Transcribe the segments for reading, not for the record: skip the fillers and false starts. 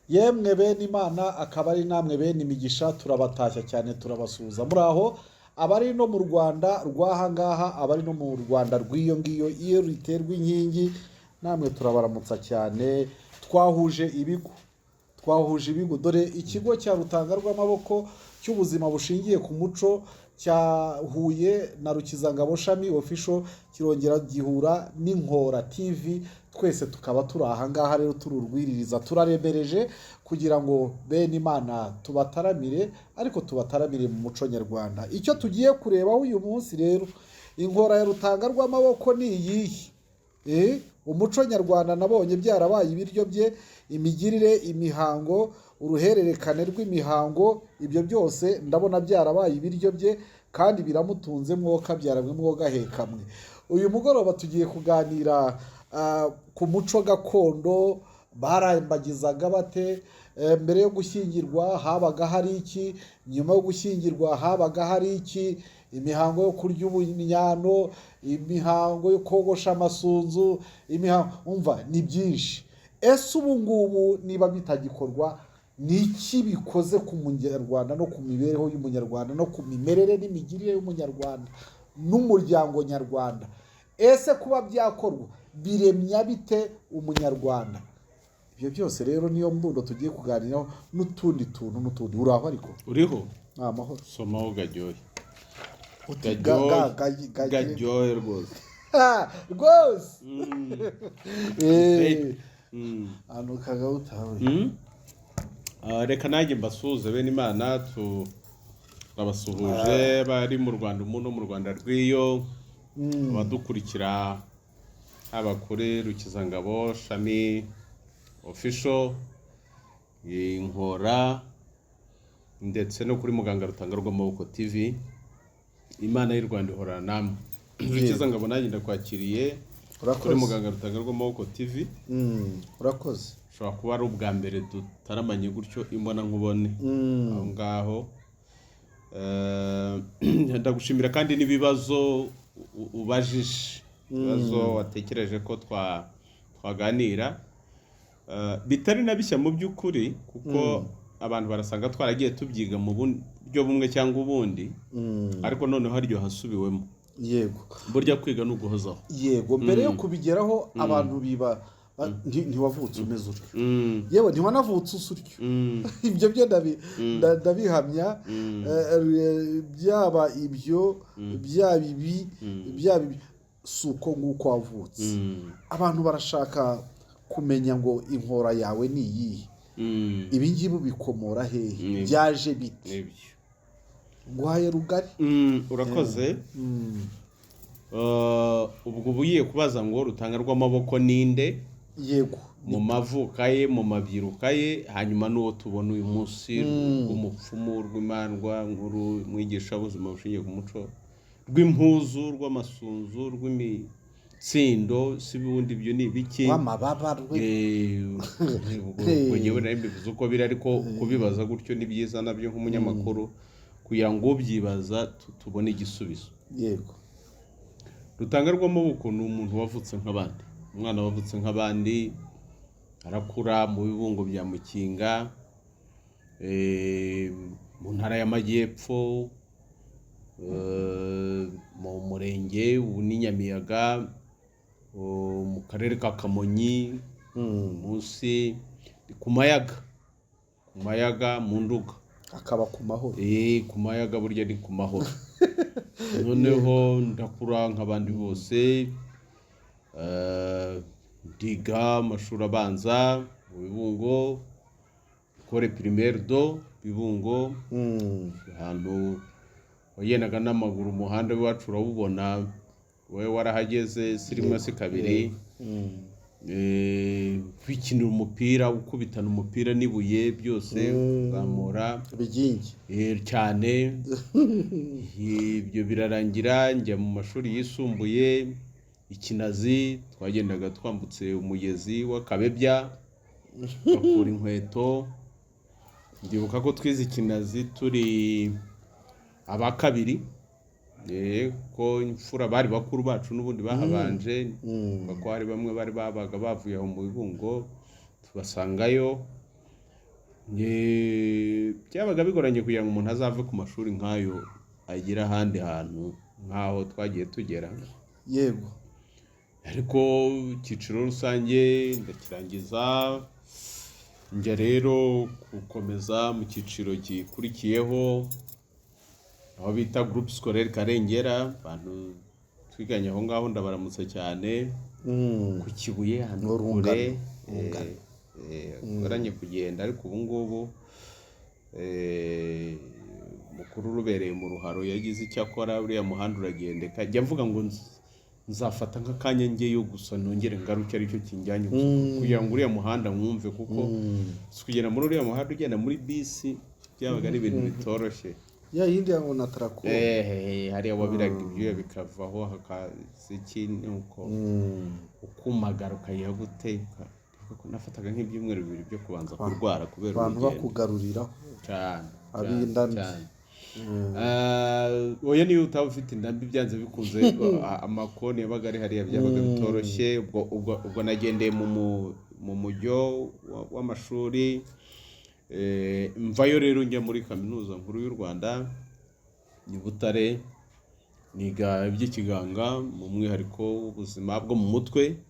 Yemwe bene Imana, akaba ari namwe bene imigisha, turabatashya cyane, turabasuhuza. Muri aho, abari no mu Rwanda rw'aha ngaha, abari no mu Rwanda rw'iyo ngiyo iyo riterwa inkingi, namwe turabaramutsa cyane. Twahuje ibigo, twahuje ibigo. Dore ikigo cya Rutanga rw'Amaboko cy'ubuzima bushingiye ku muco cyahuye na Rukizangabo Shami Official, kirongera gihura n'Inkora TV. Twese tukaba turi aha ngaha rero, turi urwiririza, turaremereje kugira ngo bene Imana tubataramire, ariko tubataramire mu muco nyarwanda. Icyo tugiye kurebaho uyu munsi rero, inkora ya Rutanga rw'Amaboko ni iyihe? Umuco nyarwanda nabonye byarabaye ibiryo bye, imigirire, imihango, uruhererekane rw'imihango, ibyo byose ndabona byarabaye ibiryo bye kandi biramutunze, mwoka byaramwe mwogahekamwe. Uyu mugoroba tugiye kuganira ku muco gakondo. Barambagizaga bate? Mbere yo gushyingirwa habaga hari iki? Nyuma yo gushyingirwa habaga hari iki? Imihango yo kurya ubunyano, imihango yo kogosha amasunzu, imihango, umva ni byinshi. Ese ubu ngubu niba bitagikorwa, ni iki bikoze ku Munyarwanda no ku mibereho y'Umunyarwanda no ku mimerere n'imigirire y'Umunyarwanda n'umuryango nyarwanda? Ese kuba byakorwa biremya bite Umunyarwanda? Ibyo byose rero niyo mbundo tugiye kuganiraho n'utundi tuntu n'utundi. Uraho ariko? Uriho? Ni amahoro. Somaho gajyohe. Uti Gajyohe. Gajyohe. Gajyohe rwose. Ha, rwose. Ahantu kagawutawe. Reka nanjye mbasuhuze bene Imana, turabasuhuje bari mu Rwanda umu no mu Rwanda rw'iyo, abadukurikira haba kuri Rukizangabo Shami Official, Inkora, ndetse no kuri Muganga Rutanga rw'Amaboko TV. Imana y'u Rwanda ihorana namwe. Rukizangabo, nanjye ndakwakiriye kuri Urakoze. Muganga Rutanga rw'Amaboko TV. Urakoze. Ushobora kuba ari ubwa mbere dutaramanye gutyo imbona nkubone aho ngaho. Ndagushimira kandi n'ibibazo ubajije, ibibazo watekereje ko twaganira, bitari na bishya mu by'ukuri, kuko abantu barasanga twaragiye tubyiga mu buryo bumwe cyangwa ubundi, ariko noneho haryo hasubiwemo. Burya kwiga ni uguhozaho. Yego, mbere yo kubigeraho, abantu biba ntiwavutse umeze utyo, yewe ntiwanavutse usa utyo. Ibyo byo ndabihamya. Byaba ibyo, byaba ibi, byaba ibi, si uko nguko wavutse. Abantu barashaka kumenya ngo inkora yawe ni iyihe? Ibi ngibi ubikomora hehe? Byaje bite? Nibyo. Nguhaye rugari. Urakoze. Ubwo uba ugiye kubaza ngo Rutanga rw'Amaboko ninde? Yego. Mu mavuka ye, mu mabyiruka ye, hanyuma n'uwo tubona uyu munsi, rw'umupfumu, rw'imandwa nkuru, umwigisha w'ubuzima bushingiye ku muco, rw'impuzu, rw'amasunzu, rw'imitsindo, si ubundi ibyo ni ibiki? W'amababa rwe. Ubwo njyewe nari mbivuze uko biri, ariko kubibaza gutyo ni byiza nabyo nk'umunyamakuru, kugira ngo ubyibaza tubone igisubizo. Rutanga rw'Amaboko ni umuntu wavutse nk'abandi, umwana wavutse nk'abandi, arakura mu Bibungo bya Mukinga, mu Ntara y'Amajyepfo, mu murenge ubu ni Nyamiyaga, mu karere ka Kamonyi, munsi ku Mayaga, ku Mayaga mu Nduga. Akaba ku mahoro. Ku Mayaga burya ni ku mahoro. Noneho ndakura nk'abandi bose, ndiga amashuri abanza mu Bibungo, École Primaire de Bibungo, ahantu wagendaga n'amaguru, umuhanda w'iwacu urawubona, wowe warahageze, si rimwe si kabiri. Kwikinira umupira, gukubitana umupira n'ibuye, byose kuzamura. Bigingi. Cyane. Ibyo birarangira njya mu mashuri yisumbuye Ikinazi, twagendaga twambutse umugezi w'Akabebya, bakura inkweto. Ndibuka ko twize Ikinazi turi aba kabiri, ko imfura bari bakuru bacu n'ubundi bahabanje, kuko hari bamwe bari babaga bavuye aho mu Bibungo tubasangayo. Byabaga bigoranye kugira ngo umuntu azave ku mashuri nk'ayo agere ahandi hantu nk'aho twagiye tugera. Ariko icyiciro rusange ndakirangiza, njya rero gukomeza mu cyiciro gikurikiyeho, aho bita Groupe Scolaire Karengera. Abantu twiganye aho ngaho ndabaramutsa cyane, ku Kibuye, ahantu Urungano. kure. Urungano. Bigoranye kugenda, ariko ubu ngubu mukuru rubereye mu ruharo yagize icyo akora, uriya muhanda uragendeka. Jya mvuga ngo nzafata nk'akanya ngeyo gusa nongere ngaruke, aricyo kinjyanye gusa, kugira ngo uriya muhanda mwumve, kuko si kugenda muri uriya muhanda ugenda muri bisi byabaga ari ibintu bitoroshye. Ya yindi ya Onatracom. Hariya wabiraga ibyuya bikavaho, hakaza iki, nuko ukumagara ukayiha gute, nafataga nk'ibyumweru 2 byo kubanza kurwara kubera abantu urugendo. Bakugaruriraho. Cyane. Ab'inda mbi. Cyane. Oya, niyo utaba ufite inda mbi, byanze bikunze amakoni yabaga ari hariya byabaga bitoroshye. Ubwo nagendeye mu mujyo w'amashuri. Mvayo rero njya muri Kaminuza Nkuru y'u Rwanda i Butare, niga iby'ikiganga mu mwihariko w'ubuzima bwo mu mutwe.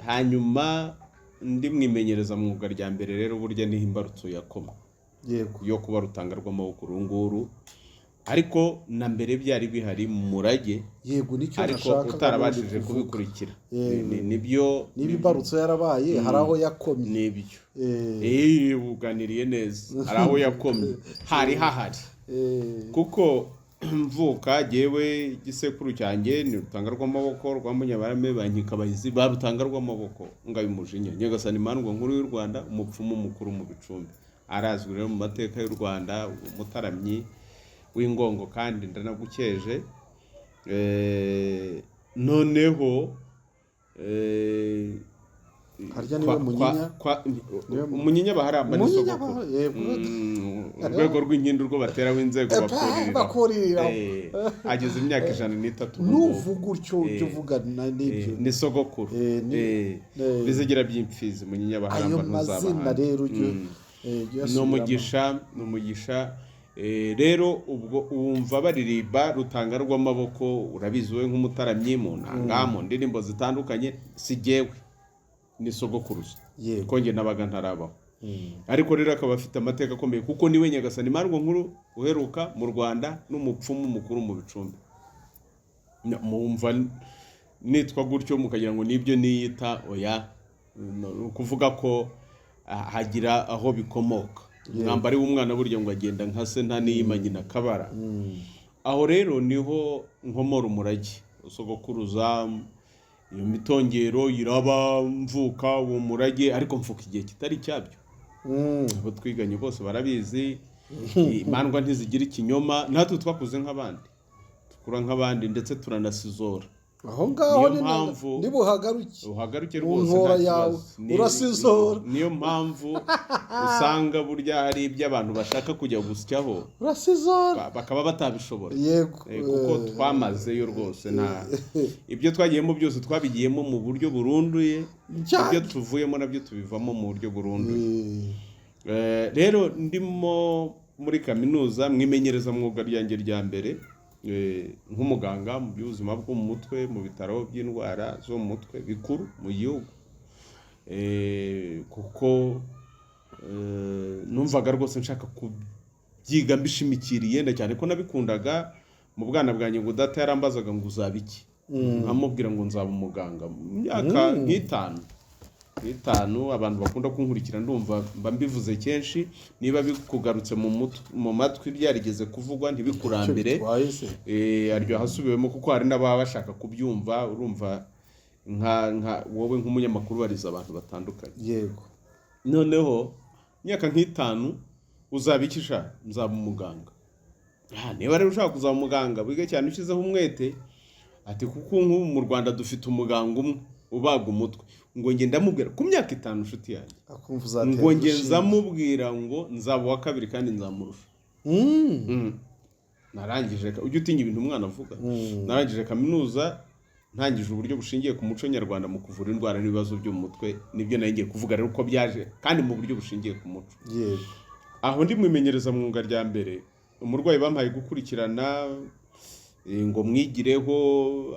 Hanyuma ndi mu imenyerezamwuga rya mbere rero, burya niho imbarutso yakomwe yo kuba rutanga rw'amaboko uru nguru. Ariko na mbere byari bihari mu murage, Yego, nicyo ariko nashakaga utarabashije n'ubundi kuvuga. kubikurikira. Nibyo. Niba imbarutso yarabaye, hari aho yakomye. Nibyo. Uganiriye neza, hari aho yakomye, hari hahari, kuko mvuka jyewe igisekuru cyanjye ni rutanga rw'amaboko rwa Munyabarame ba Nkikabahizi ba rutanga rw'amaboko ngayo umujinya Nyagasani Mandwa Nkuru y'u Rwanda, umupfumu mukuru mu Bicumbi, arazwi rero mu mateka y'u Rwanda, umutaramyi w'ingongo, kandi ndanagukeje. Noneho Harya niwe Munyinya? Umunyinya baharamba ni Umunyinya sogokuru. Yego. Urwego rw'inkindi urwo bateraho inzego bakuririraho. Bakuririraho. Ageze imyaka 103 ubu ngubu. Nuvuga utyo ujya uvuga n'ibyo. Ni sogokuru. Bizigira by'imfizi Munyinya Ayo baharamba mazina ntuzabahana. rero ujye ujye Ni uyasubiramo. umugisha, ni umugisha. Rero ubwo wumva baririmba rutanga rw'amaboko, urabizi wowe nk'umutaramyi, mu nanga, mu ndirimbo zitandukanye. Si jyewe, ni sogokuruza, ko njye nabaga ntarabaho. Ariko rero akaba afite amateka akomeye, kuko niwe Nyagasani Mandwa Nkuru uheruka mu Rwanda n'umupfumu mukuru mu Bicumbi. Mwumva nitwa gutyo mukagira ngo nibyo niyita, oya. Ni ukuvuga ko hagira aho bikomoka. Umwambari w'umwana burya ngo agenda nka se, nta niyima nyina akabara. Aho rero niho nkomora umurage sogokuruza. Iyo mitongero iraba, mvuka uwo murage, ariko mvuka igihe kitari cyabyo. Abo twiganye bose barabizi, imandwa ntizigira ikinyoma. Natwe twakuze nk'abandi, dukura nk'abandi, ndetse turanasizora. Aho ngaho Niyo mpamvu- nibuhagaruke. Uhagaruke Mu rwose, ntora nta yawe, kibazo. Urasizora. Niyo mpamvu usanga burya hari ibyo abantu bashaka kujya gusyaho Urasizora. bakaba batabishobora. Kuko twamazeyo rwose, nta ibyo twagiyemo byose twabigiyemo mu buryo burunduye. Ibyo tuvuyemo nabyo tubivamo mu buryo burunduye. Rero ndimo muri kaminuza mu imenyerezamwuga ryanjye rya mbere, nk'umuganga mu by'ubuzima bwo mu mutwe mu bitaro by'indwara zo mu mutwe bikuru mu gihugu. Kuko numvaga rwose nshaka kubyiga mbishimikiriye, na cyane ko nabikundaga mu bwana bwanjye, ngo data yarambazaga ngo uzaba iki, nkamubwira ngo nzaba umuganga mu myaka nk'itanu. Abantu bakunda kunkurikira ndumva mba mbivuze kenshi, niba bikugarutse mu matwi byarigeze kuvugwa, ntibikurambire. Bitwaye se? Aryoha asubiwemo, kuko hari n'ababa bashaka kubyumva. Urumva nka wowe nk'umunyamakuru bariza abantu batandukanye. Noneho imyaka nk'itanu, uzaba iki sha? Nzaba umuganga. Niba rero ushaka kuzaba umuganga, wige cyane ushyizeho umwete. Ati kuko nk'ubu mu Rwanda dufite umuganga umwe ubaga umutwe. Ngo njye ndamubwira ku myaka 5, inshuti yanjye, Akumva uzatera ngo njye urushinge. nzamubwira ngo nzaba uwa kabiri kandi nzamurusha. Narangije, ujya utinya ibintu umwana avuga. Narangije kaminuza. Ntangije uburyo bushingiye ku muco nyarwanda mu kuvura indwara n'ibibazo byo mu mutwe. Nibyo nari ngiye kuvuga rero, uko byaje kandi mu buryo bushingiye ku muco. Aho ndi mu imenyerezamwuga rya mbere, umurwayi bampaye gukurikirana, ngo mwigireho,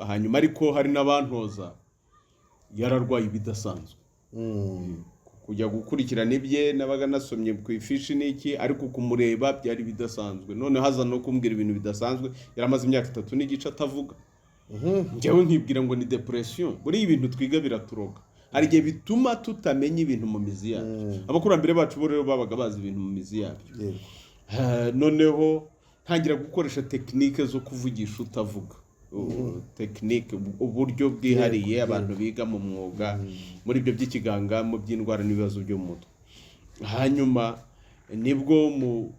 hanyuma ariko hari n'abantoza, yararwaye ibidasanzwe. Kujya gukurikirana ibye, nabaga nasomye ku ifishi n'iki, ariko kumureba byari bidasanzwe. Noneho aza no kumbwira ibintu bidasanzwe. Yari amaze imyaka 3 n'igice atavuga. Njyewe nkibwira ngo ni depression. Buriya ibintu twiga biraturoga, hari igihe bituma tutamenya ibintu mu mizi yabyo. Abakurambere bacu bo rero babaga bazi ibintu mu mizi yabyo. Noneho ntangira gukoresha technique zo kuvugisha utavuga. Technique, uburyo bwihariye abantu biga mu mwuga muri ibyo by'ikiganga, mu by'indwara n'ibibazo byo mu mutwe. Hanyuma nibwo mu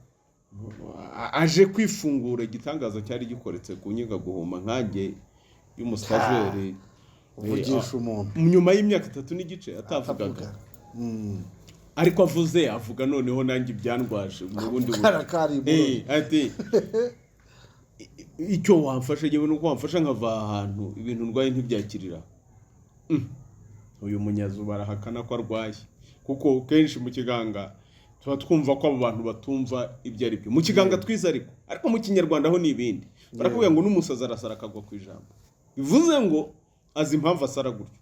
aje kwifungura, igitangaza cyari gikoretse ku nyiga guhuma nkanjye y'umusitageri. Uvugisha umuntu nyuma y'imyaka 3 n'igice atavugaga. Atavuga. Ariko avuze, avuga noneho nanjye ibyandwaje mu bundi buryo. Karakari. Ati icyo wamfasha yewe nuko wamfasha nkava aha hantu, ibintu ndwaye ntibyakirira. Uyu munyazu barahakana ko arwaye, kuko kenshi mu kiganga tuba twumva ko abo bantu batumva ibyo ari byo mu kiganga twize, ariko mu Kinyarwanda ho ni ibindi. Barakubwira ngo n'umusazi arasara akagwa ku ijambo, bivuze ngo azi impamvu asara gutyo,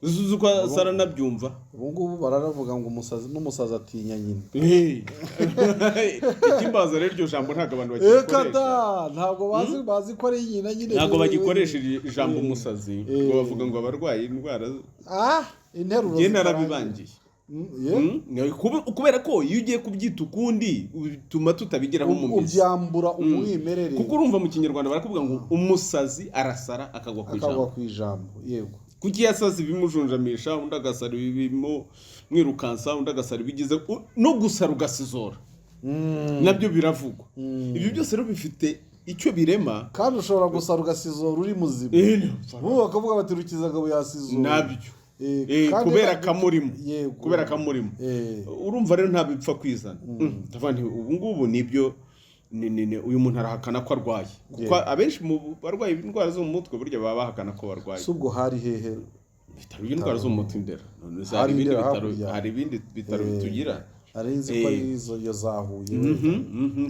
uzi uko asara anabyumva. Ubu ngubu bararavuga ngo umusazi n'umusazi atinya nyina. Ikimbaza rero, iryo jambo ntabwo abantu Reka bagikoresha. Da, ntabwo bazi ko ari nyina nyine. Ntabwo bagikoresha ijambo umusazi, ngo bavuga ngo abarwaye indwara. Ah, interuro Njye zitarangiye. narabibangiye. Ye? Kubera ko iyo ugiye kubyita ukundi bituma tutabigeraho mu mizi. Ubyambura umwimerere. Kuko urumva mu Kinyarwanda barakubwira ngo umusazi arasara akagwa ku Akagwa ijambo. ku ijambo, yego. Kuki yasaza ibimujunjamisha, undi agasara ibimumwirukansa, undi agasara ibigize no gusara ugasizora, nabyo biravugwa. Ibyo byose rero bifite icyo birema. Kandi ushobora gusara ugasizora uri muzima. Ubu bakavuga bati Rukizangabo yasizora. Nabyo. Kandi Kubera kamurimo. Kubera kamurimo. Urumva rero ntabwo bipfa kwizana. Ndavuga nti ubu ngubu nibyo uyu muntu arahakana ko arwaye, kuko abenshi mu barwaye indwara zo mu mutwe burya baba bahakana ko barwaye. Si ubwo hari hehe? Ibitaro by'indwara zo mu mutwe Indera. None se Hari hari ibindi Indera bitaro hakurya. Hari ibindi bitaro tugira? Nari nzi ko ari izo iyo za Huye.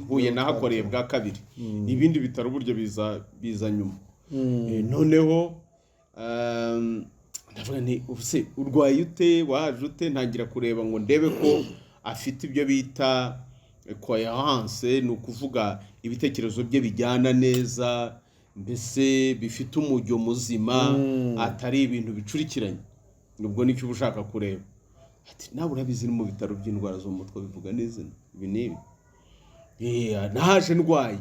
Huye nahakoreye bwa kabiri. Ibindi bitaro burya biza nyuma. Noneho ndavuga nti ubuse urwaye ute, waje ute? Ntangira kureba ngo ndebe ko afite ibyo bita coherence, ni ukuvuga ibitekerezo bye bijyana neza, mbese bifite umujyo muzima, atari ibintu bicurikiranye. Ubwo nicyo uba ushaka kureba. Ati nawe urabizi, ni mu bitaro by'indwara zo mu mutwe, bivuga n'izina ibi n'ibi. Naje ndwaye,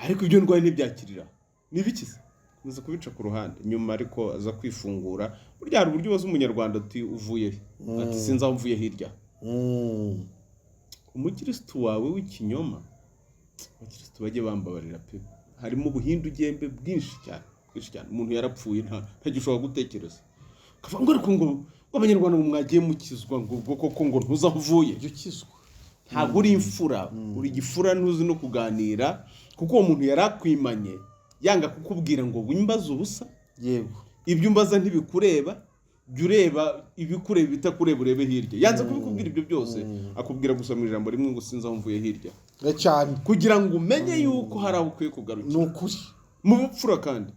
ariko ibyo ndwaye ntibyakirira. Nibikize nza kubica ku ruhande nyuma, ariko aza kwifungura. Burya hari uburyo ubaza Umunyarwanda uti uvuye he? Ati sinzi aho mvuye hirya. Umukirisitu wawe w'ikinyoma, abakirisitu bajye bambabarira pe, harimo ubuhindugembe bwinshi cyane, bwinshi cyane. Umuntu yarapfuye, ntagishobora gutekereza, akavuga ngo ariko ngo Abanyarwanda ngo mwagiye mukizwa, ngo ubwo koko ngo ntuzi aho uvuye. Jya ukizwa. Ntabwo uri imfura, uri igifura, ntuzi no kuganira, kuko uwo muntu yari akwimanye yanga kukubwira ngo wimbaze ubusa. Ibyo umbaza ntibikureba, jya ureba ibikureba, ibitakureba urebe hirya. Yanze kubikubwira ibyo byose, akubwira gusa mu ijambo rimwe ngo sinzi aho mvuye hirya. Cyane. Kugira ngo umenye yuko hari aho ukwiye Ni kugarukira. ukuri. Mu bupfura kandi.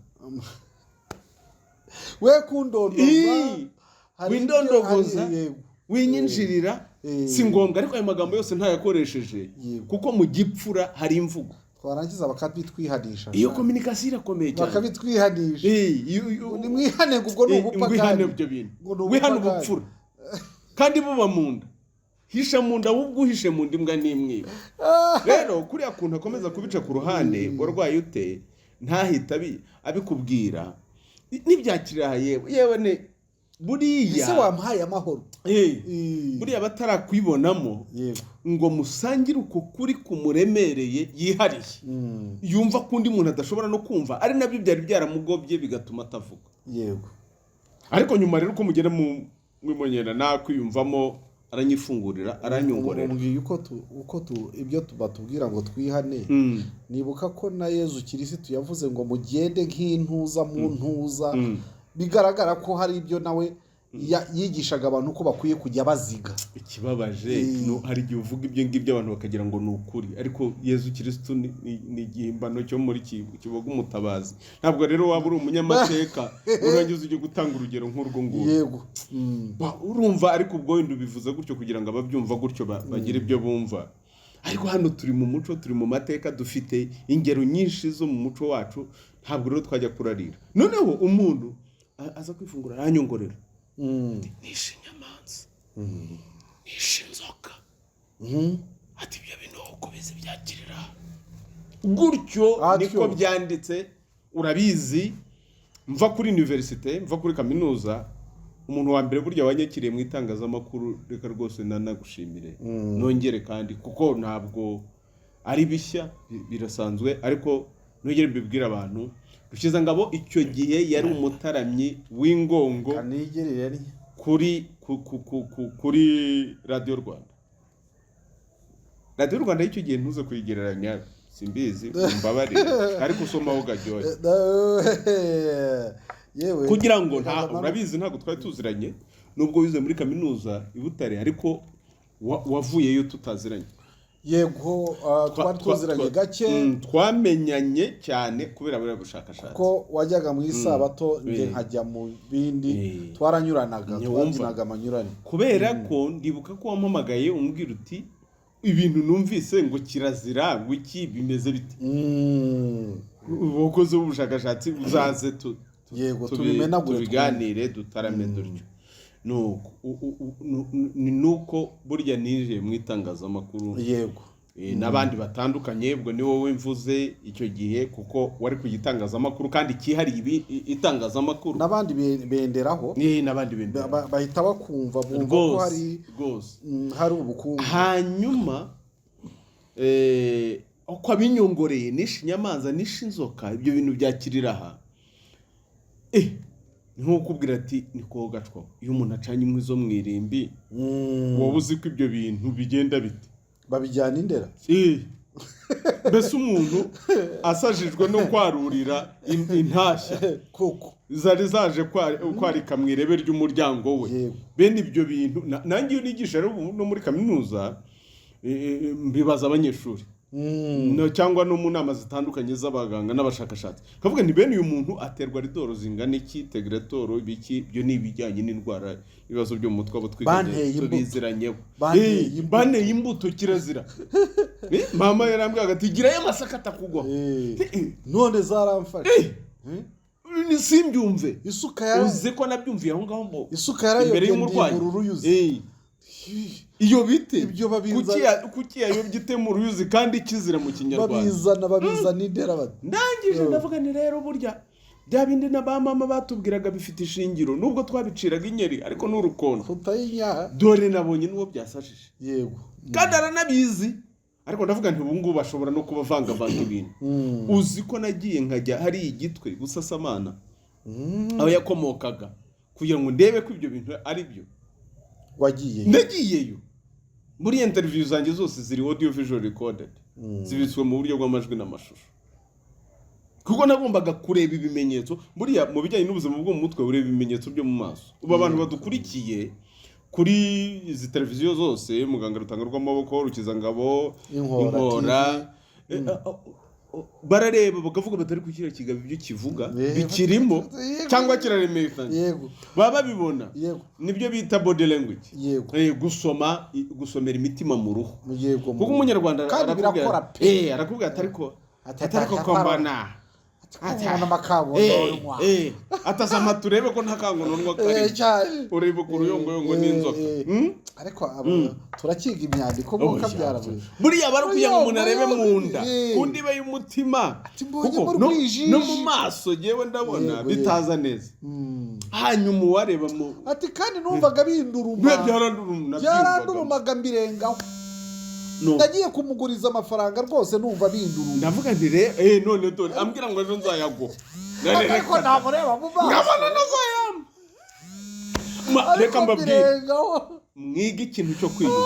We kundondoza. Hari Windondogoza. Yego. Winyinjirira. Si ngombwa. Ariko ayo magambo yose ntayakoresheje, kuko mu gipfura hari imvugo. Twarangiza bakabitwihanisha. Iyo communication irakomeye cyane. Bakabitwihanisha. Nimwihane ngo ubwo ni Wihane ubupagani. ibyo bintu. Ngo ni Wihane ubupagani. ubupfura kandi buba mu nda, hisha mu nda, ahubwo uhishe mu nda imbwa n'imwiba. Rero kuriya kuntu akomeza kubica ku ruhande, warwaye ute, ntahite abikubwira, ntibyakirira. Yewe yewe, ne buriya Ese wampaye amahoro? Buriya batarakwibonamo ngo musangire uko kuri kumuremereye yihariye, yumva ko undi muntu adashobora no kumva, ari nabyo byari byaramugobye bigatuma atavuga. Ariko nyuma rero uko mugera mu mwimenyera nakwiyumvamo. Aranyifungurira, aranyongorera. Umbwiye uko ibyo batubwira ngo twihane. Nibuka ko na Yezu Kirisitu yavuze ngo mugende nk'intuza mu ntuza. Bigaragara ko hari ibyo nawe yigishaga abantu ko bakwiye kujya baziga. Ikibabaje hari igihe uvuga ibyo ngibyo abantu bakagira ngo ni ukuri, ariko Yezu Kirisitu ni igihimbano cyo muri Kibogo Umutabazi. Ntabwo rero waba uri umunyamateka urangiza ujye gutanga urugero nk'urwo ngurwo. Yego. Urumva, ariko ubwo wenda ubivuze gutyo kugira ngo ababyumva gutyo bagire ibyo bumva, ariko hano turi mu muco, turi mu mateka, dufite ingero nyinshi zo mu muco wacu. Ntabwo rero twajya kurarira. Noneho umuntu aza kwifungura, aranyongorera: "Nishe inyamanza, nishe inzoka." Ati: "Ibyo bintu uko bizi byakirira gutyo." Atyo. Niko byanditse, urabizi. Mva kuri université, mva kuri kaminuza, umuntu wa mbere burya wanyakiriye mu itangazamakuru, reka rwose nanagushimire nongere kandi, kuko ntabwo ari bishya, birasanzwe, ariko nongere mbibwire abantu: Rukizangabo icyo gihe yari umutaramyi w'ingongo Kanigirire ni kuri ku, ku, ku, ku, kuri Radiyo Rwanda. Radiyo Rwanda y'icyo gihe ntuze kuyigereranya, simbizi, umbabarire, ariko usomaho gajyoye. Yewe. Kugira ngo nta urabizi, ntabwo twari tuziranye nubwo wize muri kaminuza i Butare, ariko wavuyeyo tutaziranye. Yego, twari tuziranye gake. Twamenyanye cyane kubera buriya bushakashatsi. Ko wajyaga mu isabato, njye nkajya mu bindi. Twaranyuranaga. Ntiwumva. Twabyinaga amanyurane. Kubera ko ndibuka ko wampamagaye umbwira uti: "Ibintu numvise ngo kirazira, ngo iki, bimeze bite?" Ubukozi bw'ubushakashatsi, uzaze Yego, tubimenagure. Tubiganire, dutarame dutyo. Nuko ni nuko burya ninjiye mu itangazamakuru. N'abandi batandukanye. Ubwo ni wowe mvuze icyo gihe kuko wari ku gitangazamakuru kandi cyihariye itangazamakuru. N'abandi benderaho. N'abandi bendera. Bahita bakumva, bumva ko hari Rwose. Hari ubukungu. Hanyuma uko abinyongoreye: "Nishe inyamanza, nishe inzoka, ibyo bintu byakirira aha." Ni nko kukubwira ati ni gacwa iyo umuntu acanye inkwi zo mu irimbi, wowe uzi ko ibyo bintu bigenda bite? Babijyana indera. Mbese umuntu asajijwe no kwarurira intashya Koko. zari zaje kwarika mu irebe ry'umuryango we. Bene ibyo bintu nanjye iyo nigisha rero ubu no muri kaminuza, mbibaza abanyeshuri cyangwa no mu nama zitandukanye z'abaganga n'abashakashatsi, kavuga nti: "Bene uyu muntu aterwa Haldol zingana iki, Tegretol, ibiki?" Ibyo ni ibijyanye n'indwara, ibibazo byo mu mutwe abo twiganye Banteye imbuto. tubiziranyeho. Banteye imbuto. Banteye imbuto, kirazira. Mama yarambwiraga ati: "Girayo amasaka atakugwaho." None zaramfashe. Ni simbyumve. Isuka yara Uzi ko nabyumviye aho ngaho ngo Isuka yarayobye imbere y'umurwayi. ndimura uruyuzi. Iyo bite? Ibyo babiza- Kuki yayobye itema uruyuzi kandi kizira mu Kinyarwanda? Babizana indera bati Ndangije ndavuga ni rero burya bya bindi na ba mama batubwiraga bifite ishingiro, nubwo twabiciraga inyeri, ariko ni urukondo. Tutayinya. Dore nabonye n'uwo byasajije kandi aranabizi, ariko ndavuga nti ubu ngubu bashobora no kuba avangavanga ibintu. Uzi ko nagiye nkajya hariya igitwe Busasamana aho yakomokaga kugira ngo ndebe ko ibyo bintu ari byo? Wagiye? Nagiyeyo. Muri interview zanjye zose ziri audio visual recorded, zibitswe mu buryo bw'amajwi n'amashusho, kuko nagombaga kureba ibimenyetso. Buriya mu bijyanye n'ubuzima bwo mu mutwe ureba ibimenyetso byo mu maso. Ubu abantu badukurikiye kuri izi televiziyo zose, Muganga Rutanga rw'Amaboko, Rukizangabo, Inkora. Inkora, barareba bakavuga batari ku kiriya kigabo, ibyo kivuga bikirimo cyangwa kiraremeye, baba babibona. Nibyo bita body language. Gusoma, gusomera imitima mu ruhu. Kuko Umunyarwanda Kandi arakubwira birakora pe. Arakubwira ati ariko Ati ati ariko ko mbona Ati amakabononwa. Atasama turebe ko nta kangononwa kari Cyane. urebe ku ruyongoyongo n'inzoka. Ariko turakiga imyandiko Oh, mwuka byarabuze. Buriya bari kugira ngo umuntu arebe mu nda, Eh. ku ndiba y'umutima. Ati mbonye Kuko mu rwijiji. no mu maso yewe ndabona bitaza neza. Hanyuma uwareba mu Ati kandi numvaga binduruma. Biba byaranduruma. Byarandurumaga mbirengaho. No. Nagiye kumuguriza amafaranga rwose numva binduruma. Ndavuga nti rero none dore ambwira ngo ejo nzayaguha. Ariko namureba mu maso Nkabona ntazayampa. Reka Ariko mbabwire, birengaho. Mwige ikintu cyo kwiyumva,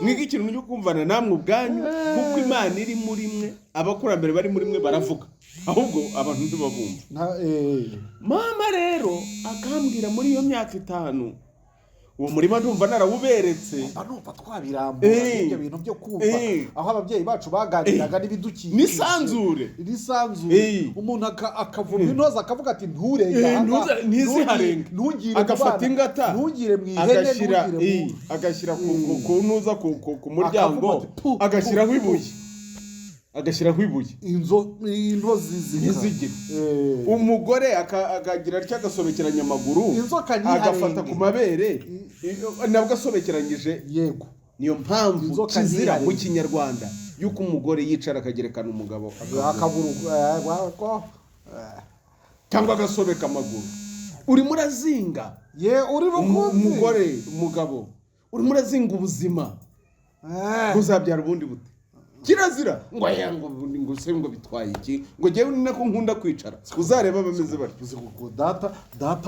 mwige ikintu cyo kumvana namwe ubwanyu, kuko Imana iri muri mwe, abakurambere bari muri mwe baravuga, ahubwo abantu ntibabumva. Mama rero akambwira muri iyo myaka 5, uwo murima ndumva narawuberetse. Mba numva twabirambura ibyo bintu byo kumva aho ababyeyi bacu baganiraga n'ibidukikije, Nisanzure. Nisanzure. Umuntu akavuma intozi, akavuga ati: "Nturenge aha ngaha, Ntiziharenge. ntugire mu Agafata bana, ingata, ntugire mu ihene, agashyira ntugire mu agashyira ku ntuza ku muryango, Akavuga ati: "Pu, agashyiraho pu, pu." ibuye, agashyiraho ibuye. Intozi zika Ntizigire. Umugore akagira atya, agasobekeranya amaguru, Inzoka ntiharenge. agafata ku mabere, nabwo asobekeranyije. Niyo mpamvu Inzoka kizira mu ntiharenge. Kinyarwanda yuko umugore yicara akagerekana umugabo akaguru, Akaguru cyangwa agasobeka amaguru. Urimo urazinga Ye, uri rukunzi. Umugore, umugabo, urimo urazinga ubuzima buzabyara ubundi bute. Kirazira ngo aya, ngo se ngo bitwaye iki, ngo njyewe ni nako nkunda kwicara. Uzareba bameze batyo. Uzi ngo data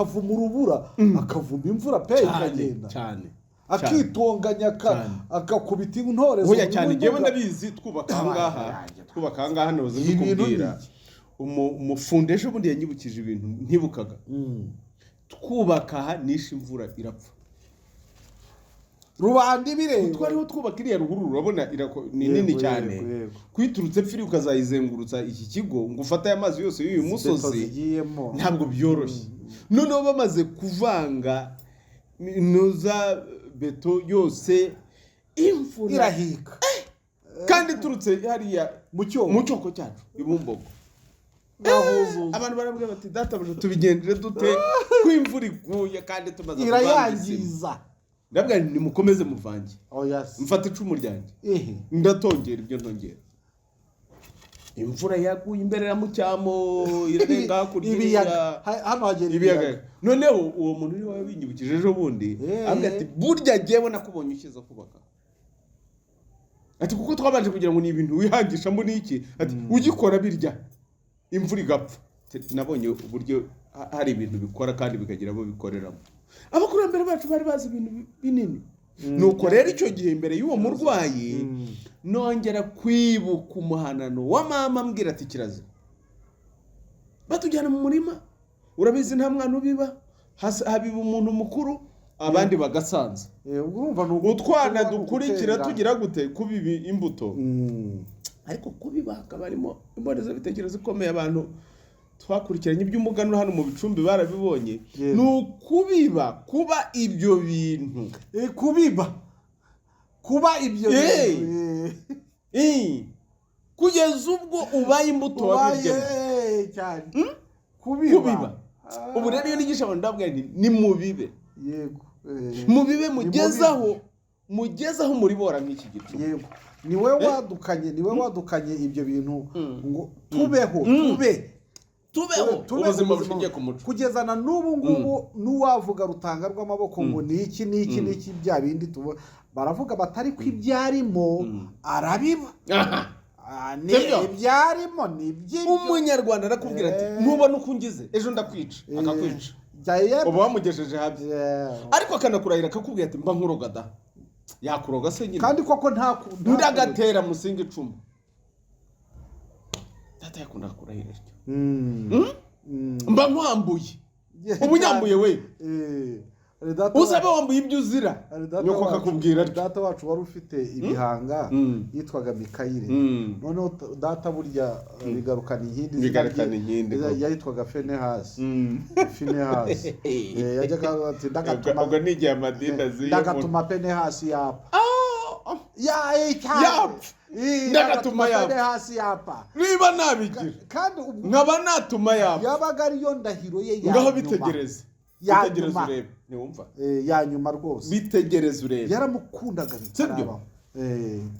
avuma urubura, akavuma imvura pe, ikagenda. Cyane. Akitonganya, Cyane. akakubita intorezo Oya, mu cyane. Njyewe mbuga. ndabizi, twubaka ahangaha, twubaka ahangaha ntuzi Ibi bintu mbikubwira. ni iki? Umufundi ejo bundi yanyibukije ibintu ntibukaga. Twubaka aha, nishe imvura irapfa. Rubanda ibireba. Twariho twubaka iriya ruhurura, urabona ni nini cyane. Yego, yego. Kuyiturutse pfiri ukazayizengurutsa iki kigo ngo ufate aya mazi yose y'uyu Beto musozi, zigiyemo. ntabwo byoroshye. Noneho bamaze kuvanga nuza beto yose, imvura Irahika. kandi iturutse hariya Mu cyoko. mu cyoko cyacu i Bumbogo. Nahuzuza. Abantu barabwira bati: "Databuja, tubigendere dute ko imvura iguye kandi tumaze kuvanga isima?" Irayangiza. Ndabwira nti: "Nimukomeze muvange." Oya se. Mfata icumu ryanjye, ndatongera ibyo ntongera. Imvura yaguye imbere ya Mucyamo, irarenga hakurya Ibiyaga. iriya. Hano hagera Ibiyaga. ibiyaga. Noneho uwo muntu niwe wabinyibukije ejo bundi, avuga ati: "Burya jyewe nakubonye ukiza kubaka." Ati: "Kuko twabanje kugira ngo ni ibintu wihangishamo n'iki." Ati: "Ugikora birya imvura igapfa." Ati: "Nabonye uburyo hari ibintu bikora kandi bikagira abo bikoreramo." Abakurambere bacu bari bazi ibintu binini. Nuko rero icyo gihe imbere y'uwo murwayi nongera kwibuka umuhanano wa mama ambwira ati: "Kirazira." Batujyana mu murima, urabizi nta mwana ubiba, habiba umuntu mukuru, abandi bagasanza. Ubwo urumva ni Utwana ni dukurikira ugutera. Tugira gute kubiba imbuto? Ariko kubiba hakaba harimo imbonezabitekerezo ikomeye. Abantu twakurikiranye iby'umuganura hano mu bicumbi barabibonye. Ni ukubiba, kuba ibyo bintu. Kubiba, kuba ibyo bintu. Kugeza ubwo ubaye imbuto Ubaye wabibyemo. Cyane kubiba. Kubiba. Ubu rero iyo nigisha abantu ndababwira nti: "Nimubibe." Yego. Mubibe, Ni mugezaho, mugezaho muribora nk'iki gicu. Yego, niwe wadukanye ibyo bintu ngo tubeho, tube Tubeho tube ubuzima bushingiye ku muco. Kugeza na n'ubu ngubu n'uwavuga rutanga rw'amaboko ngo ni iki n'iki n'iki, bya bindi tubo baravuga batari ko ibyarimo arabiba. Aha. Ah, ni Sibyo? ibyarimo ni iby'ibyo. Umunyarwanda arakubwira ati: "Ntubona uko ungize, ejo ndakwica." Akakwica, uba wamugejeje habi. Ariko akanakurahira, akakubwira ati: "Mba nkuroga da." Yakuroga se nyine? Kandi koko nta Undi agatera musinga icumu. Data yakundaga kurahira atyo: "Mba nkwambuye." Uba unyambuye we. Hari data Uzabe wambuye ibyo uzira. Hari data Nyoko akakubwira atyo. Data wacu wari ufite ibihanga, yitwaga Mikayire. Noneho data burya bigarukana inkindi, izina Bigarukana rye inkindi, koko. yitwaga Fenehasi. Finehasi. Yajyaga ati: "Ndagatuma Ubwo ni igihe amadini aziye. ndagatuma Penehasi yapfa." Ya, cyane. Yapfa. Ndagatuma yapfa. Penehasi yapfa. Niba nabigira, Kandi ubwo nkaba natuma yapfa. yabaga ariyo ndahiro ye ya Ngaho nyuma. bitegereze. Ya Bitegereze nyuma. urebe, ntiwumva? Ya nyuma rwose. Bitegereze urebe. Yaramukundaga bitarabaho.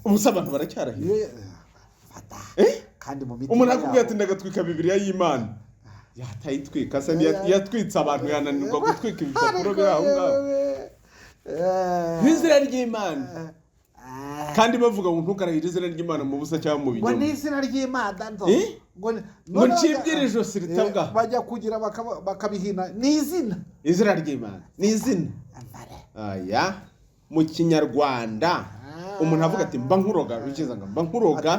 Ubu se abantu baracyarahira? Fata. Kandi mu mitima Umuntu akubwira yabo. ati: "Ndagatwika Bibiliya y'Imana." Yatayitwika se? Yatwitse abantu, yananirwa gutwika ibipapuro biri aho ngaho n'izina ry'Imana? Kandi bavuga ngo ntukarahire izina ry'Imana mu busa cyangwa mu Ngo ni binyoma. izina ry'Imana ndo. Eh? Ngo Ngo ncibwire ijosi ritabwa. Bajya kugira bakabihina ni izina. Izina ry'Imana ni izina. Aya mu Kinyarwanda umuntu avuga ati mba nkuroga, Rukiza ngo mba nkuroga,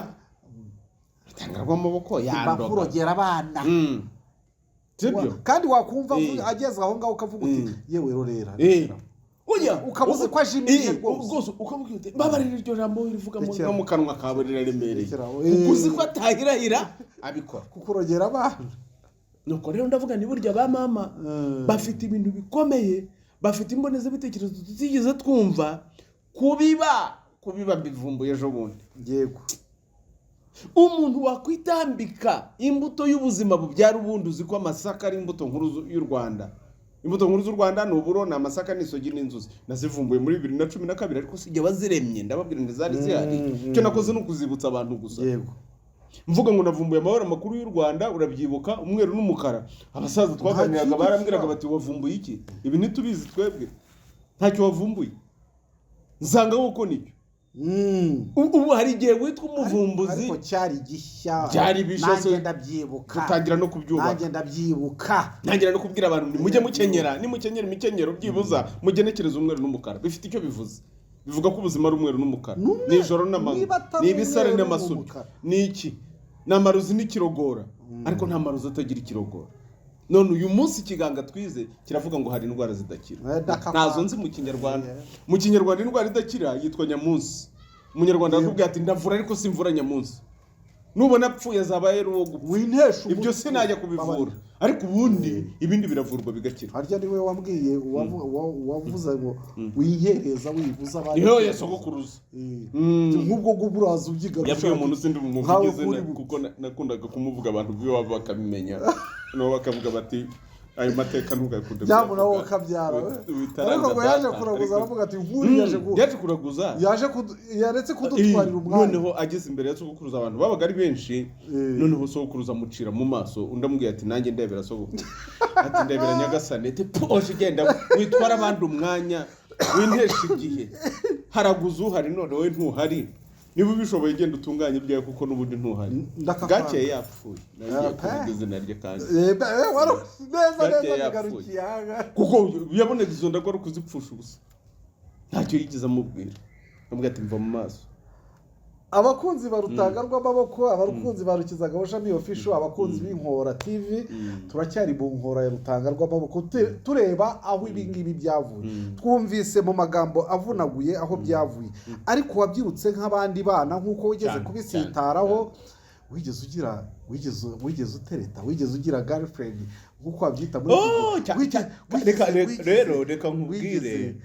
rutanga rw'amaboko Mba yandoga. nkurogera abana. Sibyo? Kandi wakumva ageze aho ngaho ukavuga uti yewe rorera. Oya, Ukaba uzi ko ajimije rwose. Rwose ukavuga uti mbabarira, iryo jambo rivuga Rekera. no mu kanwa kawe riraremereye. Rekera. Kuko uzi ko atahirahira abikora. Kukurogera abana. Nuko rero ndavuga ni burya ba mama bafite ibintu bikomeye, bafite imbonezabitekerezo tutigeze twumva. Kubiba mbivumbuye ejo bundi. Umuntu wakwitambika imbuto y'ubuzima bubyara ubundi, uzi ko amasaka ari imbuto nkuru y'u Rwanda. Imbuto nkuru z'u Rwanda ni uburo, ni amasaka, ni isogi n'inzuzi. Nazivumbuye muri 2012, ariko sijya waziremye, ndababwira ngo zari zihari. Icyo nakoze ni ukuzibutsa abantu gusa. Mvuga ngo navumbuye amabara makuru y'u Rwanda, urabyibuka, umweru n'umukara. Abasaza twaganiraga Nta kindi barambwiraga kibaho. bati wavumbuye iki? Ibi ntitubizi twebwe, ntacyo wavumbuye. Nsanga koko nicyo. Ubu hari igihe witwa umuvumbuzi. Ariko cyari gishya. Byari bishya Nanjye se. ndabyibuka. Dutangira no kubyubaka. Nanjye ndabyibuka. Ntangira no kubwira abantu nti mujye mukenyera, nimukenyera imikenyero byibuza mugenekereze umweru n'umukara, bifite icyo bivuze. Bivuga ko ubuzima ari umweru n'umukara, N'umweru. ni ijoro n'amanywa, Niba atari ni ibisare umweru n'amasubyo, n'umukara. ni iki, ni amarozi n'ikirogora, ariko nta marozi atagira ikirogora. None uyu munsi ikiganga twize kiravuga ngo hari indwara zidakira. Ndakapfa. Ntazo nzi mu Kinyarwanda. Mu Kinyarwanda indwara idakira yitwa nyamunsi. Umunyarwanda arakubwira ati ndavura ariko simvura nyamunsi, nubona apfuye azaba yari uwo gupfa. Wintesha Ibyo umutwe. sinajya kubivura, ariko ubundi ibindi biravurwa bigakira. Harya niwe wambwiye wavuze ngo wihereza wivuza abandi. Niho ya sogokuruza. Nk'ubwo ngubwo uraza ubyiga. Yabwiye umuntu sindi Nkawe bumuvuge izina kuri bu- kuko nakundaga kumuvuga, abantu b'iwabo bakabimenya, nabo bakavuga bati ayo mateka ntugakunde Nyamuna wowe kuyavuga. ukabyara we. Witaranga Ariko ngo yaje data. kuraguza, aravuga ati nk'uriya yaje Yaje kuraguza. Yaje yaretse kudutwarira umwanya. Noneho ageze imbere ya sogokuruza, abantu babaga ari benshi. Noneho sogokuruza amucira mu maso, undi amubwira ati nanjye ndebera sogokuru, ati ndebera nyagasani, ati poje genda witwara abandi umwanya, wintesha igihe, haraguza uhari none wowe ntuhari, niba ubishoboye genda utunganye ibyawe kuko n'ubundi ntuhari. Ndakakwanga. Bwakeye yapfuye, nagiye Ah, kuvuga izina rye kandi. Neza neza. Bwakeye Bigarukiye aha. Kuko yabonaga izo ndago ari ukuzipfusha ubusa, ntacyo yigeze amubwira, amubwira ati mva mu maso. Abakunzi ba Rutanga rw'amaboko, abakunzi ba Rukizangabo Shami Official, abakunzi b'Inkora TV, turacyari mu nkora ya Rutanga rw'amaboko, tureba aho ibi ngibi byavuye. Twumvise mu magambo avunaguye aho byavuye, ariko wabyirutse nk'abandi bana nk'uko wigeze kubisitaraho, wigeze ugira, wigeze utereta, wigeze ugira girlfriend nk'uko wabyita muri iki Oh, gihe? Rero reka nkubwire.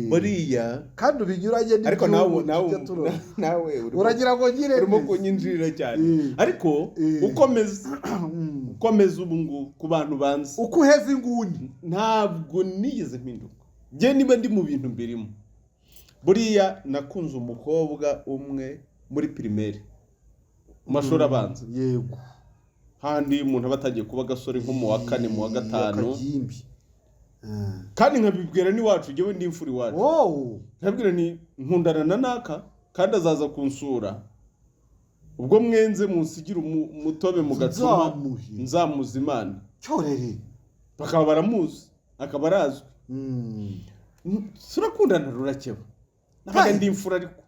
Buriya Kandi binyuranye ariko nawe n'iby'ubu nawe tujya turora. Nawe Uragira ngo ngire urimo neza. kunyinjirira cyane, ariko ukomeza ubu ngubu ku bantu banzi. Uko uheza inguni. Ntabwo nigeze mpinduka njye, niba ndi mu bintu mbirimo. Buriya nakunze umukobwa umwe muri primaire, mu mashuri abanza, handi umuntu aba atangiye kuba agasore nko mu wa kane, mu wa gatanu. Akagimbi. Kandi nkabibwira n'iwacu, njyewe ndi imfura iwacu. Nkabwira ni nkundana na naka kandi azaza kunsura, ubwo mwenze munsigira umutobe mu gacuma. Nzamuhe. Nzamuza Imana. Cyorere. Bakaba baramuzi, akaba arazwi. Turakundana rurakeba, nabaga ndi imfura ariko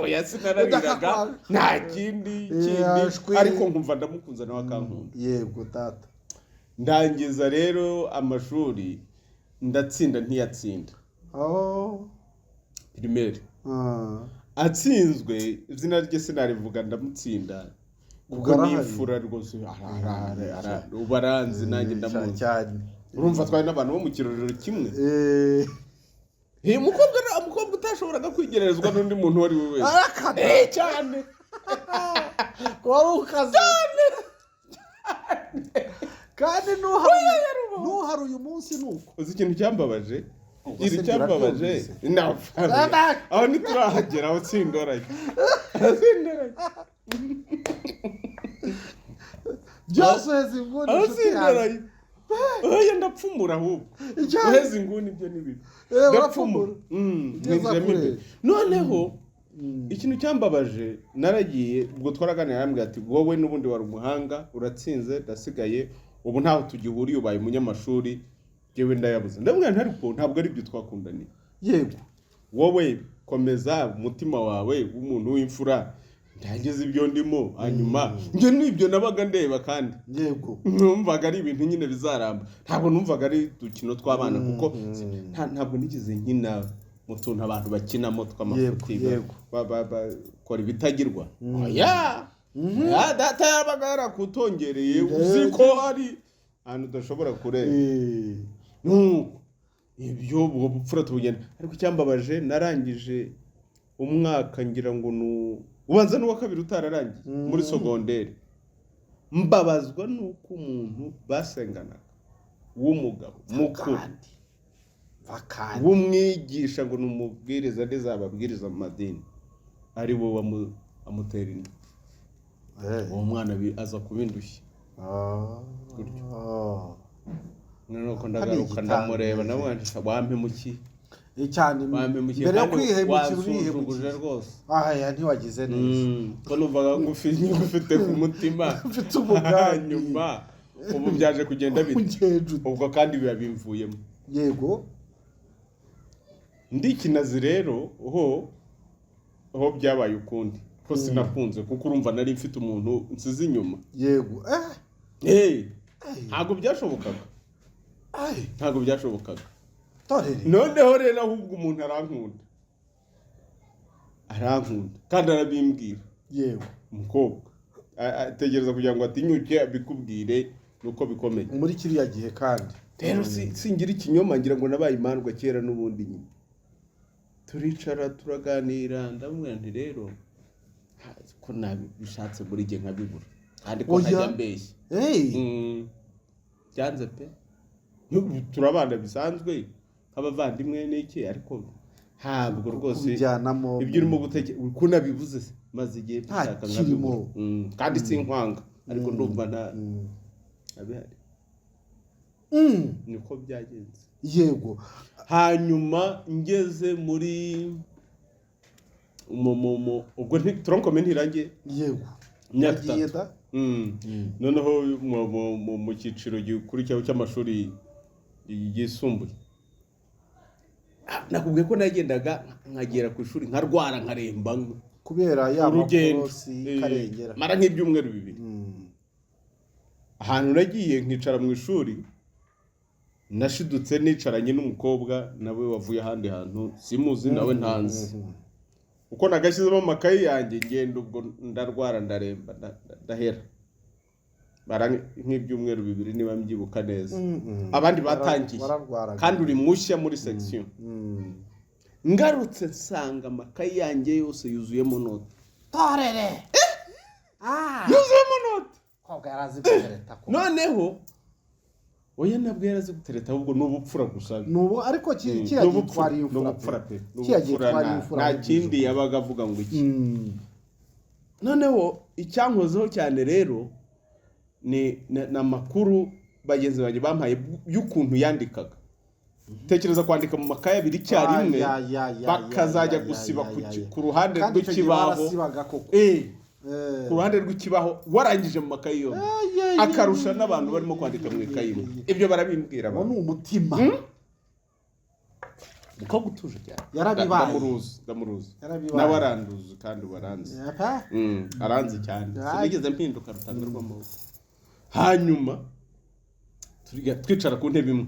oya, sinarariraga. Udakakwa. Nta kindi kindi. Ashwi. Ariko nkumva ndamukunze nawe akankunda. Yego data. Ndangiza rero amashuri, ndatsinda, ntiyatsinda. Primaire. Atsinzwe, izina rye sinarivuga, ndamutsinda Ubwo kuko ni arahari. imfura rwose, ubu aranzi nanjye ndamuzi. Cyane. Urumva twari n'abantu bo mu kirorero kimwe. Umukobwa utashoboraga kwigererezwa n'undi muntu uwo ari we wese. Arakata. Cyane. Wari ukaze kandi ntuhari uyu munsi ni uko. Uzi ikintu cyambabaje? Ubwo Ikintu se cyambabaje birabyumvise? Aho ntiturahagera, aho sindoranye, sindoranye. Byose uheza inguni, Aho inshuti yanjye. sindoranye, oya, ndapfumura ahubwo. Uheza inguni ibyo ni bibi. Urapfumura. Ndapfumura. Ugeza Ninjiramo kure. imbere. Noneho ikintu cyambabaje, naragiye ubwo twaraganira, arambwira ati wowe n'ubundi wari umuhanga, uratsinze, ndasigaye, ubu ntaho tugihuriye, ubaye umunyamashuri. Njyewe ndayabuze. Ndamubwira nti: "Ariko ntabwo ari byo twakundaniye. Wowe komeza umutima wawe w'umuntu w'imfura, ndangize ibyo ndimo." Hanyuma njye n'ibyo nabaga ndeba kandi numvaga ari ibintu nyine bizaramba, ntabwo numvaga ari udukino tw'abana, kuko ntabwo nigeze nkina mu tuntu abantu bakinamo tw'amafuti. Bakora ibitagirwa. Oya. Ya, data yabaga yarakutongereye, uzi ko hari ahantu udashobora kurenga. Nuko ibyo, ubwo bupfura tubugenda. Ariko icyambabaje, narangije umwaka, ngira ngo ni ubanza n'uwa kabiri utararangiye muri sogonderi, mbabazwa n'uko umuntu basenganaga w'umugabo mukuru, Kandi bakandi w'umwigisha, ngo ni umubwiriza, ndizababwiriza mu madini, ari we amutera inda. Uwo mwana aza kuba indushyi. Nuko ndagaruka, igitangaje. ndamureba, nawe wampemukiye. Cyane. Wampemukiye Mbere yo kandi kwihemukira wansuzuguje urihemukiye. rwose. Aya, ntiwagize neza. Ko numvaga ngufite ku mutima. Mfite umugambi. Hanyuma ubu byaje kugenda bite? Ugenje ute? Ubwo kandi biba bimvuyemo. Ndi Kinazi rero, ho byabaye ukundi, ko sinakunze, kuko urumva nari mfite umuntu nsize inyuma. Yego. Ntabwo byashobokaga. Ay, ntabwo byashobokaga. Torere. Noneho rero ahubwo umuntu arankunda, arankunda kandi arabimbwira. Umukobwa ategereza kugira ngo atinyuke abikubwire, nuko bikomeye. Muri kiriya gihe kandi. Rero singira ikinyoma, ngira ngo nabaye imandwa kera n'ubundi nyine. Turicara turaganira, ndamubwira nti: "Rero ko nabishatse buri gihe nkabibura, kandi ko Oya. ntajya mbeshya." Hey. Byanze pe. N'ubu turabana bisanzwe nk'abavandimwe n'iki, ariko ntabwo rwose Kubijyanamo. ibyo urimo gutekereza ko nabibuze se, maze igihe Nta mbishaka kirimo. nkabibura. Kandi sinkwanga, ariko ndumva nta ntabihari. Niko byagenze. Hanyuma ngeze muri mu ubwo tronc commun ntirangiye. Imyaka Wagiye 3. da? Noneho mu cyiciro gikurikiyeho cy'amashuri yisumbuye. Nakubwiye ko nagendaga nkagera ku ishuri nkarwara, nkaremba. Kubera ya Urugendo. makorosi karengera. Mara nk'ibyumweru 2. Ahantu nagiye nkicara mu ishuri, nashidutse nicaranye n'umukobwa nawe wavuye ahandi hantu simuzi, nawe ntanzi. Uko nagashyizemo amakayi yanjye ngenda, ubwo ndarwara, ndaremba, ndahera. Mara nk'ibyumweru 2 niba mbyibuka neza. Abandi batangiye. Wararwaraga. Kandi uri mushya muri section. Ngarutse nsanga amakayi yanjye yose yuzuyemo note. Torere. Ah. Yuzuyemo note. Kobwa yarazi gutereta ko. Noneho oya, ntabwo yarazi gutereta, ahubwo ni ubupfura gusa. Nubu ariko kiriya Ni gihe ubupfura, twari ni imfura ubupfura pe. pe, ni Kiriya gihe ubupfura, twari imfura. Nta kindi yabaga avuga ngo iki. Noneho icyankozeho cyane rero ni amakuru bagenzi banjye bampaye y'ukuntu yandikaga. Tekereza kwandika mu makaye abiri icyarimwe, Ay, ay, ay, ay, bakazajya ay, gusiba ay, ay, ay. ku ruhande Kandi icyo gihe rw'ikibaho. barasibaga koko. Ku ruhande rw'ikibaho warangije mu makayi yombi, Ay, ay, akarusha ay, n'abantu ay, barimo ay, kwandika mu ay, ikayi ay, imwe. ay. Ibyo barabimbwira Uwo ni abantu. umutima. Umukobwa utuje cyane. Yarabibaye. Ndamuruzi, ndamuruzi. Yarabibaye. Nawe aranduzi kandi ubu aranzi. Apa? Aranzi cyane. Ay. Sinigeze mpinduka rutanga rw'amaboko. Hanyuma twicara ku ntebe imwe,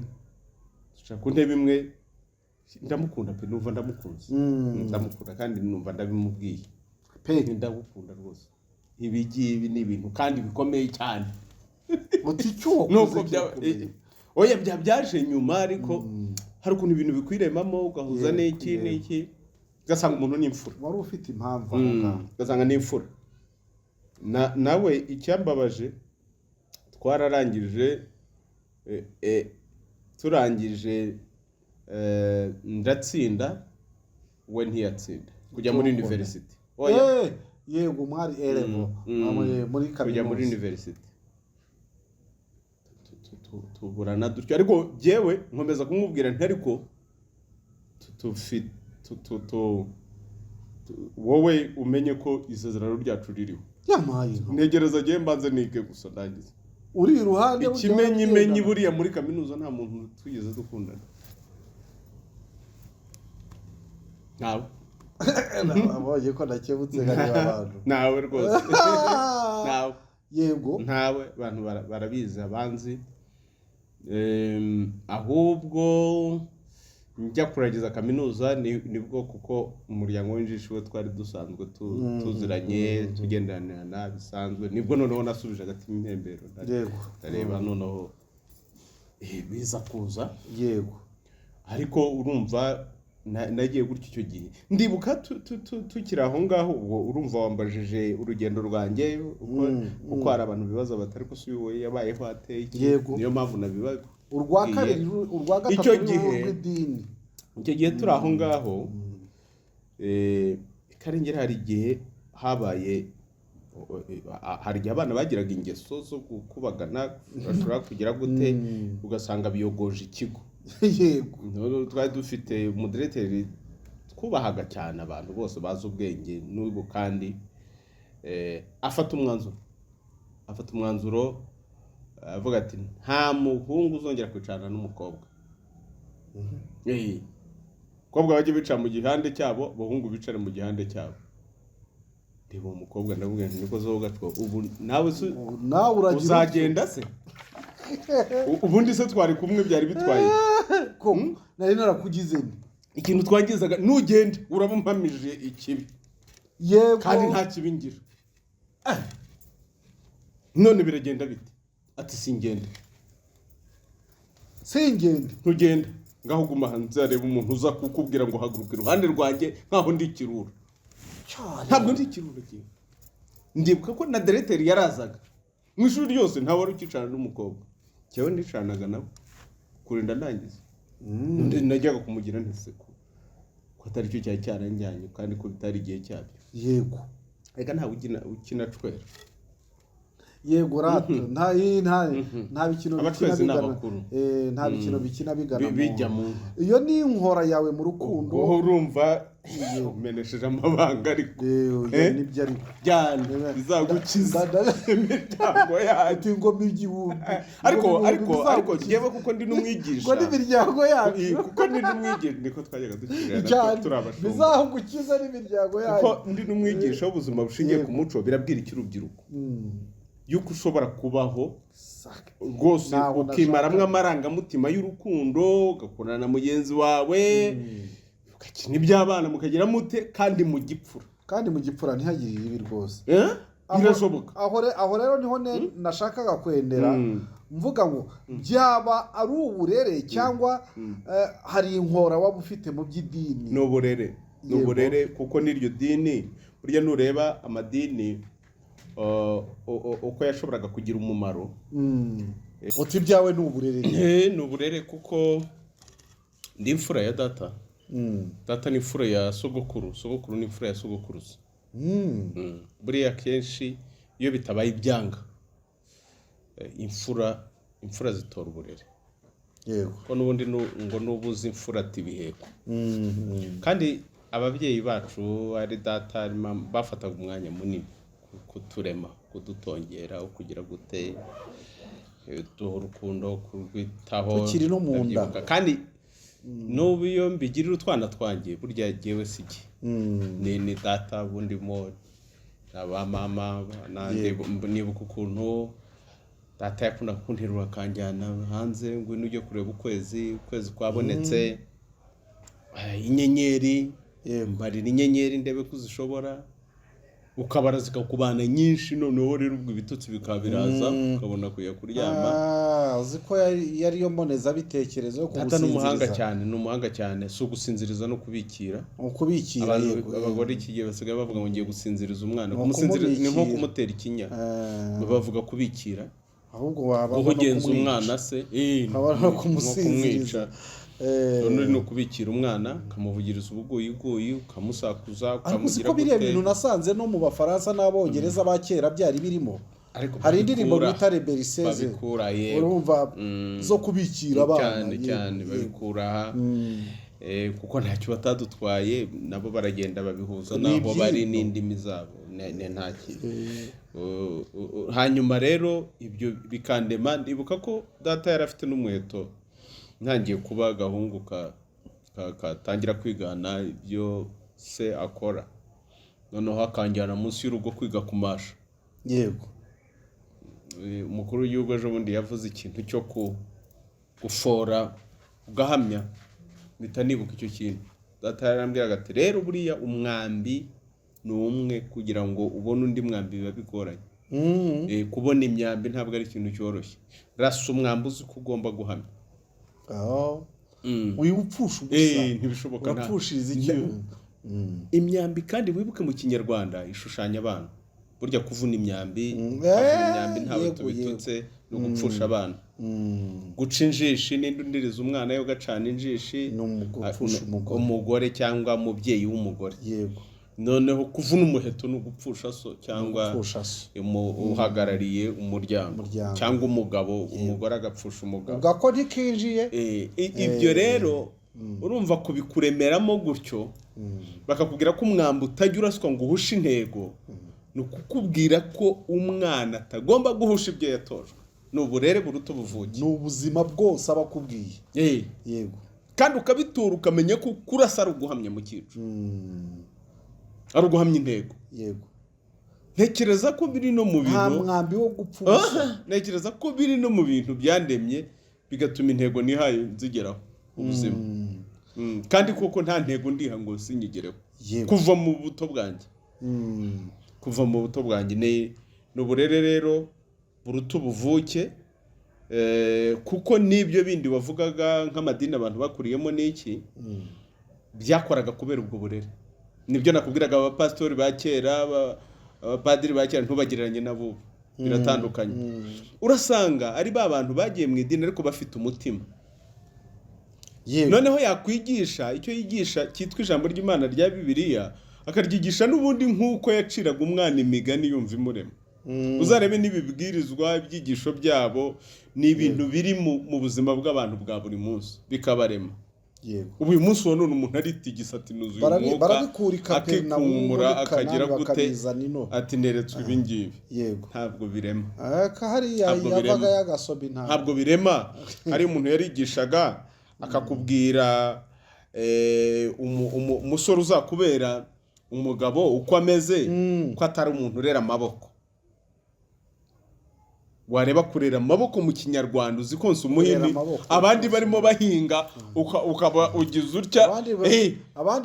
twicara ku ntebe imwe, ndamukunda pe, numva ndamukunze. Ndamukunda kandi numva ndabimubwiye. Pe. Ndagukunda rwose, ibi ngibi ni ibintu kandi bikomeye cyane. Uti icyo Nuko wakoze kirakomeye. oya, byaje nyuma, ariko hari ukuntu ibintu bikwiremamo ugahuza n'iki n'iki, ugasanga umuntu ni imfura. Wari ufite impamvu aho ngaho. Ugasanga ni imfura. Nawe icyambabaje, twararangije, turangije, ndatsinda, we ntiyatsinda kujya muri Tronc commun. university. Oya. Yego, mwari A level. Muri Kujya muri kaminuza. university. Tuburana dutyo, ariko jyewe nkomeza kumubwira nti: "Ariko wowe umenye ko isezerano ryacu ririho." Yamaye inka. Ntegereza, jyewe mbanze nige gusa ndangize. Uri iruhande burya Ikimenyimenyi, baragendana. buriya muri kaminuza nta muntu twigeze dukundana, ntawe. Nabonye ko nakebutse nkareba abantu. Ntawe rwose, ntawe. Ntawe. Abantu barabizi, abanzi. Ahubwo njya kurangiza kaminuza nibwo, kuko umuryango w'injishi we twari dusanzwe tuziranye, tugenderanirana bisanzwe, nibwo noneho nasubije agatima impembero, ndareba noneho biza kuza. Ariko urumva nagiye gutyo icyo gihe, ndibuka tukiri aho ngaho. Ubwo urumva wambajije urugendo rwanjye uko hari abantu bibaza batari ko si uyu yabayeho ateye iki? Niyo mpamvu nabibaza. Urwa kabiri, urwa gatatu Icyo ni gihe- urw'idini. Icyo gihe turi aho ngaho, Karengera, hari igihe habaye, hari igihe abana bagiraga ingeso zo gukubagana, bashobora kugira gute, ugasanga biyogoje ikigo. Noneho twari dufite umudiregiteri twubahaga cyane, abantu bose bazi ubwenge n'ubu kandi, afata umwanzuro avuga ati: "Nta muhungu uzongera kwicarana n'umukobwa. Abakobwa bajye bicara mu gihande cyabo, abahungu bicare mu gihande cyabo." Reba uwo mukobwa, ndamubwira nti: "Niko zo gacwa, ubu nawe se Nawe uragira uzagenda se? Ubundi se twari kumwe byari bitwaye iki?" Ko nari narakugize nti Ikintu twangizaga, nugenda uraba umpamije ikibi. Kandi nta kibi ngira. None biragenda bite?" Ati: "Singenda." Singende. "Ntugenda, ngaho guma hanze, areba umuntu uza kukubwira ngo haguruka iruhande rwanjye nkaho ndi ikirura." Ntabwo ndi ikirura kimwe. Ndibuka ko na diregiteri yarazaga mu ishuri ryose, ntawe wari ukicarana n'umukobwa. Njyewe nicaranaga nabo kurinda ndangiza. Undi najyaga kumugira ntiseko ko atari cyo cyari cyaranjyanye, kandi ko bitari igihe cyabyo. Reka, ntawe ukina cwera. Yego rata, nta bikino bikina Abacwezi ni bigana abakuru. Nta bikino bikina bigana Bijya mu nka. Iyo ni inkora yawe mu rukundo. Ubwo urumva umenesheje amabanga ariko. Oya, nibyo ariko. Byane bizagukiza imiryango yacu. Ati ingoma igihumbi, Ariko ingoma ariko ibihumbi ariko bizagukiza. njyewe kuko ndi n'umwigisha, Ngo n'imiryango yacu. Kuko ndi n'umwigisha, niko twajyaga dukirana Cyane. turi abashumba. Bizagukiza n'imiryango Kuko yacu. ndi n'umwigisha w'ubuzima bushingiye ku muco, birabwira iki urubyiruko? Yuko ushobora kubaho rwose Ntaho ukimaramwo nashakaga. amarangamutima y'urukundo, ugakundana na mugenzi wawe, ugakina iby'abana, mukagira mute, kandi mu gipfura. Kandi mu gipfura, ntihagire ibibi rwose. Eh? Birashoboka. Aho rero niho nashakaga kwendera, mvuga ngo byaba ari uburere cyangwa hari inkora waba ufite mu by'idini. Ni uburere, ni uburere, kuko n'iryo dini burya nureba amadini uko yashoboraga kugira umumaro. Uti ibyawe ni uburere. Ni uburere, kuko ndi imfura ya data. Data ni imfura ya sogokuru, sogokuru ni imfura ya sogokuruza. Buriya kenshi iyo bitabaye ibyanga, imfura zitora uburere. Ko n'ubundi ngo n'ubuze imfura ati ibiheko. Kandi ababyeyi bacu, ari data ari mama, bafataga umwanya munini kuturema, kudutongera, kugira gute, duha urukundo, kurwitaho. Tukiri no mu nda. Ndabyibuka. Kandi n'ubu iyo mbigirira utwana twanjye, burya jyewe si jye, ni data bundimo na ba mama nanjye. Nibuka ukuntu data yakundaga kunterura akanjyana hanze: "Ngwino ujye kureba ukwezi, ukwezi kwabonetse, inyenyeri, mbarira inyenyeri ndebe ko uzishobora." Ukabara zikakubana nyinshi, noneho rero ubwo ibitotsi bikaba biraza, ukabona kujya kuryama. Ah, uzi ko yari yo mbonezabitekerezo yo Data ni umuhanga kugusinziriza. cyane, ni umuhanga cyane. Si ugusinziriza no kubikira. Ukubikira. Abantu, abagore iki gihe basigaye bavuga ngo ngiye gusinziriza umwana. Ni Kumusinziriza ni nko ukumubikira. kumutera ikinya. Bavuga kubikira. Ahubwo waba no Guhugenza kumwica. umwana se, Haba no nko kumusinziriza. kumwica. None ni ukubikira umwana, ukamuvugiriza ubuguyiguyi, ukamusakuza, Ariko uzi ukamugira ko biriya gute. bintu nasanze no mu Bafaransa n'Abongereza ba kera byari birimo. Ariko Hari indirimbo babikura, bita Les Berceuses. babikura, yego. Urumva, zo kubikira abana. Cyane cyane. Babikura aha. Kuko ntacyo batadutwaye, nabo baragenda babihuza Ni n'aho bari ibyino. n'indimi zabo. Nta kintu. Hanyuma rero ibyo bikandema. Ndibuka ko data yari afite n'umuheto, ntangiye kuba agahungu katangira kwigana ibyo se akora, noneho akanjyana munsi y'urugo kwiga kumasha. Umukuru w'igihugu ejo bundi yavuze ikintu cyo gufora ugahamya, mpita nibuka icyo kintu. Data yarambwiraga ati: "Rero buriya umwambi ni umwe, kugira ngo ubone undi mwambi biba bigoranye." Kubona imyambi ntabwo ari ikintu cyoroshye. Rasa umwambi uzi ko ugomba guhamya. Wiwupfusha ubusa. Ntibishoboka. Urapfushiriza iki? Imyambi kandi, wibuke, mu Kinyarwanda ishushanya abana. Burya kuvuna imyambi, kuvuna imyambi ntawe tubitutse, ni ugupfusha abana. Guca injishi, n'indi undiriza umwana we ugacana injishi, Ni ugupfusha umugore. Umugore cyangwa umubyeyi w'umugore. Noneho kuvuna umuheto ni ugupfusha so cyangwa Gupfusha so. Uhagarariye umuryango, Umuryango. cyangwa umugabo, umugore agapfusha umugabo. Ubwo ko ntikinjiye. Ibyo rero urumva kubikuremeramo gutyo, bakakubwira ko umwambi utajya uraswa ngo uhushe intego, ni ukukubwira ko umwana atagomba guhusha ibyo yatojwe. Ni uburere buruta ubuvuke. Ni ubuzima bwose aba akubwiye. Kandi ukabitura, ukamenya ko kurasa ari uguhamya mu cyico, ari uguhamya intego. Ntekereza ko biri no mu Nta bintu mwambi wo gupfa ubusa. Aha, ntekereza ko biri no mu bintu byandemye, bigatuma intego nihaye nzigeraho ubuzima. Kandi koko nta ntego ndiha ngo sinyigereho. Kuva mu buto bwanjye, kuva mu buto bwanjye ni uburere rero buruta ubuvuke. Kuko n'ibyo bindi wavugaga nk'amadini abantu bakuriyemo n'iki, byakoraga kubera ubwo burere. Nibyo nakubwiraga, abapasitori ba kera, abapadiri ba kera, ntubagereranye n'abubu, biratandukanye. Urasanga ari ba bantu bagiye mu idini ariko bafite umutima. Noneho yakwigisha icyo yigisha cyitwa ijambo ry'Imana rya Bibiliya, akaryigisha n'ubundi nk'uko yaciraga umwana imigani yumva imurema. Uzarebe n'ibibwirizwa, ibyigisho byabo ni ibintu biri mu buzima bw'abantu bwa buri munsi, bikabarema. Ubu uyu munsi wa none umuntu aritigisa ati: "Nuzuye umwuka," Barabikura i Kaperinawumu akikumura, muri akagira Kanani, gute, bakabizana ino. ati: "Neretswe ibi ngibi." Ntabwo birema. Aka hariya Ntabwo yavaga birema. yagasoma intama. Ntabwo birema. Hari umuntu yarigishaga akakubwira umusore uzakubera umugabo uko ameze, ko atari umuntu urera amaboko. Wareba kurera amaboko mu Kinyarwanda, uzi konsa umuhini, Kurera amaboko. abandi barimo bahinga, ukaba ugize utya, Abandi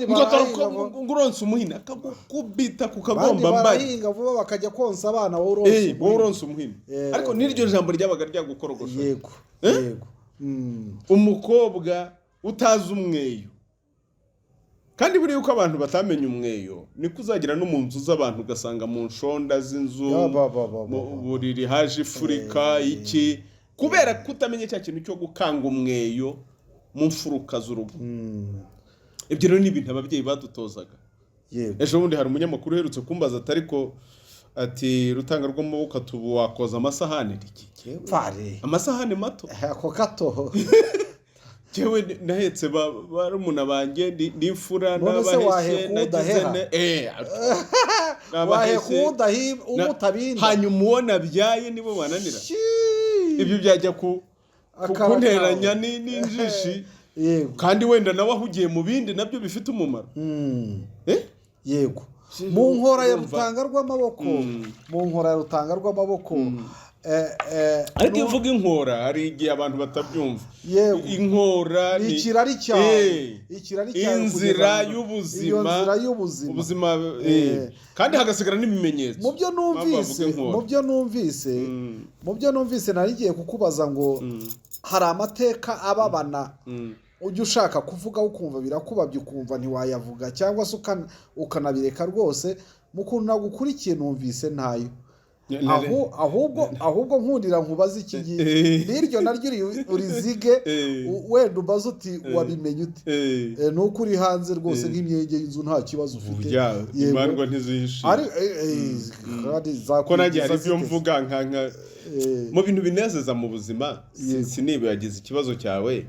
ngo dore barahinga ngo uronse umuhini, akagukubita ku Abandi kagomba mbari. barahinga vuba bakajya konsa abana, wowe uronsa Wowe umuhini. uronse umuhini. Ariko n'iryo jambo ryabaga ryagukorogosha. yego Eh? Yego. Umukobwa utazi umweyo, kandi buriya uko abantu batamenye umweyo niko uzagera no mu nzu z'abantu, ugasanga mu nshonda z'inzu, Ya, ba, ba, ba, ba, mu ba. buriri haje ifurika iki, kubera kutamenya cya kintu cyo gukanga umweyo mu mfuruka z'urugo. Ibyo rero ni ibintu ababyeyi badutozaga. Ejo bundi hari umunyamakuru uherutse kumbaza ati: "Ariko," ati, "rutanga rw'amaboko," ati, "ubu wakoza amasahani?" Pfare. Amasahani mato. Ako gato. Jewe nahetse barumuna banjye, ndi imfura. None se N'abaheshye waheka nagize udaheha? n'abaheshye. Waheka utabinda? Hanyuma uwo nabyaye nibo bananira. Shii. Ibyo byajya Akara kunteranya kawe. n'injishi, kandi wenda nawe ahugiye mu bindi nabyo bifite umumaro. Eh? Yego, mu nkora ya Urumva? rutanga rw'amaboko, mu nkora ya rutanga rw'amaboko, Ariko iyo uvuga inkora hari igihe abantu batabyumva. Inkora ni ikirari cyawe. Ikirari cyawe Inzira kugeza iyo y'ubuzima. nzira y'ubuzima. Ubuzima, kandi hagasigara n'ibimenyetso. Mu byo Mpamvu numvise bavuga inkora. Mu byo numvise, mu byo numvise, nari ngiye kukubaza ngo hari amateka ababana ujya ushaka kuvuga ukumva birakubabye, ukumva ntiwayavuga, cyangwa se ukanabireka rwose. Mu kuntu nagukurikiye numvise ntayo. Ahubwo nkundira nkubaze iki ngiki, n'iryo naryo urizige, wenda umbaze uti: "Wabimenye ute?" Nuko uri hanze rwose nk'imyenge y'inzu, nta kibazo ufite. Burya imandwa ntizihishe. Ari kandi Ko nanjye hari zakwigiza ibyo zite? mvuga nka mu bintu binezeza mu buzima, sinibagize ikibazo cyawe.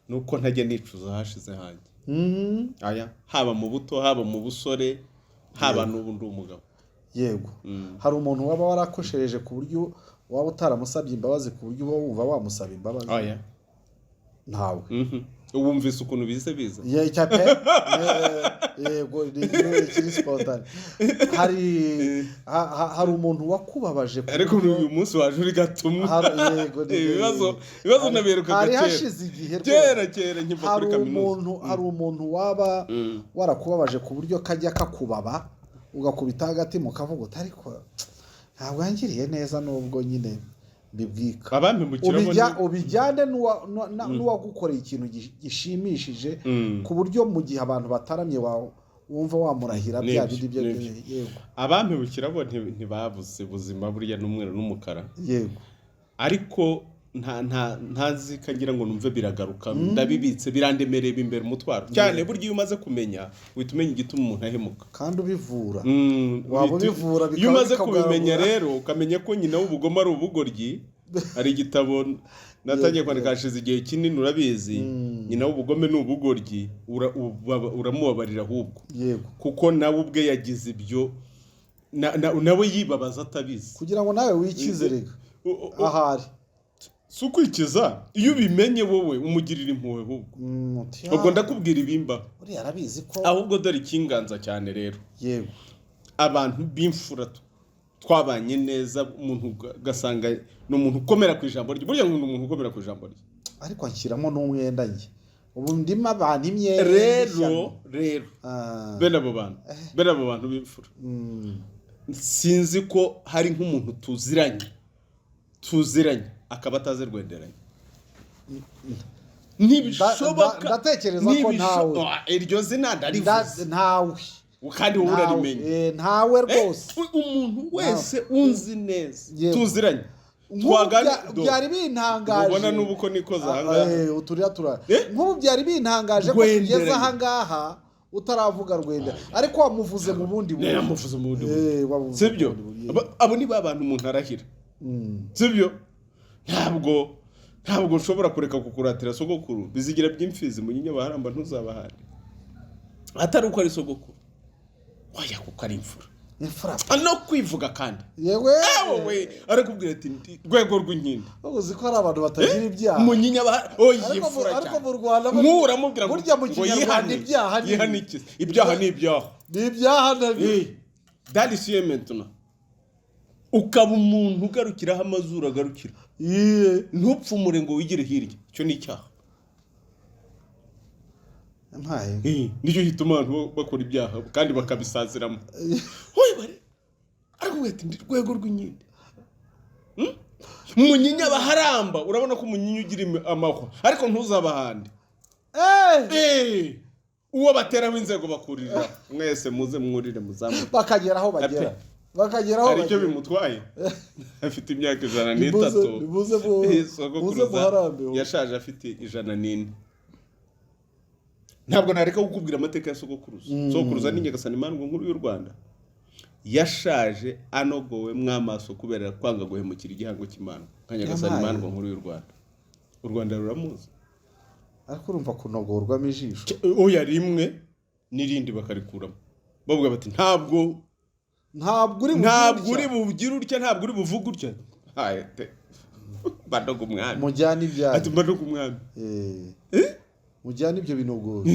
Ni uko ntajya nicuza ahashize hanjye. Aya, haba mu buto, haba mu busore, haba n'ubu ndi umugabo. Yego. Hari umuntu waba warakoshereje ku buryo waba utaramusabye imbabazi, ku buryo uba wumva wamusaba imbabazi? Aya. Ntawe? Wumvise ukuntu bize biza? Ye, cya pe. Yego, ni ikiri spontané. Hari umuntu wakubabaje ku Ariko buryo- uyu munsi waje uri gatumwa. Yego, Ibibazo nabiherukaga hari kera. Hashize igihe rwose. Kera kera nkiva Hari kuri kaminuza. umuntu waba warakubabaje ku buryo kajya kakubaba, ugakubita hagati mu kavuga uti: "Ariko ntabwo yangiriye neza nubwo nyine mbibwika"? Abampemukira bo Ubijyane n'uwagukoreye ikintu gishimishije, ku buryo mu gihe abantu bataramye wumva wamurahira bya Nibyo, bindi byo. Nibyo. Yego. Abampemukira bo ntibabuze buzima, burya n'umweru n'umukara. Ariko nta ntazi kagira ngo numve biragaruka, ndabibitse, birandemereye, bimbera umutwaro cyane. Burya iyo umaze kumenya, uhita umenya igituma umuntu ahemuka. Kandi ubivura. Waba ubivura Iyo umaze bikagaragara. kubimenya rero, ukamenya ko nyina w'ubugome ari ubugoryi. Hari igitabo natangiye kwandika hashize igihe kinini, urabizi. Nyina w'ubugome ni ubugoryi, uramubabarira ahubwo, kuko nawe ubwe yagize ibyo, nawe yibabaza atabizi. Kugira ngo nawe wikize rega. Ahari. Si ukwikiza, iyo ubimenye wowe umugirira impuhwe ahubwo. Uti, Ubwo "Ah, ndakubwira ibimba. uriya arabizi ko." Ahubwo dore ikinganza cyane rero. Abantu b'imfura twabanye neza, umuntu ugasanga ni umuntu ukomera ku ijambo rye. Burya nkunda umuntu ukomera ku ijambo rye. Ariko anshyiramo n'umwenda, njye ubu ndimo abantu imyenda. Rero bene abo bantu b'imfura, sinzi ko hari nk'umuntu tuziranye akaba atazi Rwenderanye. Ntibishoboka. Ndatekereza ko ntawe. Ah, iryo zina ndarivuze. Ntawe. Kandi wowe Ntawe. urarimenye. Ntawe rwose. Umuntu wese unzi neza, tuziranye, Nk'ubu byari bintangaje. Ubona n'ubu ko nikoze Ah, ahangaha. Uturira tura. Nk'ubu byari bintangaje ko Rwenderanye. tugeze ahangaha utaravuga Rwenda, ariko wamuvuze mu bundi buryo. Yamuvuze mu bundi buryo. Wamuvuze mu Sibyo? bundi buryo. Abo ni ba bantu umuntu arahira. Sibyo? Ntabwo nshobora kureka kukuratira sogokuru Bizigira by'imfizi Munyinya baharamba ntuzabahane, atari uko ari sogokuru, waya, kuko ari imfura. Imfura. No kwivuga kandi. Yewe. Wowe arakubwira ati: "Ndi rwego rw'inkindi." Uzi ko hari abantu batagira ibyaha? Munyinya ba oye, Ariko imfura ariko cyane. mu Rwanda Nk'uwo uramubwira ngo burya mu ngo Kinyarwanda yihane. ibyaha ni Yihane iki? Ibyaha ni ibyaha. Ni ibyaha nabyo. Dans maintenant ukaba umuntu ugarukiraho amazuru agarukira, ntupfumure ngo wigire hirya, icyo ni icyaha. Mpaye. Nicyo gituma abantu bakora ibyaha kandi bakabisaziramo. Wowe bari arakubwira ati: "Ndi rwego rw'inkindi." Munyinya baharamba, urabona ko umunyinya ugira amahwa, ariko ntuzabahande. Uwo bateraho inzego bakurira, mwese muze mwurire muzamuke. Bakagera aho bagera. Bakagera aho Hari icyo bagera. bimutwaye, afite imyaka ijana n'itatu. Nimuze muze Sogokuruza muharambe. yashaje afite 104. Ntabwo nareka kukubwira amateka ya sogokuruza. Sogokuruza ni Nyagasani Imandwa Nkuru y'u Rwanda. Yashaje anogowe mw'amaso kubera kwanga guhemukira igihango cy'Imana nka Nyagasani Yampaye. Imandwa Nkuru y'u Rwanda. U Rwanda ruramuzi. Ariko urumva kunogorwamo ijisho. Oya, rimwe n'irindi bakarikuramo, bavuga bati: "Ntabwo Ntabwo uri bugire ntabwo utya. uri bugire utya, ntabwo uri buvuge utya." Haye te mbadoga umwami. Mujyane ibyanyu. Ati: "Mbadoga umwami." Mujyane ibyo binogoro.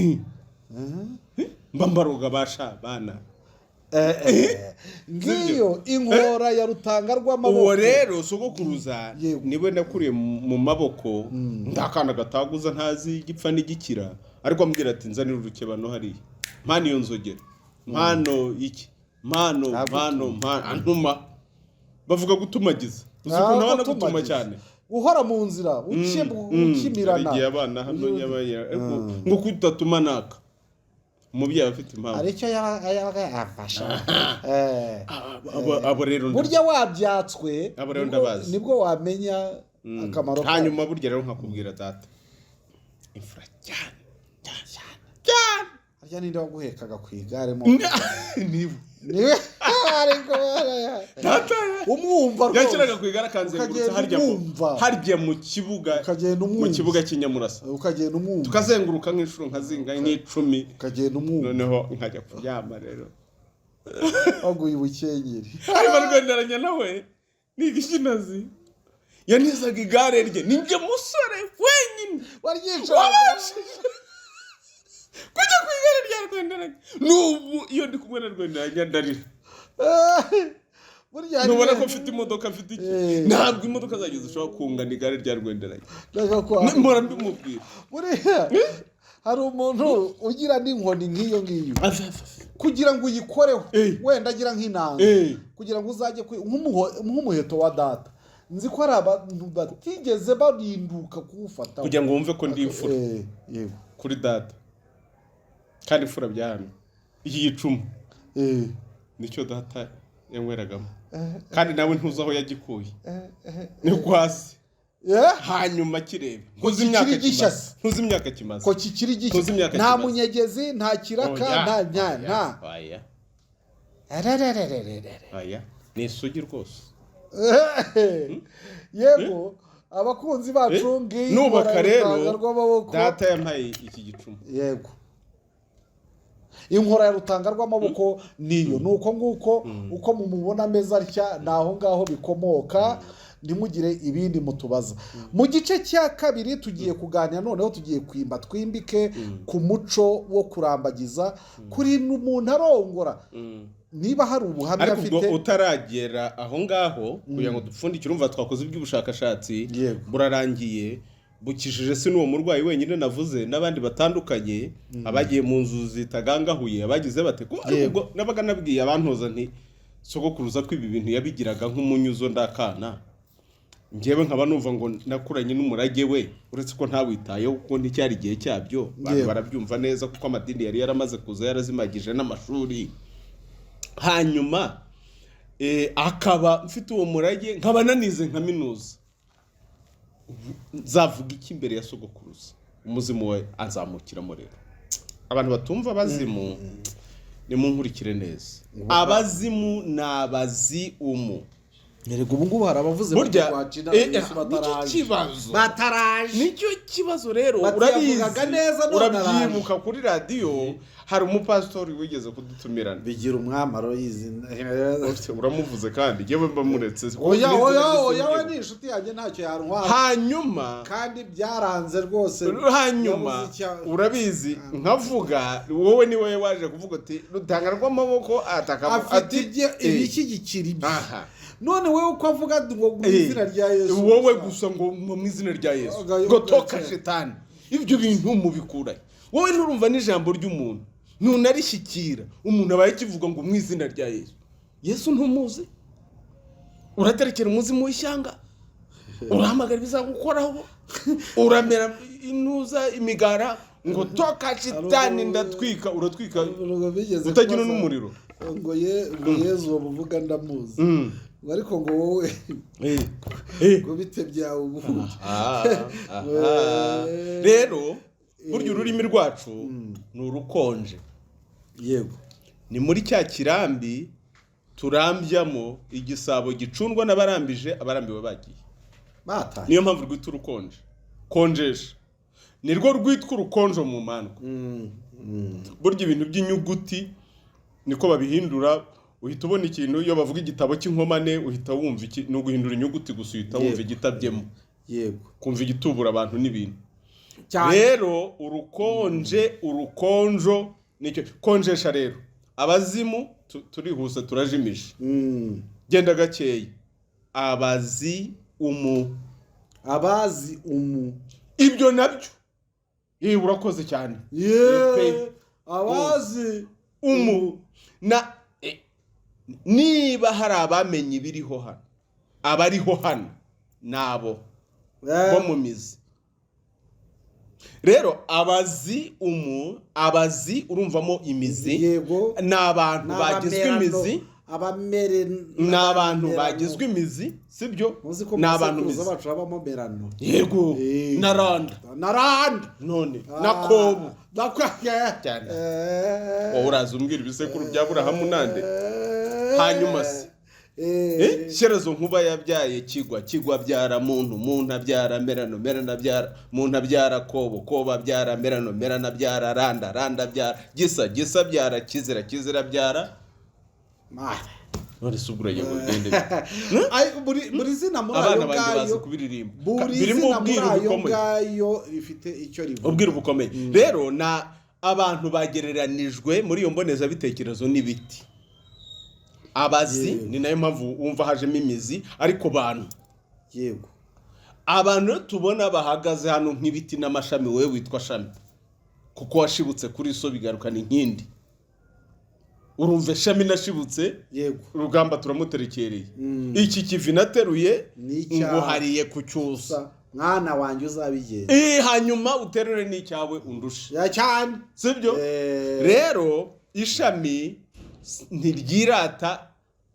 Mba mbaroga basha bana. Ngiyo inkora ya rutanga rw'amaboko. Uwo rero sogokuruza niwe nakuriye mu maboko, ndakana gataguza, ntazi igipfa n'igikira, ariko ambwira ati: "Nzanira urukebano hariya, mpano iyo nzogera, mpano iki, mpano Ntabwo mpano mpano." Antuma, bavuga gutumagiza. Uzi ukuntu Ntabwo abana gutuma tumagiza. cyane. Uhora mu nzira Hari ukimirana. igihe abana hano nyabaya, ariko ngo kutatuma naka, umubyeyi aba afite impamvu. Hari icyo yabaga yafasha. Abo rero Burya wabyatswe Abo rero ndabazi. nibwo wamenya akamaro kayo. Hanyuma burya rero nkakubwira data imfura cyane cyane cyane. Harya ninde waguhekaga ku igare mo? Niba Niwe. Ariko bara- Data umwumva rwose. Yakiraga ku igare akanzengurutsa Ukagenda harya umwumva. Harya mu kibuga, Ukagenda mu umwumva. kibuga cy'inyamurasa. Ukagenda umwumva. Tukazenguruka nk'inshuro nka zingahe, nk'icumi. Ukagenda umwumva. Noneho nkajya kuryama rero. Waguye ubukenyeri. Ariko rwenderanya nawe ni igishinazi, yanizaga igare rye, ni njye musore wenyine Waryicara. Wabashije kujya ku igare rya Rwenderanya. N'ubu iyo ndi kumwe na Rwenderanya ndarira. Burya hari Ntubona ko mfite imodoka, mfite iki? Eh. Ntabwo imodoka zanjye zishobora kungana igare rya Rwenderanya. Ndashaka ko Mpora mbimubwira. Buriya hari umuntu ugira n'inkoni nk'iyo ngiyo, kugira ngo uyikoreho, wenda agira nk'inanga, kugira ngo uzajye nk'umuheto wa data. Nzi ko hari abantu batigeze barinduka kuwufata. Kugira ngo wumve ko ndi imfura Yego. kuri data, kandi imfura byahamye, iki gicuma nicyo data yanyweragamo, kandi nawe ntuzi aho yagikuye, ni kwasi. Hanyuma kirebe, ntuzi Kikiri imyaka gishya kimaze. se. Ntuzi imyaka kimaze. Ko kikiri gishya. Tuzi imyaka Nta kimaze. munyegezi, nta kiraka, Oya, nta nya oya, nta oya. Arararararara. Oya, ni isugi rwose. Yego, abakunzi bacu, ngiyi Nubaka inkora rero, y'urutanga rw'amaboko. Data yampaye iki gicuma. Yego, inkora ya rutanga rw'amaboko niyo ni uko nguko uko mumubona ameze atya, ni aho ngaho bikomoka. Ntimugire ibindi mutubaza. Mu gice cya kabiri tugiye kuganira, noneho tugiye kwimba twimbike ku muco wo kurambagiza, kuri umuntu arongora, niba hari ubuhamya Ariko ubwo afite. utaragera aho ngaho, kugira ngo dupfundikire, urumva twakoze iby'ubushakashatsi, burarangiye, bukishije si n'uwo murwayi wenyine navuze, n'abandi batandukanye, abagiye mu nzu zitagangahuye, abagize bate ko. Ariko ubwo nabaga nabwiye abantoza nti: "Sogokuruza ko ibi bintu yabigiraga nk'umunyuzo ndakana, njyewe nkaba numva ngo nakuranye n'umurage we, uretse ko ntawitayeho kuko nticyari igihe cyabyo." Abantu barabyumva neza, kuko amadini yari yaramaze kuza, yarazimagije n'amashuri. Hanyuma akaba mfite uwo murage, nkaba nanize nkaminuza. Ubu nzavuga iki imbere ya sogokuruza? Umuzimu we azamukiramo. Rero abantu batumva abazimu, nimunkurikire neza. Abazimu ni abaziumu. Erega ubu ngubu hari abavuze Burya bati rwacina nicyo Yesu bataraje. kibazo. Bataraje. Nicyo kibazo rero. Bati Urabizi, yavugaga neza none araje. urabyibuka kuri radiyo hari umupasitori wigeze kudutumirana. Bigira umwamaro y'izina. Uramuvuze kandi yewe mba muretse. Oya, oya, oya, we ni inshuti yanjye, ntacyo yantwara. Hanyuma Kandi byaranze rwose. Hanyuma Yabuze urabizi, nkavuga wowe ni wowe waje kuvuga uti rutanga rw'amaboko ataka. Afite ibishyigikira ibye. Aha. None wowe uko avuga ngo mu izina rya Yesu Wowe gusa ngo mu izina rya Yesu, ngo toka shetani, ibyo bintu mubikurahe? Wowe nturumva n'ijambo ry'umuntu, ntunarishyikira. Umuntu abaye akivuga ngo mu izina rya Yesu, Yesu ntumuzi, uraterekera umuzimu w'ishyanga, urahamagara ibizagukoraho, uramera intuza imigara ngo toka shitani, ndatwika, uratwika Ubwo bigeze utagira kubaza n'umuriro. ngo ye ngo Yezu uwo muvuga ndamuzi, ngo ariko ngo wowe ngo bite byawe ubundi? Aha. Rero burya ururimi rwacu ni urukonje. Ni muri cya kirambi turambyamo igisabo gicundwa n'abarambije, abarambiwe bagiye. Bataye. Niyo mpamvu rwita urukonje, konjesha nirwo rwitwa urukonjo mu mandwa. Burya ibintu by'inyuguti niko babihindura, uhita ubona ikintu. Iyo bavuga igitabo cy'inkomane uhita wumva iki? Ni uguhindura inyuguti gusa, uhita wumva igitabyemo, kumva igitubura abantu n'ibintu. Cyane. Rero urukonje, urukonjo nicyo konjesha. Rero abazimu turihuse, turajimije. Genda gakeya, abazi umu. Abazi umu. Ibyo nabyo, yewe urakoze cyane. Ye, abazi umu na niba hari abamenye ibiriho hano, abariho hano nabo bo mu mizi. Rero abazi umu, abazi urumvamo imizi. Ni abantu bagizwe imizi. Abamere. Ni abantu bagizwe imizi, sibyo? Muzi ko Ni mu abantu sekuruza mizi. bacu habamo merano. Yego. Na randa. Na randa. None na kobu. Na Cyane. Wowe uraza umbwira ibisekuru bya Burahamu nande. Hanyuma se Shyerezo Nkuba yabyaye Kigwa, Kigwa abyara Muntu, Muntu abyara Merano, Merano abyara Muntu, abyara Kobo, Kobo abyara Merano, Merano abyara Randa, Randa abyara Gisa, Gisa abyara Kizira, Kizira abyara. None se ubwo uragira ngo bigende bite? Ay, buri zina muri Abana ayo banjye bazi ngayo, kubiririmba. buri Birimo zina muri ubwiru ayo bukomeye. ngayo rifite icyo rivuga. Ubwiru bukomeye. Rero na abantu bagereranijwe muri iyo mbonezabitekerezo n'ibiti, abazi. Ni nayo mpamvu wumva hajemo imizi, ariko bantu, abantu rero tubona bahagaze hano nk'ibiti n'amashami, wowe witwa shami kuko washibutse kuri so, bigarukana inkindi. Urumva, shami nashibutse, Rugamba turamuterekereye. Iki kivi nateruye Ni icyawe. Nguhariye kucyusa. Gusa mwana wanjye, uzabigenza. Hanyuma uterure n'icyawe undushe. Ya cyane. Sibyo? Rero ishami ntiryirata,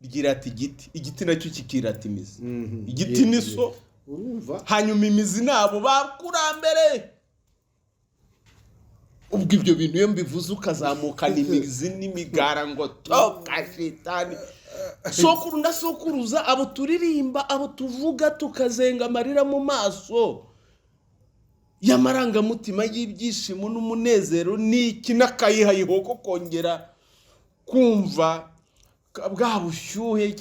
ryirata igiti, igiti nacyo kikirata imizi. Igiti ni so. Urumva. Hanyuma imizi nabo bakurambere. Ubwo ibyo bintu iyo mbivuze ukazamukana imizi n'imigara ngo toka shitani, sokuru na sokuruza, abo turirimba, abo tuvuga tukazenga amarira mu maso y'amarangamutima y'ibyishimo n'umunezero n'iki n'akayihayiho ko kongera kumva bwa bushyuhe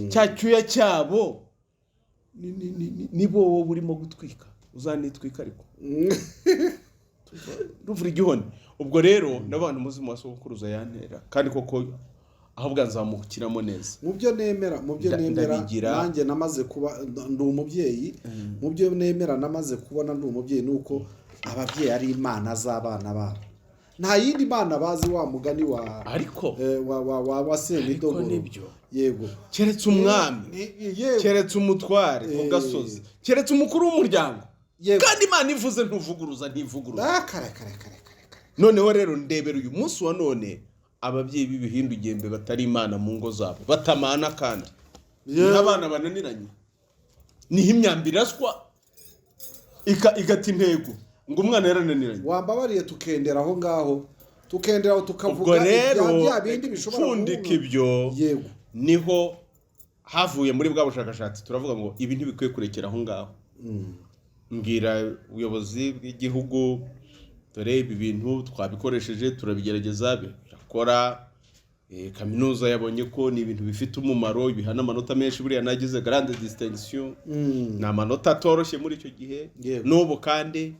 cya cyuya cyabo, ni bo wowe urimo gutwika, uzanitwika ariko ruvura igihoni. Ubwo rero n'abantu muzi wa sokuruza yantera, kandi koko ahubwo nzamukiramo neza. Mu byo nemera, Ndabigira. nanjye namaze kuba ndi umubyeyi, mu byo nemera namaze kubona ndi umubyeyi ni uko ababyeyi ari imana z'abana babo, nta yindi mana bazi, wa mugani wa Ariko wa Semidogoro. Nibyo. Keretse umwami, Yego. keretse umutware ku gasozi, keretse umukuru w'umuryango. Kandi Imana ivuze ntuvuguruza, ntivuguruza. Ah, kare kare kare kare kare. Noneho rero ndebera uyu munsi wa none ababyeyi b'ibihindugembe batari imana mu ngo zabo, batamana, kandi niho abana bananiranye, niho imyambi iraswa igata intego ngo umwana yarananiranye. Wambabariye tukendera aho ngaho, tukendera aho, tukavuga Ubwo rero ibya bya bindi bishobora pfundika ibyo. Niho havuye muri bwa bushakashatsi, turavuga ngo ibi ntibikwiye kurekera aho ngaho. Mbwira ubuyobozi bw'igihugu, dore ibi bintu twabikoresheje, turabigerageza, birakora. Kaminuza yabonye ko ni ibintu bifite umumaro, bihana amanota menshi. Buriya nagize grande distinction, ni amanota atoroshye muri icyo gihe n'ubu kandi.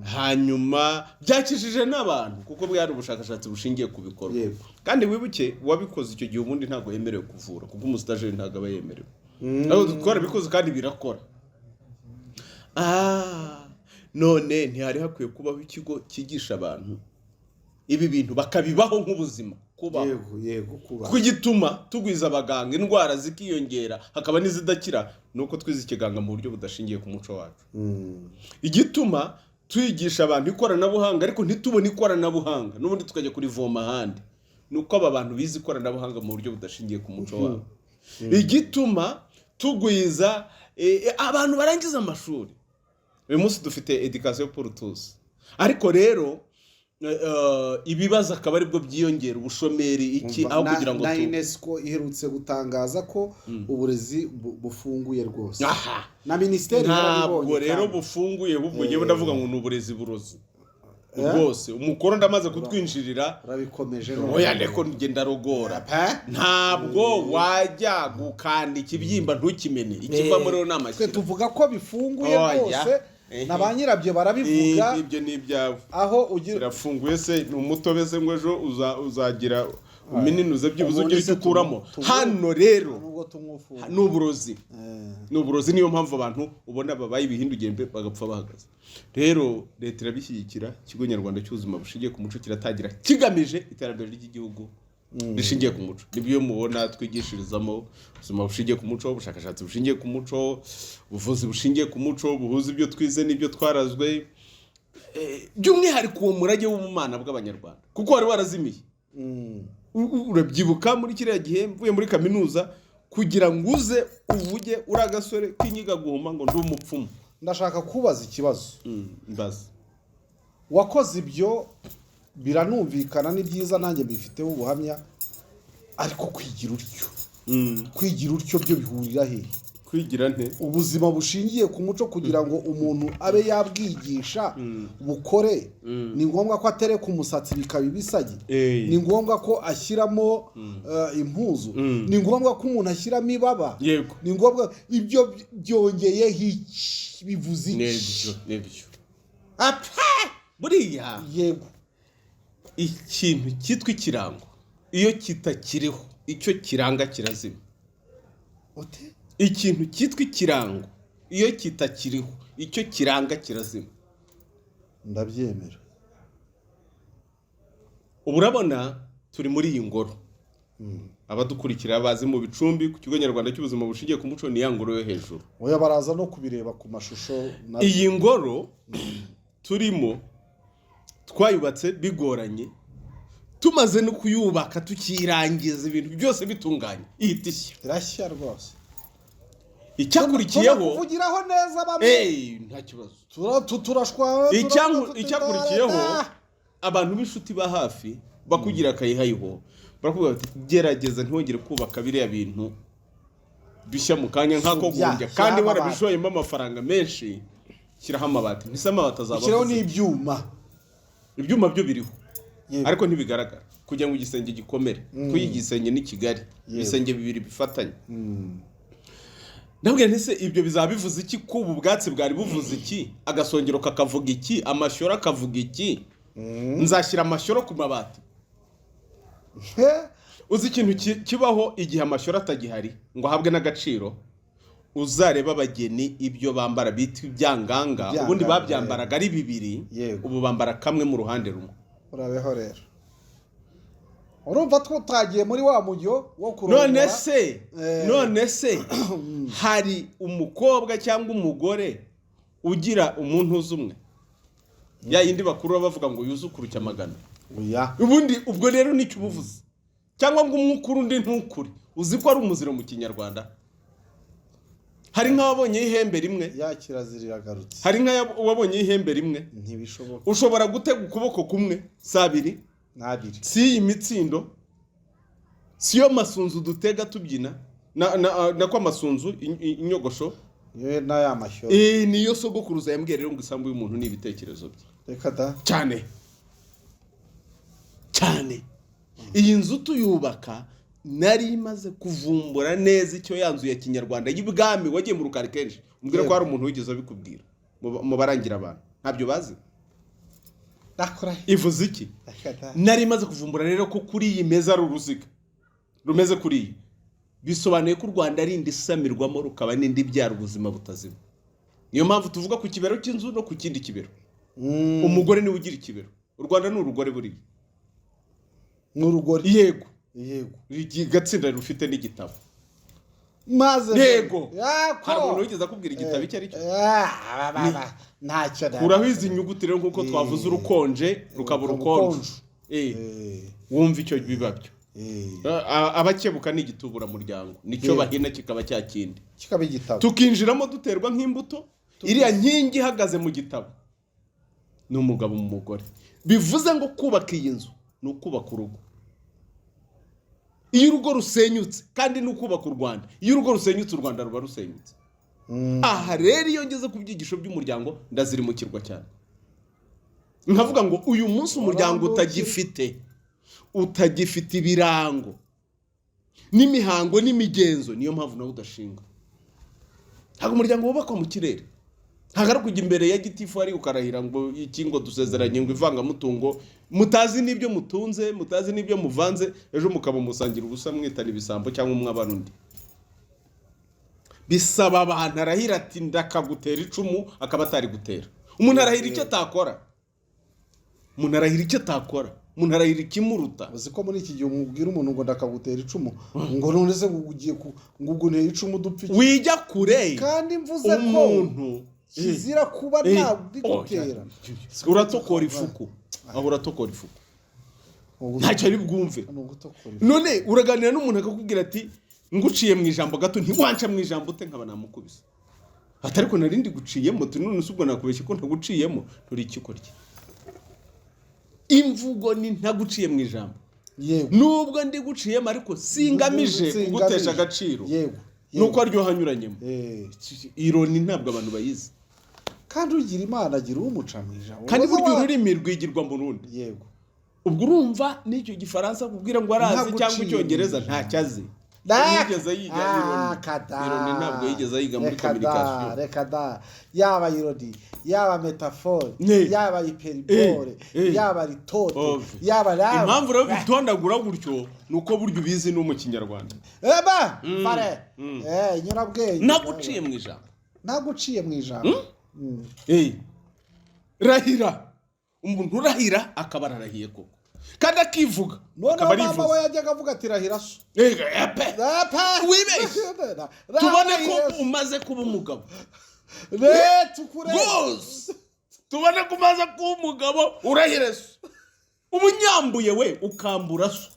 Hanyuma byakijije n'abantu kuko bwari ubushakashatsi bushingiye ku bikorwa. Kandi wibuke, uwabikoze icyo gihe ubundi ntabwo yemerewe kuvura, kuko umusitageri ntabwo aba yemerewe, ariko twarabikoze kandi birakora. None ntihari hakwiye kubaho ikigo cyigisha abantu ibi bintu bakabibaho nk'ubuzima kubaho? Yego, kuba. Kuko igituma tugwiza abaganga, indwara zikiyongera, hakaba n'izidakira, ni uko twize ikiganga mu buryo budashingiye ku muco wacu. Igituma twigisha abantu ikoranabuhanga ariko ntitubone ikoranabuhanga, n'ubundi tukajya kurivoma ahandi, ni uko aba bantu bize ikoranabuhanga mu buryo budashingiye ku muco wabo. Igituma tugwiza abantu barangiza amashuri, uyu munsi dufite éducation pour tous, ariko rero ibibazo akaba aribwo byiyongera, ubushomeri, iki, aho kugira ngo Na tu UNESCO iherutse gutangaza ko uburezi bufunguye rwose. Na minisiteri Ntabwo yarabibonye rero kandi. bufunguye, ahubwo njyewe ndavuga ngo ni uburezi burozi rwose. Umukoro ndamaze kutwinjirira. Urabikomeje. Oya, ndeko ngenda rogora. Pe? Ntabwo wajya gukanda ikibyimba ntukimene, ikivamo rero ni Twe amashyira. tuvuga ko bifunguye Oya. rwose, na ba nyirabyo barabivuga. Ibyo ni ibyawe. Aho ugira Birafunguye se ni umutobe se ngo ejo uzagira umininuze byibuze Ubundi ugire icyo se ukuramo? Hano rero nubwo tumwufunga ni uburozi, ni uburozi. Niyo mpamvu abantu ubona babaye ibihindugembe bagapfa bahagaze. Rero leta irabishyigikira, Ikigo Nyarwanda cy'Ubuzima Bushingiye ku Muco kiratangira kigamije iterambere ry'igihugu rishingiye ku muco. Nibyo mubona twigishirizamo ubuzima bushingiye ku muco, ubushakashatsi bushingiye ku muco, ubuvuzi bushingiye ku muco, buhuza ibyo twize n'ibyo twarazwe. By'umwihariko uwo murage w'ubumana bw'Abanyarwanda, kuko wari warazimiye. Urabyibuka muri kiriya gihe mvuye muri kaminuza, kugira ngo uze uvuge uri agasore k'inyigaguhuma ngo ndi umupfumu. Ndashaka kubaza ikibazo. Mbaza. Wakoze ibyo, biranumvikana, ni byiza, nanjye mbifiteho ubuhamya. Ariko kwigira utyo, kwigira utyo byo bihurira hehe? Kwigira nte? Ubuzima bushingiye ku muco, kugira ngo umuntu abe yabwigisha bukore, ni ngombwa ko atereka umusatsi bikaba ibisagi? Ni ngombwa ko ashyiramo impuzu? Ni ngombwa ko umuntu ashyiramo ibaba? Yego. Ni ngombwa? Ibyo byongeyeho iki? Bivuze iki? Nibyo, nibyo. Apa buriya ikintu cyitwa ikirango, iyo kitakiriho, icyo kiranga kirazima. Ute? Ikintu cyitwa ikirango, iyo kitakiriho, icyo kiranga kirazima. Ndabyemera. Ubu urabona turi muri iyi ngoro. Abadukurikira bazi mu Bicumbi ku Kigo Nyarwanda cy'Ubuzima Bushingiye ku Muco, ni ya ngoro yo hejuru. Oya, baraza no kubireba ku mashusho Iyi ngoro turimo twayubatse bigoranye. Tumaze no kuyubaka, tukirangiza, ibintu byose bitunganye, ihita ishya. Irashya rwose. Icyakurikiyeho Kuvugiraho neza bamwe. Eee, nta kibazo. Turashwana. Icyakurikiyeho, abantu b'inshuti ba hafi bakugira akayihayiho, barakubwira bati: "Gerageza ntiwongere kubaka biriya bintu bishya mu kanya nk'ako Subya, guhumbya, kandi shyiraho amabati." Warabishoyemo amafaranga menshi, shyiraho amabati." Ntise amabati azaba Ushyiraho avuze iki? n'ibyuma. Ibyuma byo biriho, ariko ntibigaragara, kugira ngo igisenge gikomere, kuko iki gisenge ni kigari, ibisenge bibiri bifatanye. Ndabwira nti: "Se ibyo bizaba bivuze iki? Ko ubu bwatsi bwari buvuze iki, agasongero kakavuga iki, amashyoro akavuga iki? Nzashyira amashyoro ku mabati?" Uzi ikintu kibaho igihe amashyoro atagihari ngo ahabwe n'agaciro? Uzareba abageni, ibyo bambara bita ibyanganga, Ibyanganga, ubundi babyambaraga ari bibiri, ubu bambara kamwe mu ruhande rumwe. Urabeho rero, urumva tutagiye muri wa mujyo wo kurongora. None se none se hari umukobwa cyangwa umugore ugira umuntu uzi umwe, ya yindi bakuru bavuga ngo yuzukuruke amagana? Oya. Ubundi ubwo rero nicyo ubuvuze, cyangwa ngo umwe ukure undi ntukure. Uzi ko ari umuziro mu Kinyarwanda? Hari nk'ababonye ihembe rimwe. Ya kirazira iragarutse. Hari nk'ababonye ihembe rimwe. Ntibishoboka. Ushobora gutega ukuboko kumwe, si abiri. N'abiri. Si iyi mitsindo, si yo masunzu dutega tubyina na ko amasunzu inyogosho. Yewe, n'aya mashyoro. Niyo sogokuruza yambwiye rero ngo isambu y'umuntu ni ibitekerezo bye. Reka da! Cyane cyane. Iyi nzu tuyubaka, nari imaze kuvumbura neza icyo ya nzu ya kinyarwanda y'ibwami. Wagiye mu Rukari kenshi, umbwira ko hari umuntu wigeze abikubwira mu barangira abantu, ntabyo bazi. Ndakora. Ivuze iki? Reka da! Nari imaze kuvumbura rero ko kuri iyi meza ari uruziga rumeze kuri iyi, bisobanuye ko u Rwanda ari indi isamirwamo, rukaba n'indi ibyara ubuzima butazima. Niyo mpamvu tuvuga ku kibero cy'inzu no ku kindi kibero. Umugore niwe ugira ikibero. U Rwanda ni urugore buriya. N'urugori. Yego. Gatsinda rufite n'igitabo. Maze Yego. Yako. Hari umuntu wigeze akubwira igitabo icyo ari cyo? Ah, ntacyo. Kuraho izi nyuguti rero, nk'uko twavuze urukonje rukaba urukonje. Wumva icyo biba byo. Abakebuka ni igituburamuryango, nicyo bahina kikaba cya kindi. Kikaba igitabo. Tukinjiramo duterwa nk'imbuto. Iriya nkingi ihagaze mu gitabo ni umugabo mu mugore. Bivuze ngo kubaka iyi nzu ni ukubaka urugo. Iyo urugo rusenyutse, kandi ni ukubaka u Rwanda. Iyo urugo rusenyutse, u Rwanda ruba rusenyutse. Aha rero, iyo ngeze ku byigisho by'umuryango, ndazirimukirwa cyane, nkavuga ngo uyu munsi umuryango utagifite ibirango n'imihango n'imigenzo, niyo mpamvu nawe udashinga. Ntabwo umuryango wubakwa mu kirere. Ntabwo ari ukujya imbere ya gitifu hari ukarahira ngo iki, ngo dusezeranye, ngo ivangamutungo, mutazi n'ibyo mutunze, mutazi n'ibyo muvanze, ejo mukaba musangira ubusa, mwitana ibisambo cyangwa umwe abana undi. Bisaba abantu arahira ati: "Ndakagutera icumu", akaba atari gutera. Umuntu arahira icyo atakora, umuntu arahira icyo atakora, umuntu arahira ikimuruta. Uzi ko muri iki gihe umubwira umuntu ngo ndakagutera icumu, ngo none se ngo ugiye ku ngo ugunteye icumu dupfa iki? Wijya kure. Kandi mvuze ko Umuntu kizira kuba ntabigutera. Uratokora ifuku aho, uratokora ifuku, ntacyo ari bwumve. Ni ugutokora ifuku. None uraganira n'umuntu akakubwira ati: "Nguciye mu ijambo gato." Ntiwanca mu ijambo ute? Nkaba namukubise ati: "Ariko narindi guciyemo." Turi none se ubwo nakubeshye ko ntaguciyemo? Nturi ikikorye. Imvugo ni ntaguciye mu ijambo. Nubwo ndi guciyemo, ariko singamije Singamije. kugutesha agaciro. Nuko aryoha anyuranyemo. Ironie ntabwo abantu bayizi. Kandi ugira Imana agira umuca mu ijambo. Kandi Uba burya ururimi rwigirwa mu rundi. Ubwo urumva n'icyo Gifaransa kubwira ngo arazi Ntaguciye cyangwa Icyongereza mu ntacyo azi. Ntiyigeze yiga ironie. Kada. Ironie ntabwo yigeze yiga muri Reka da, communication. Reka da, yaba ironie, yaba métaphore, yaba hyperbole, yaba litote, yaba raba. Impamvu rero bitondagura gutyo ni uko burya ubizi no mu Kinyarwanda. Eba fare, inyurabwenge. Naguciye mu ijambo. Naguciye mu ijambo. Rahira, umuntu urahira akaba ararahiye koko, kandi akivuga Noneho akaba mama arivuze. we yajyaga avuga ati: "Rahira so." Epe. Epe. Wibeshye. Tubone ko umaze kuba umugabo. Re tukure. Rwose tubone ko umaze kuba umugabo, urahire so. Uba unyambuye we, ukambura so,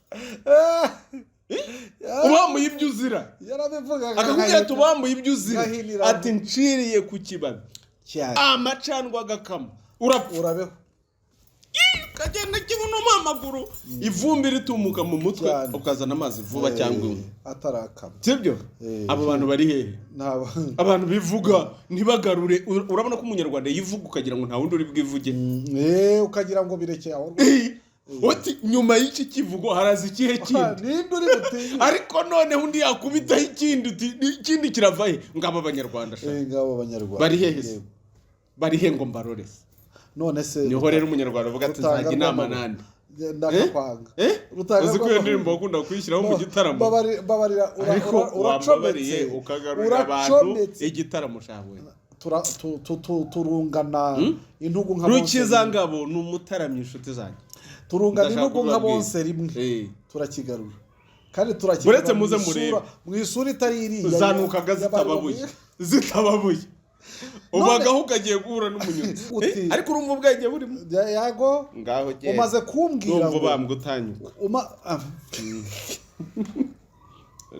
ubambuye ibyo uzira. Yarabivugaga. Akakubwira ati: "Ubambuye ibyo uzira." Ngahinira. Ati: "Nciriye ku kibabi, Cyane. amacandwa agakama, urapfa." Urabeho. Ukagenda kibunamo amaguru, ivumbi ritumuka mu mutwe, ukazana amazi vuba cyangwa inkwi. Atarakama. Sibyo? Eh. Abo bantu bari hehe? Ntabwo. Abantu bivuga ntibagarure. Urabona ko Umunyarwanda yivuga ukagira ngo nta wundi uri bwivuge. Ukagira ngo birekeye aho rwose. Uti nyuma y'iki kivugo haraza ikihe kindi? Ninde uri butinye? Ariko noneho undi yakubitaho ikindi, uti ikindi kirava he? Ngabo Abanyarwanda sha. Ngabo Abanyarwanda. Bari hehe se? Yego. Bari he ngo mbarore se? None se Niho rero Umunyarwanda avuga ati: Rutanga "Nzajya inama rw'amabuye. nande?" Ndakakwanga. Eh? Rutanga Uzi ko iyo rw'amabuye. ndirimbo wakunda kuyishyiraho mu gitaramo? Babarira Ariko wambabariye uracometse. ukagarurira abantu Uracometse. igitaramo cyawe. Turungana intugu nka bonse rimwe. Rukizangabo ni umutaramyi, inshuti zanjye. Turungana Ndashaka intugu nka kubabwira. bonse rimwe. Turakigarura kandi turakigarura Uretse muze mu isura- murebe. mu isura itari iriya Zanukaga zitababuye, zitababuye, ubagaho ukagiye guhura n'umunyutsi. Ariko urumva ubwenge burimo. Yago. Ngaho genda. Umaze kumbwira Ndumva ngo ubambwa utanyuka.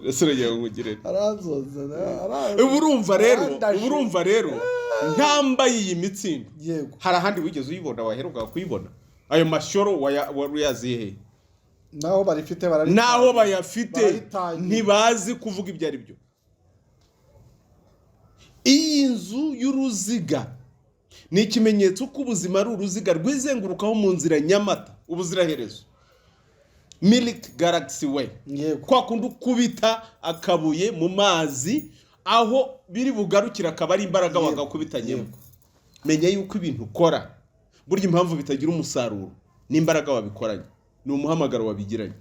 Ese uragira ngo nkugire nte? Aranzoza. Ubu urumva rero, Arandaje. ubu urumva rero ntambaye iyi mitsindo, hari ahandi wigeze uyibona, waheruka kuyibona? Ayo mashyoro wari uyaziye he? Naho barifite bararitangira. N'aho bayafite Bararitangira. ntibazi kuvuga ibyo ari byo. Iyi nzu y'uruziga ni ikimenyetso ko ubuzima ari uruziga rwizengurukaho mu nzira Nyamata ubuziraherezo, Milky Galaxy way. Kwa kundi ukubita akabuye mu mazi, aho biri bugarukire akaba ari imbaraga wagakubitanyemo. Menya yuko ibintu ukora burya impamvu bitagira umusaruro n'imbaraga wabikoranye, ni umuhamagaro wabigiranye.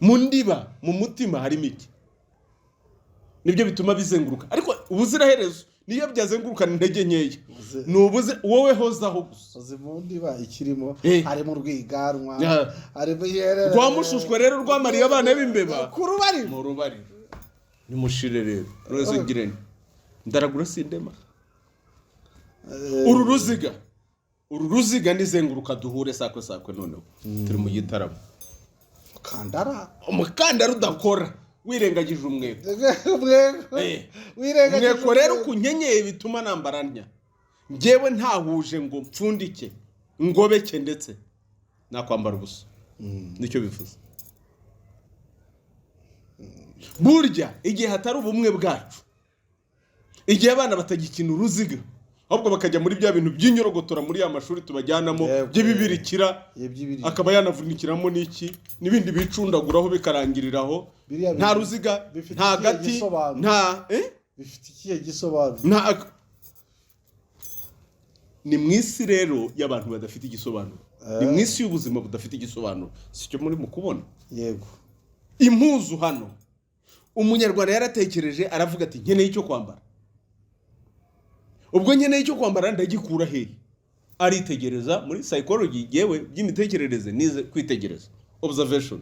Mu ndiba, mu mutima harimo iki? Nibyo bituma bizenguruka, ariko ubuziraherezo niyo byazengurukana intege nkeya. Ni ubuze wowe hozaho gusa. Uzi mu ndiba ikirimo? Harimo urwiganwa. Harimo Rwa mushushwe rero rwamariye abana b'imbeba ku rubariro. Mu rubariro nimushire rero rwese ngirente ndaragura sindema. Uru ruziga, uru ruziga nizenguruka duhure sakwe sakwe. Noneho turi mu gitaramo. Mukandara. Umukandara udakora wirengagije umweko. Umweko. Wirengagije. Umweko rero ukunyenyeye bituma nambara ntya. Njyewe ntahuje ngo mpfundike ngobeke, ndetse nakwambara ubusa. Nicyo bivuze. Burya igihe hatari ubumwe bwacu, igihe abana batagikina uruziga, ahubwo bakajya muri bya bintu by'inyorogotora muri ya mashuri tubajyanamo by'ibibirikira, Iby'ibirikira. akaba yanavunikiramo n'iki n'ibindi bicundaguraho bikarangiriraho. Biriya Nta bintu ruziga, bifite nta ikihe gati, gisobanuro? nta Bifite ikihe gisobanuro? Nta. Ni mu isi rero y'abantu badafite igisobanuro, ni mu isi y'ubuzima budafite igisobanuro. Si cyo muri mu kubona? Yego. Impuzu hano, Umunyarwanda yaratekereje aravuga ati: "Nkeneye icyo kwambara. Ubwo nkeneye icyo kwambara, ndagikura hehe?" Aritegereza. Muri psychology yewe by'imitekerereze nize kwitegereza, observation,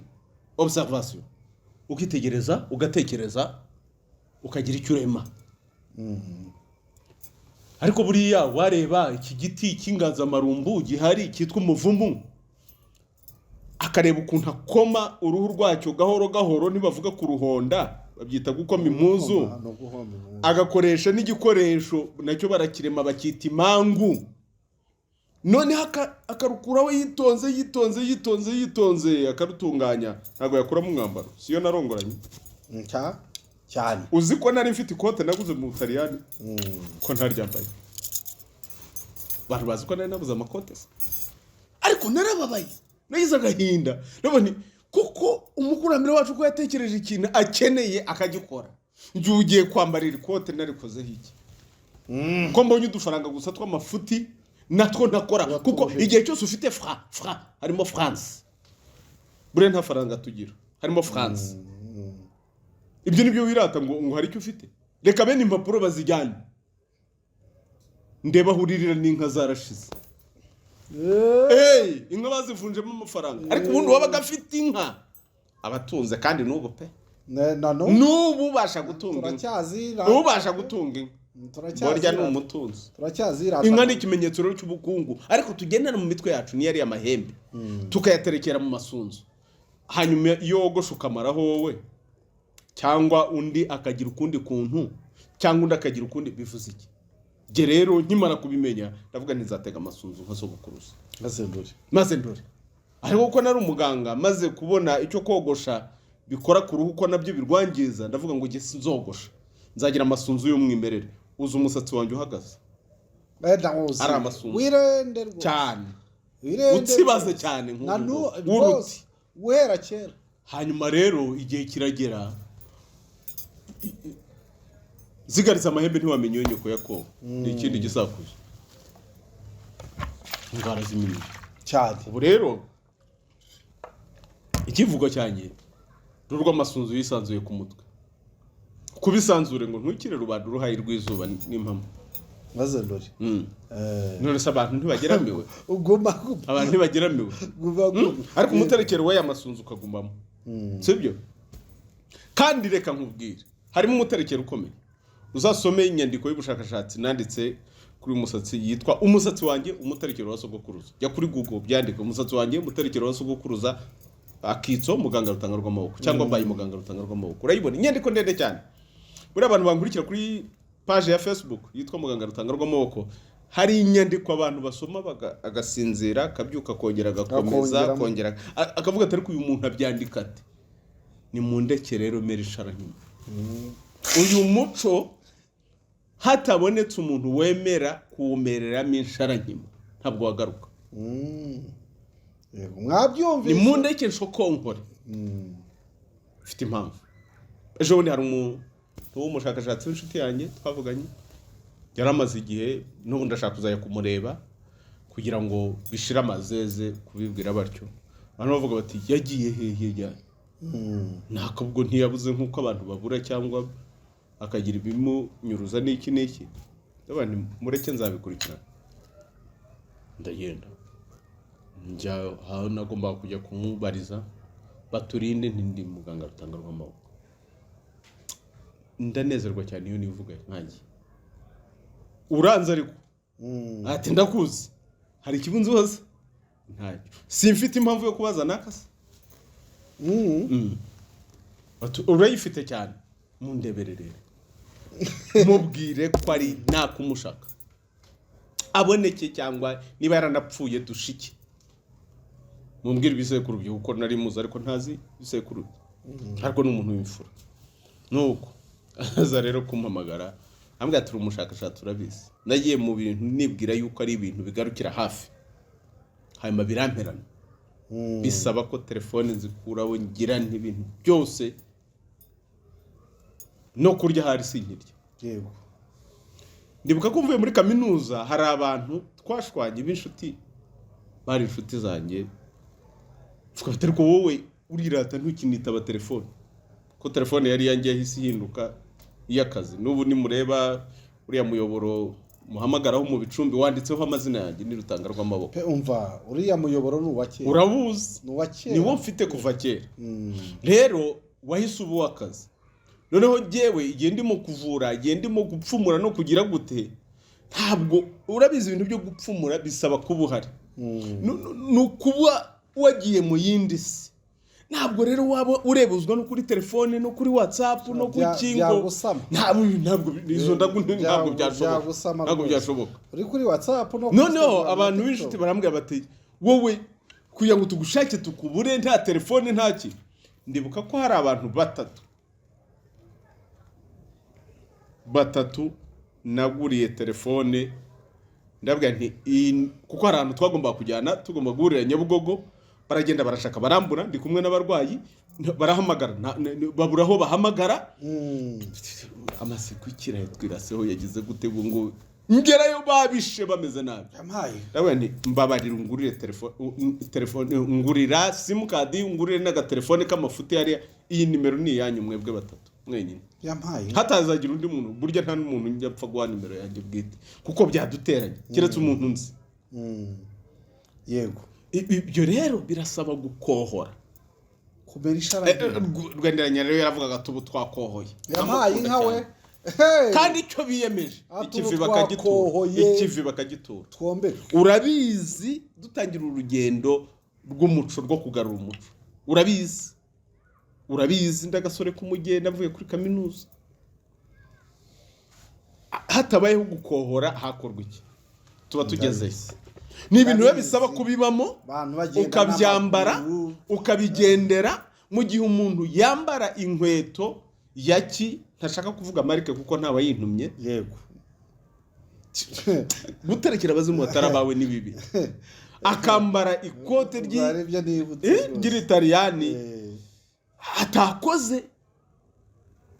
observation, ukitegereza, ugatekereza, ukagira icyo urema. Ariko buriya wareba iki giti cy'inganzamarumbu gihari cyitwa umuvumu, akareba ukuntu akoma uruhu rwacyo gahoro gahoro. Ntibavuga kuruhonda, babyita gukoma impuzu. Ni uguhomba impuzu. Agakoresha n'igikoresho nacyo barakirema, bakita imangu. Noneho akarukuraho yitonze, yitonze, yitonze, yitonze, akarutunganya. Ntabwo yakuramo umwambaro. Siyo narongoranye? Cyane. Uzi ko nari mfite ikote naguze mu Butaliyani, ko ntaryambaye? Abantu bazi ko nari nabuze amakote se? Ariko narababaye, nagize agahinda. Ndabona kuko umukurambere wacu ko yatekereje ikintu akeneye akagikora, njye ugiye kwambara iri kote narikozeho iki, ko mbonye udufaranga gusa tw'amafuti natwo ntakora? Kuko Uratuje. igihe cyose ufite fra harimo France, buriya nta faranga tugira, harimo France. Ibyo nibyo wirata ngo hari icyo ufite. Reka bene impapuro bazijyane, ndeba aho uririra n'inka zarashize. Hey, inka bazivunjemo amafaranga. Ariko ubundi wabaga afite inka abatunze, kandi n'ubu pe. Na no N'ubu ubasha gutunga inka. Turacyazira. Ubasha gutunga inka burya ni Turacyazira. umutunzi. Turacyazira. Inka ni ikimenyetso rero cy'ubukungu, ariko tugendana mu mitwe yacu niyo ari amahembe, tukayaterekera mu masunzu. Hanyuma iyo wogosha ukamaraho wowe, cyangwa undi akagira ukundi kuntu, cyangwa undi akagira ukundi, bivuze iki? Jye rero nkimara kubimenya ndavuga nti nzatega amasunzu nka sogokuruza. Maze ndore. Maze ndore. Ariko kuko nari umuganga, maze kubona icyo kogosha bikora ku ruhu, ko nabyo birwangiza, ndavuga ngo njye sinzogosha, nzagira amasunzu y'umwimerere. Uzi umusatsi wanjye uhagaze? Ndawuzi. Ari amasunzu. Wirende rwose. Cyane. Wirende Utsibaze rwose. cyane Na nk'ubu rwose guhera kera. Hanyuma rero igihe kiragera, zigaritse amahembe, ntiwamenya iyo nyoko yakowe. Ni ikindi gisakuzo, indwara z'iminwa. Cyane. Ubu rero ikivugo cyanjye ni urw'amasunzu yisanzuye ku mutwe, kubisanzure ngo ntukire rubanda uruhayi rw'izuba n'impamo. Maze ndore. None se abantu ntibageramiwe? Uguma guma. Abantu ntibageramiwe? Guma guma. Ariko umuterekero w'aya masunzu ukagumamo, sibyo? Kandi reka nkubwire, harimo umuterekero ukomeye. Uzasome inyandiko y'ubushakashatsi nanditse kuri uyu musatsi yitwa "Umusatsi wanjye, umuterekero wa sogokuruza". Jya kuri Google byandike "Umusatsi wanjye, umuterekero wa sogokuruza", akitso muganga Rutanga rw'amaboko, cyangwa mbaye muganga Rutanga rw'amaboko, urayibona. Inyandiko ndende cyane. Buriya abantu bankurikira kuri page ya Facebook yitwa muganga Rutanga rw'amaboko, hari inyandiko abantu basoma agasinzira, akabyuka, akongera agakomeza. Akongeramo. Akongera akavuga ati: "Ariko uyu muntu abyandika ate?" Ni mu ndeke rero mere ishara nkima uyu muco, hatabonetse umuntu wemera kuwumereramo inshara nkima, ntabwo wagaruka. Yego, Ni mwabyumvise. mu ndeke nshokonkore, mfite impamvu. Ejo bundi hari umuntu w'umushakashatsi w'inshuti yanjye twavuganye, yari amaze igihe, n'ubu ndashaka kuzajya kumureba kugira ngo bishire amazeze kubibwira batyo. Abantu bavuga bati: "Yagiye hehe ya?" Ntabwo ntiyabuze nk'uko abantu babura, cyangwa akagira ibimunyuruza n'iki n'iki. Ndavuga nti: "Mureke nzabikurikirana." Ndagenda njya aho nagombaga kujya kumubariza, baturinde, ntindi muganga Rutanga rw'amaboko. Ndanezerwa cyane iyo nivuga nkanjye: "Uranze?" Ariko ati: "Ndakuzi." "Hari ikibunzi hose?" "Ntacyo." "Simfite impamvu yo kubaza nakase." Ati: "Urayifite cyane." "Mundebere rero, mubwire ko ari nakumushaka aboneke, cyangwa niba yaranapfuye dushike, mumbwire ibisekuru bye, kuko nari muzi ariko ntazi ibisekuru bye, ariko ni umuntu w'imfura." Nuko aza rero kumpamagara, ambwira ati: "Uri umushakashatsi, urabizi, nagiye mu bintu nibwira yuko ari ibintu bigarukira hafi, hanyuma biramperana, bisaba ko telefone nzikuraho, ngira n'ibintu byose, no kurya hari sinkirya." Ndibuka ko mvuye muri kaminuza, hari abantu twashwanye b'inshuti, bari inshuti zanjye, tukaba, ariko wowe urirata ntukinitaba telefone, ko telefone yari iyanjye yahise ihinduka iy'akazi. N'ubu nimureba uriya muyoboro muhamagaraho mu bicumbi wanditseho amazina yanjye, ni Rutanga rw'amaboko. Pe, umva, uriya muyoboro ni uwa kera. Urabuzi? Ni uwa kera. Niwo mfite kuva kera. Rero wahise uba uw'akazi. Noneho jyewe igihe ndimo kuvura, igihe ndimo gupfumura no kugira gute, ntabwo urabizi, ibintu byo gupfumura bisaba kuba uhari. Ni ukuba wagiye mu yindi si. Ntabwo rero waba urebuzwa no kuri telefone, no kuri WhatsApp, no ku kingo. Byagusama. Ntabwo izo ndagu ntabwo byashoboka. Byagusama Ntabwo rwose. byashoboka. Uri kuri WhatsApp no kuri Noneho Instagram na abantu TikTok. b'inshuti barambwira bati: "Wowe kugira ngo tugushake tukubure, nta telefone, nta ki." Ndibuka ko hari abantu batatu naguriye telefone. Ndabwira nti kuko hari ahantu twagombaga kujyana, tugomba guhurira Nyabugogo. Baragenda barashaka barambura, ndi kumwe n'abarwayi, barahamagara, babura aho bahamagara. Amaseko ikirayi twiraseho yagize gute ubu ngubu? Ngerayo babishe bameze nabi. Yampaye. Ndabona nti: "Mbabarira ungurire telefone, ngurira simukadi, ungurire n'agatelefone k'amafuti hariya. Iyi nimero ni iyanyu mwebwe batatu mwenyine." Yampaye. Hatazagira undi muntu. Burya nta n'umuntu njya apfa guha nimero yanjye bwite kuko byaduteranya, keretse umuntu nzi. Yego. Ibyo rero birasaba gukohora. Kumera ishara. Rwenderanya rero yaravugaga ati: "Ubu twakohoye." Yampaye Ndamukunda inka we. cyane. Hey! Kandi icyo biyemeje, Ati ikivi ubu bakagitura. twakohoye. Ikivi bakagitura. Twombere. Urabizi, dutangira urugendo rw'umuco, rwo kugarura umuco, urabizi, ndagasore k'umugenda avuye kuri kaminuza, hatabayeho gukohora hakorwa iki? Tuba tugezeyo. Ni ibintu biba bisaba kubibamo, Abantu bagenda ukabyambara, n'amaguru. ukabigendera. Mu gihe umuntu yambara inkweto ya ki, ntashaka kuvuga marike kuko ntawayintumye. Guterekera abazimu batari abawe ni bibi. Akambara ikote Ari byo nibutse rwose. ry'Iritaliyani atakoze.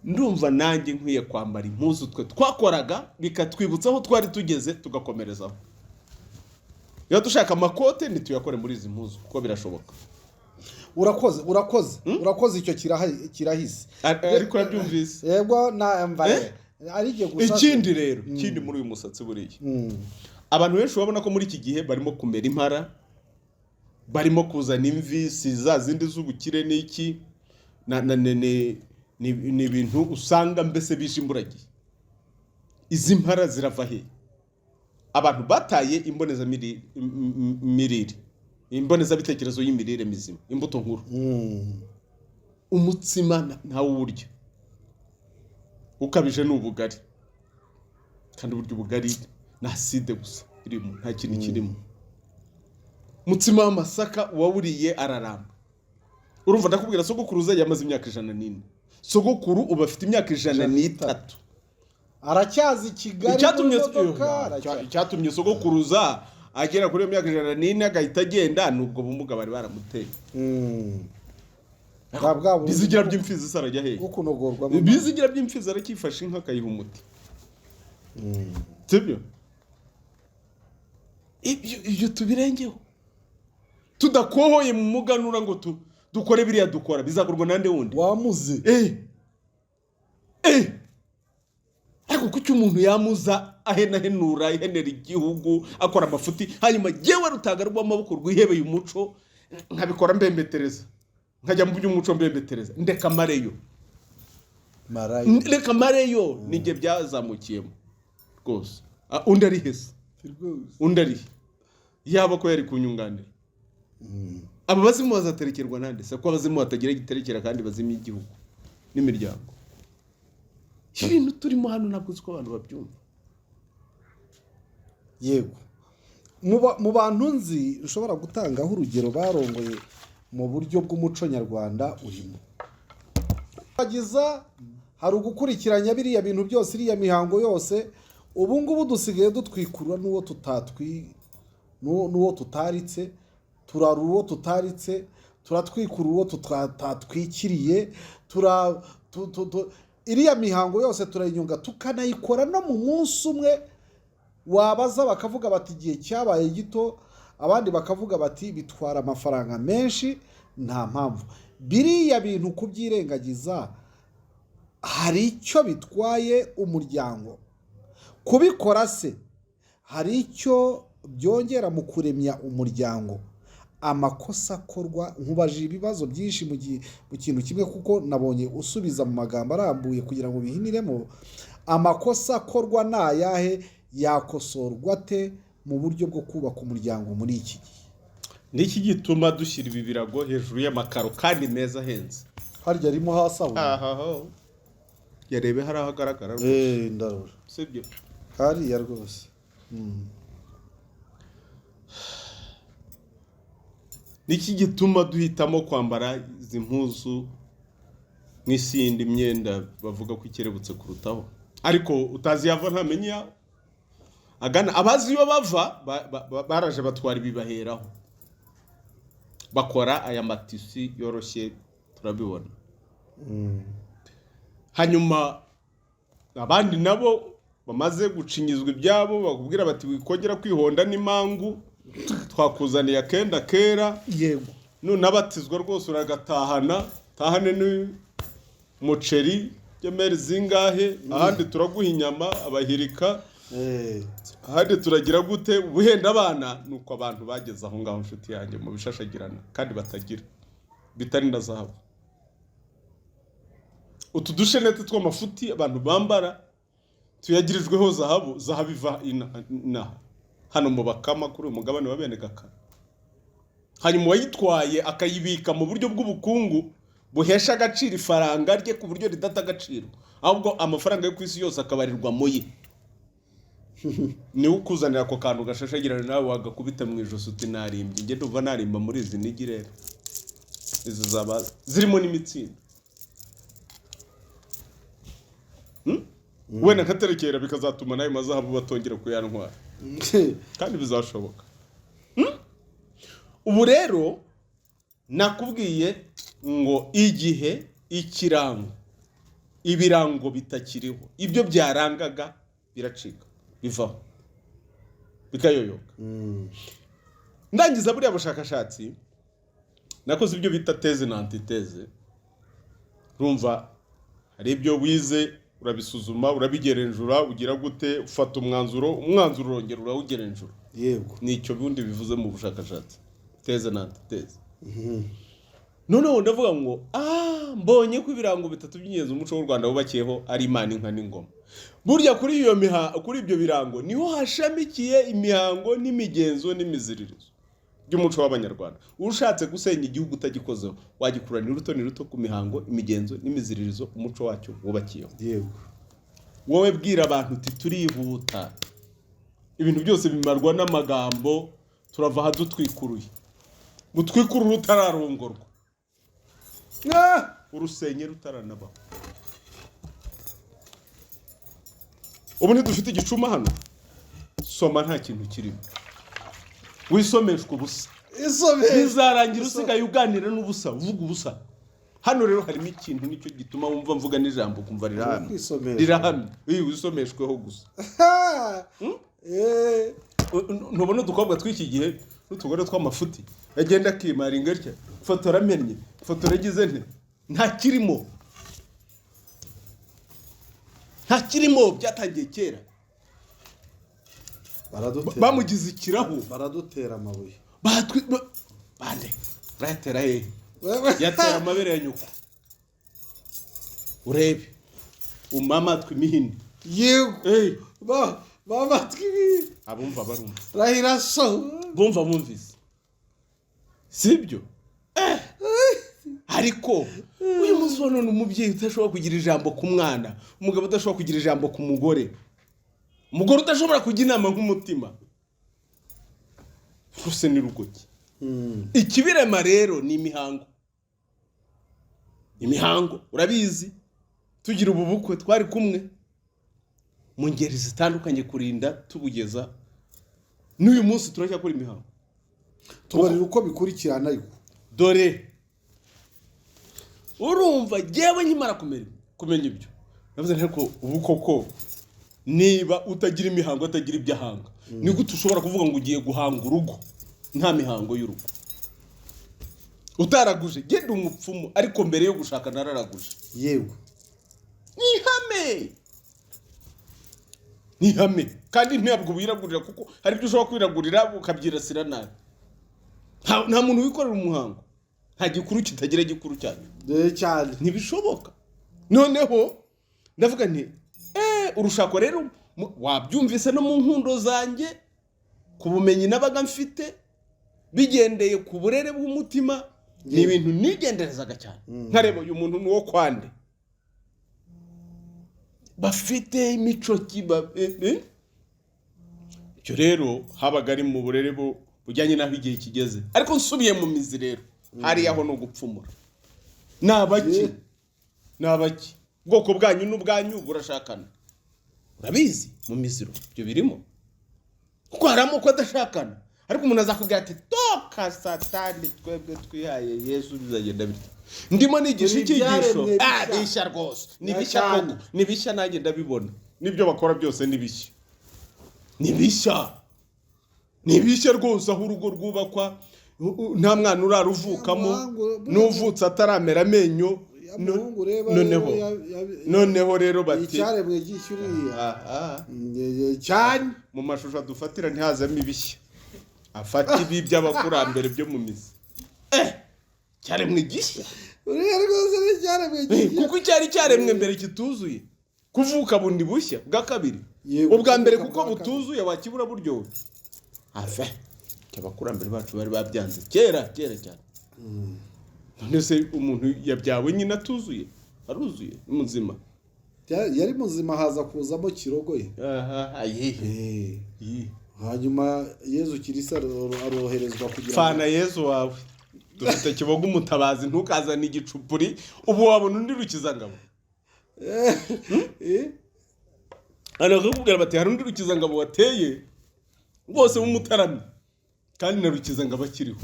Ndumva nanjye nkwiye kwambara impuzu twe twakoraga, bikatwibutsa aho twari tugeze, tugakomerezaho. Niba dushaka amakote, ntituyakore muri izi mpuzu kuko birashoboka. Urakoze, urakoze, urakoze. Icyo kirahise. Ariko urabyumvise? Yego, na mva ari igihe gusa. Ikindi rero, ikindi muri uyu musatsi, buriya abantu benshi urabona ko muri iki gihe barimo kumera impara, barimo kuzana imvi, si za zindi z'ubukire n'iki na na ni ibintu usanga mbese bije imburagihe. Izi mpara zirava he? Abantu bataye imbonezamirire, imbonezabitekerezo y'imirire mizima, imbuto nkuru. Umutsima ntawurya, ukabije ni ubugari, kandi uburyo ubugari ni acide gusa irimo, nta kintu kirimo. Umutsima w'amasaka uwawuriye araramba. Urumva, ndakubwira, sogokuruza yamaze imyaka 104. Sogokuru ubu afite imyaka 103. Aracyaza i Kigali Icyatumye mu modoka, Icyatumye sogokuruza agera kuri iyo myaka 104 agahita agenda, ni ubwo bumuga bari baramuteye. Bwa bundi Bizigira by'imfizi se arajya hehe? bwo kunogorwa. Bizigira by'imfizi aracyifashe inka akayiha umuti, sibyo? Ibyo tubirengeho. Tudakohoye mu muganura ngo dukore biriya dukora, bizakorwa nande wundi? Wamuze. Ariko kuki umuntu yamuza ahenahenura, ahenera igihugu, akora amafuti, hanyuma jyewe rutaga rw'amaboko rwihebeye umuco nkabikora mbembetereza, nkajya mu by'umuco mbembetereza? Ndeka mareyo. Marayo. Reka mareyo, nijye byazamukiyemo rwose. Ah, undi ari hese? Rwose. Undi ari he? Yaba ko yari kunyunganira. Aba bazimu bazaterekerwa nande se, ko abazimu batagira giterekera kandi bazimya igihugu n'imiryango? Ibintu turimo hano ntabwo uzi ko abantu babyumva. Yego, mu bantu nzi ushobora gutangaho urugero barongoye mu buryo bw'umuco nyarwanda urimo. Bagiza hari ugukurikiranya biriya bintu byose, iriya mihango yose. Ubu ngubu dusigaye dutwikurura n'uwo tutatwi n'uwo tutaritse, turarura uwo tutaritse, turatwikurura uwo tutatwikiriye, tura tu- tu- tu- iriya mihango yose turayinyunga, tukanayikora no mu munsi umwe. Wabaza bakavuga bati igihe cyabaye gito, abandi bakavuga bati bitwara amafaranga menshi, nta mpamvu. Biriya bintu kubyirengagiza hari icyo bitwaye umuryango? Kubikora se hari icyo byongera mu kuremya umuryango? Amakosa akorwa, nkubajije ibibazo byinshi mu gihe mu kintu kimwe, kuko nabonye usubiza mu magambo arambuye kugira ngo bihiniremo. Amakosa akorwa ni ayahe? Yakosorwa ate mu buryo bwo kubaka umuryango muri iki gihe? Niki gituma dushyira ibi birago hejuru y'amakaro kandi meza ahenze? Harya arimo hasi aho? Ahaho, yarebe hari aho agaragara rwose. Ndarora. Sibyo? Hariya rwose. Niki gituma duhitamo kwambara izi mpuzu nk'isindi myenda bavuga ko ikerebutse kurutaho, ariko utazi yava ntamenya agana? Abazi iyo bava baraje batwara ibibaheraho, bakora aya matisi yoroshye, turabibona. Hanyuma abandi nabo bamaze gucinyizwa ibyabo bakubwira bati: "Wikongera kwihonda n'imangu, twakuzaniye akenda kera." Nunabatizwa rwose uragatahana, tahane n'umuceri gemeri zingahe, ahandi turaguha inyama abahirika, ahandi turagira gute, ubuhenda abana. Nuko abantu bageze aho ngaho, inshuti yanjye, mu bishashagirana kandi batagira bitari na zahabu. Utu dushenete tw'amafuti abantu bambara tuyagirijweho zahabu. Zahabu iva inaha hano mu Bakama, kuri uyu mugabane wa bene Gakara. Hanyuma uwayitwaye akayibika mu buryo bw'ubukungu buhesha agaciro ifaranga rye, ku buryo ridata agaciro, ahubwo amafaranga yo ku isi yose akabarirwa mu ye, niwe ukuzanira ako kantu gashashagirana, nawe wagakubita mu ijosi uti: "Narimbye." Njye ndumva narimba muri izi nigi rero, izi zaba zirimo n'imitsindo. Wenda nkaterekera bikazatuma n'ayo mazahabu batongera kuyantwara, kandi bizashoboka. Ubu rero nakubwiye ngo igihe ikirango, ibirango bitakiriho, ibyo byarangaga biracika, bivaho, bikayoyoka. Ndangiza buriya bushakashatsi, nakoze ibyo bita thèse na antithèse. Urumva hari ibyo wize, urabisuzuma, urabigerenzura, ugira gute, ufata umwanzuro, umwanzuro urongera urawugerenzura. Nicyo bundi bivuze mu bushakashatsi, thèse na antithèse. Noneho ndavuga ngo mbonye ko ibirango bitatu by'ingenzi umuco w'u Rwanda wubakiyeho ari Imana, inka n'ingoma. Burya kuri ibyo birango niho hashamikiye imihango n'imigenzo n'imiziririzo by'umuco w'Abanyarwanda. Ushatse gusenya igihugu utagikozeho, wagikura ni ruto ni ruto ku mihango, imigenzo n'imiziririzo umuco wacyo wubakiyeho. Wowe bwira abantu uti: "Turihuta, ibintu byose bimarwa n'amagambo, turava aha dutwikuruye." Mutwikurure utararongorwa, urusenge rutaranabaho. Ubu ntidufite igicuma hano? Soma, nta kintu kirimo, wisomeshwa ubusa. Isomero. Bizarangira usigaye uganira n'ubusa, uvuga ubusa. Hano rero harimo ikintu, nicyo gituma wumva mvuga n'ijambo ukumva rirahamye. Kwisomesha. Rirahamye. Iyo wisomeshweho gusa. Ntubona udukobwa tw'iki gihe n'utugore tw'amafuti, agenda akimara ingarya, fotora amennye, fotora agize nte, nta kirimo, nta kirimo. Byatangiye kera. Baradutera. Bamugize ikirahu. Baradutera amabuye. Batwi bande urayatera hehe? Yatera amabere ya nyoko, urebe umamatwi imihini. Yego. Ba bamatwi. Abumva barumva. Rahira so. Bumva bumvise, sibyo? Ariko uyu munsi wa none, umubyeyi udashobora kugira ijambo ku mwana, umugabo udashobora kugira ijambo ku mugore, umugore udashobora kujya inama nk'umutima rwose, ni rugoki. Ikibirema rero ni imihango. Imihango urabizi, tugira ubu bukwe twari kumwe mu ngeri zitandukanye, kurinda tubugeza n'uyu munsi turacyakora imihango. Tubarira uko bikurikirana ariko. Dore urumva, jyewe nkimara kumenya ibyo, navuze nti: "Ariko ubu koko niba utagira imihango, atagira ibyo ahanga, ni gute ushobora kuvuga ngo ugiye guhanga urugo nta mihango y'urugo, utaraguje?" Genda umupfumu, ariko mbere yo gushaka nararaguje. Ni ihame, ni ihame. Kandi ntabwo wiragurira, kuko hari ibyo ushobora kwiragurira ukabyirasira nabi. Nta muntu wikorera umuhango, nta gikuru kitagira gikuru cyane. Cyane. Ntibishoboka. Noneho ndavuga nti: "Urushako rero wabyumvise no mu nkundo zanjye, ku bumenyi nabaga mfite." Bigendeye ku burere bw'umutima, ni ibintu nigenderezaga cyane, nkareba uyu muntu ni uwo kwande, bafite imico kiba. Icyo rero habaga ari mu burere bujyanye n'aho igihe kigeze. Ariko nsubiye mu mizi rero, hariya ho ni ugupfumura. Ni abaki? Ni abaki? Ubwoko bwanyu n'ubwanyu burashakana, urabizi mu miziro ibyo birimo, kuko hari amoko adashakana. Ariko umuntu azakubwira ati: "Toka Satani, twebwe twihaye Yesu, bizagenda bityo." Ndimo nigisha Turi icyigisho. ibyaremwe Ah, bishya. Bishya rwose ni Ya bishya cyane. koko, ni bishya, nanjye ndabibona. N'ibyo bakora byose ni bishya, ni bishya, ni bishya rwose. Aho urugo rwubakwa nta mwana uraruvukamo, n'uvutse ataramera amenyo. Ya muhungu ureba Noneho rero noneho rero bati icyaremwe gishya uriya. Aha. Cyane. Mu mashusho adufatira ntihazamo ibishya, afata ibi by'abakurambere byo mu mizi. Cyaremwe gishya. Uriya rwose ni icyaremwe gishya. Kuko icyari cyaremwe mbere kituzuye, kuvuka bundi bushya bwa kabiri. Yego, Ubwa mbere kuvuka kuko bwa kabiri. butuzuye, wakibura buryohe ave. Abakurambere bacu bari babyanze kera kera cyane. None se umuntu yabyawe nyine atuzuye, aruzuye, ni muzima? Yari muzima, haza kuzamo kirogoye. Aha, ayihe? Hanyuma Yezu Kirisa aroherezwa kugira ngo Fana Yezu wawe, dufite Kibogo umutabazi, ntukazane igicupuri. Ubu wabona undi Rukizangabo? Hano bakakubwira bati: "Hari undi Rukizangabo wateye rwose w'umutaramyi," kandi na Rukizangabo akiriho.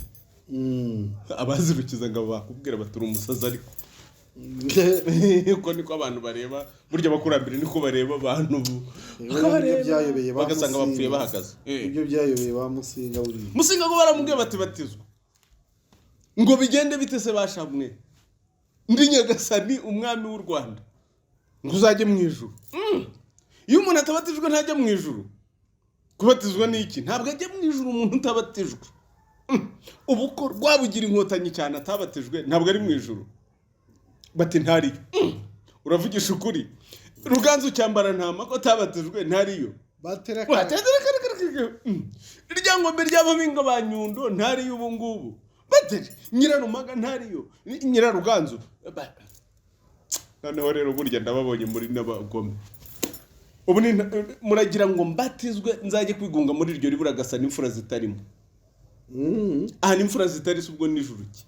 Abazi Rukizangabo bakubwira bati: "Uri umusazi." Ariko uko niko abantu bareba burya, abakurambere niko bareba abantu ubu. Nibyo Bakabareba, byayobeye ba bagasanga bapfuye Musinga. bahagaze. Ibyo byayobeye ba Musinga buriya. Musinga ngo baramubwiye bati: "Batizwa." Ngo bigende bite se bashamwe? "Ndi Nyagasani umwami w'u Rwanda." Ngo uzajye mu ijuru. Iyo umuntu atabatijwe ntajya mu ijuru. Kubatizwa ni iki? Ntabwo ajya mu ijuru umuntu utabatijwe. Ubu ko Rwabugira inkotanyi cyane atabatijwe, ntabwo ari mu ijuru? Bati: "Ntariyo." Uravugisha ukuri? Ruganzu cyambara ntama ko atabatijwe, ntariyo? Batereka. Ryangombe ry'ababinga ba Nyundo ntariyo ubu ngubu? Batere Nyirarumaga ntariyo? Nyiraruganzu. Noneho rero burya ndababonye muri n'abagome. Ubu ni muragira ngo mbatizwe nzajye kwigunga muri iryo ribura gasa n'imfura zitarimo. Aha n'imfura zitari se, ubwo nijoro ki?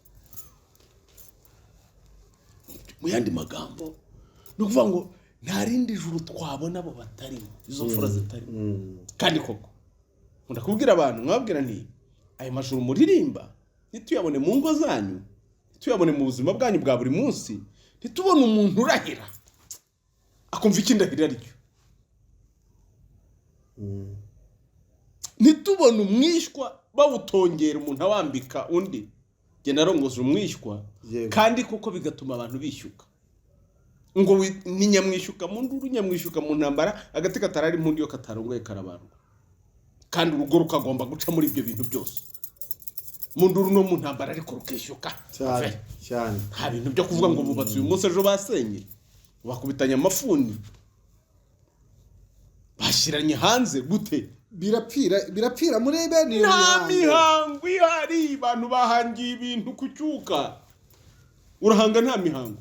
Mu yandi magambo ni ukuvuga ngo nta rindi juru twabona abo batarimo, izo mfura zitarimo. Kandi koko nkunda kubwira abantu, mwabwira nti: "Ayo majuru muririmba ntituyabone mu ngo zanyu, ntituyabone mu buzima bwanyu bwa buri munsi, ntitubone umuntu urahira akumva icyo indahiro ari cyo, ntitubone umwishywa bawutongera, umuntu awambika undi." Njye narongoje umwishywa. Kandi koko bigatuma abantu bishyuka ngo ni nyamwishyuka mu nduru, nyamwishyuka mu ntambara, agati katarari impundu iyo katarongoye karabarwa. Kandi urugo rukagomba guca muri ibyo bintu byose, mu nduru no mu ntambara, ariko rukishyuka. Cyane cyane. Nta bintu byo kuvuga ngo bubatse uyu munsi, ejo basenye, bakubitanye amafuni, bashyiranye hanze gute? Birapfira, birapfira muri bene iyo Nta mihango. mihango ihari. Abantu bahangiye ibintu ku cyuka. Urahanga nta mihango.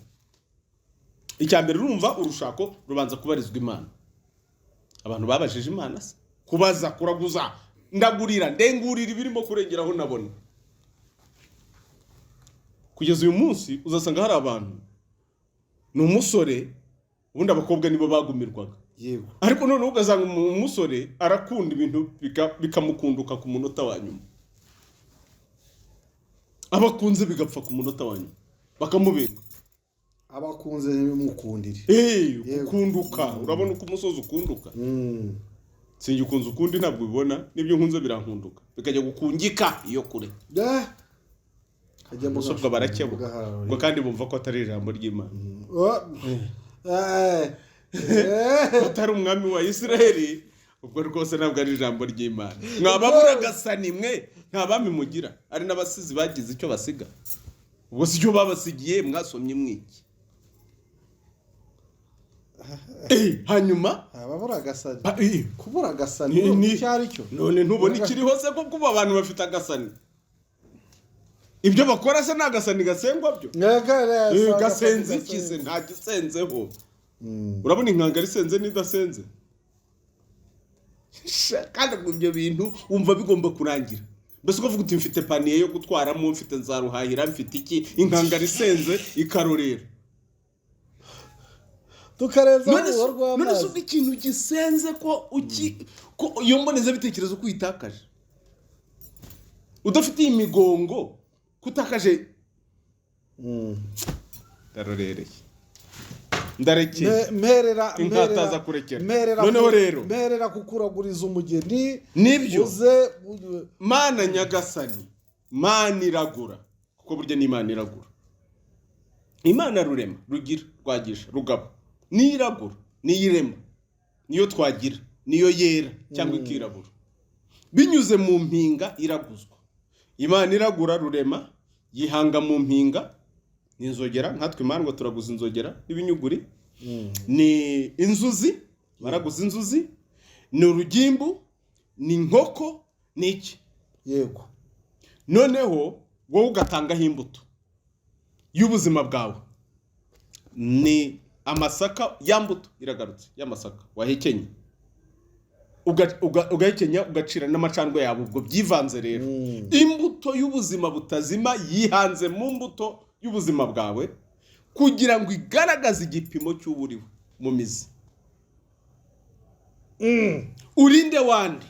Icya mbere, urumva urushako rubanza kubarizwa Imana. Abantu babajije Imana se? Kubaza, kuraguza, ndagurira, ndengurira, ibirimo kurengeraho nabona. Kugeza uyu munsi uzasanga hari abantu, ni umusore, ubundi abakobwa nibo bagumirwaga. Ariko noneho ugasanga umusore arakunda ibintu bikamukunduka ku munota wa nyuma, abakunze bigapfa ku munota wa nyuma, bakamubenga. Abakunze ntibimukundire. Gukunduka, urabona uko umusozi ukunduka. Sinjye ukunze ukundi, ntabwo ubibona, n'ibyo nkunze birankunduka bikajya gukungika iyo kure. Hajya mu Umusore barakebuka gahararo. Ubwo kandi bumva ko atari ijambo ry'Imana, Oh. Ko atari umwami wa Isiraheli. Ubwo rwose ntabwo ari ijambo ry'Imana. Mwaba muragasani mwe, nta bami mugira, ari n'abasizi bagize icyo basiga. Ubwo si cyo babasigiye mwasomye mwiki? Hanyuma Ababura agasani. Ba- Kubura agasani icyo ari cyo. None ntubona ikiriho se ko kuba abantu bafite agasani? Ibyo bakora se ni agasani gasengwa byo? Gasenze iki se? Nta gisenzeho. Urabona inkangara isenze n'idasenze? Kandi ibyo bintu wumva bigomba kurangira. Mbese ukavuga uti mfite panier yo gutwaramo, mfite nzaruhahira, mfite iki, inkangara isenze ikarorera. Tukarenza None uruhu se rw'amazi. Ubwo ikintu gisenze ko uki ko iyo mbonezabitekerezo ko uyitakaje udafite iyi migongo kutakaje. Ndarorereye, ndarekeye. Mperera Inkataza kurekera. Noneho rero. Mperera kukuraguriza umugeni. Nibyo. Uze Mana nyagasani, Mana iragura, kuko burya ni Imana iragura, Imana rurema, rugira, rwagisha, rugaba, niyo iragura, niyo irema, niyo twagira, niyo yera cyangwa ikirabura binyuze mu mpinga iraguzwa. Imana iragura rurema yihanga mu mpinga, ni inzogera nkatwe imandwa turaguza inzogera n'ibinyuguri, ni inzuzi baraguza inzuzi, ni urugimbu, ni inkoko, ni iki. Noneho wowe ugatangaho imbuto y'ubuzima bwawe, ni amasaka. Ya mbuto iragarutse y'amasaka wahekenye, ugahekenya, ugacira n'amacandwe yawe, ubwo byivanze rero. Imbuto y'ubuzima butazima yihanze mu mbuto y'ubuzima bwawe kugira ngo igaragaze igipimo cy'uburiwe mu mizi. Urinde wande,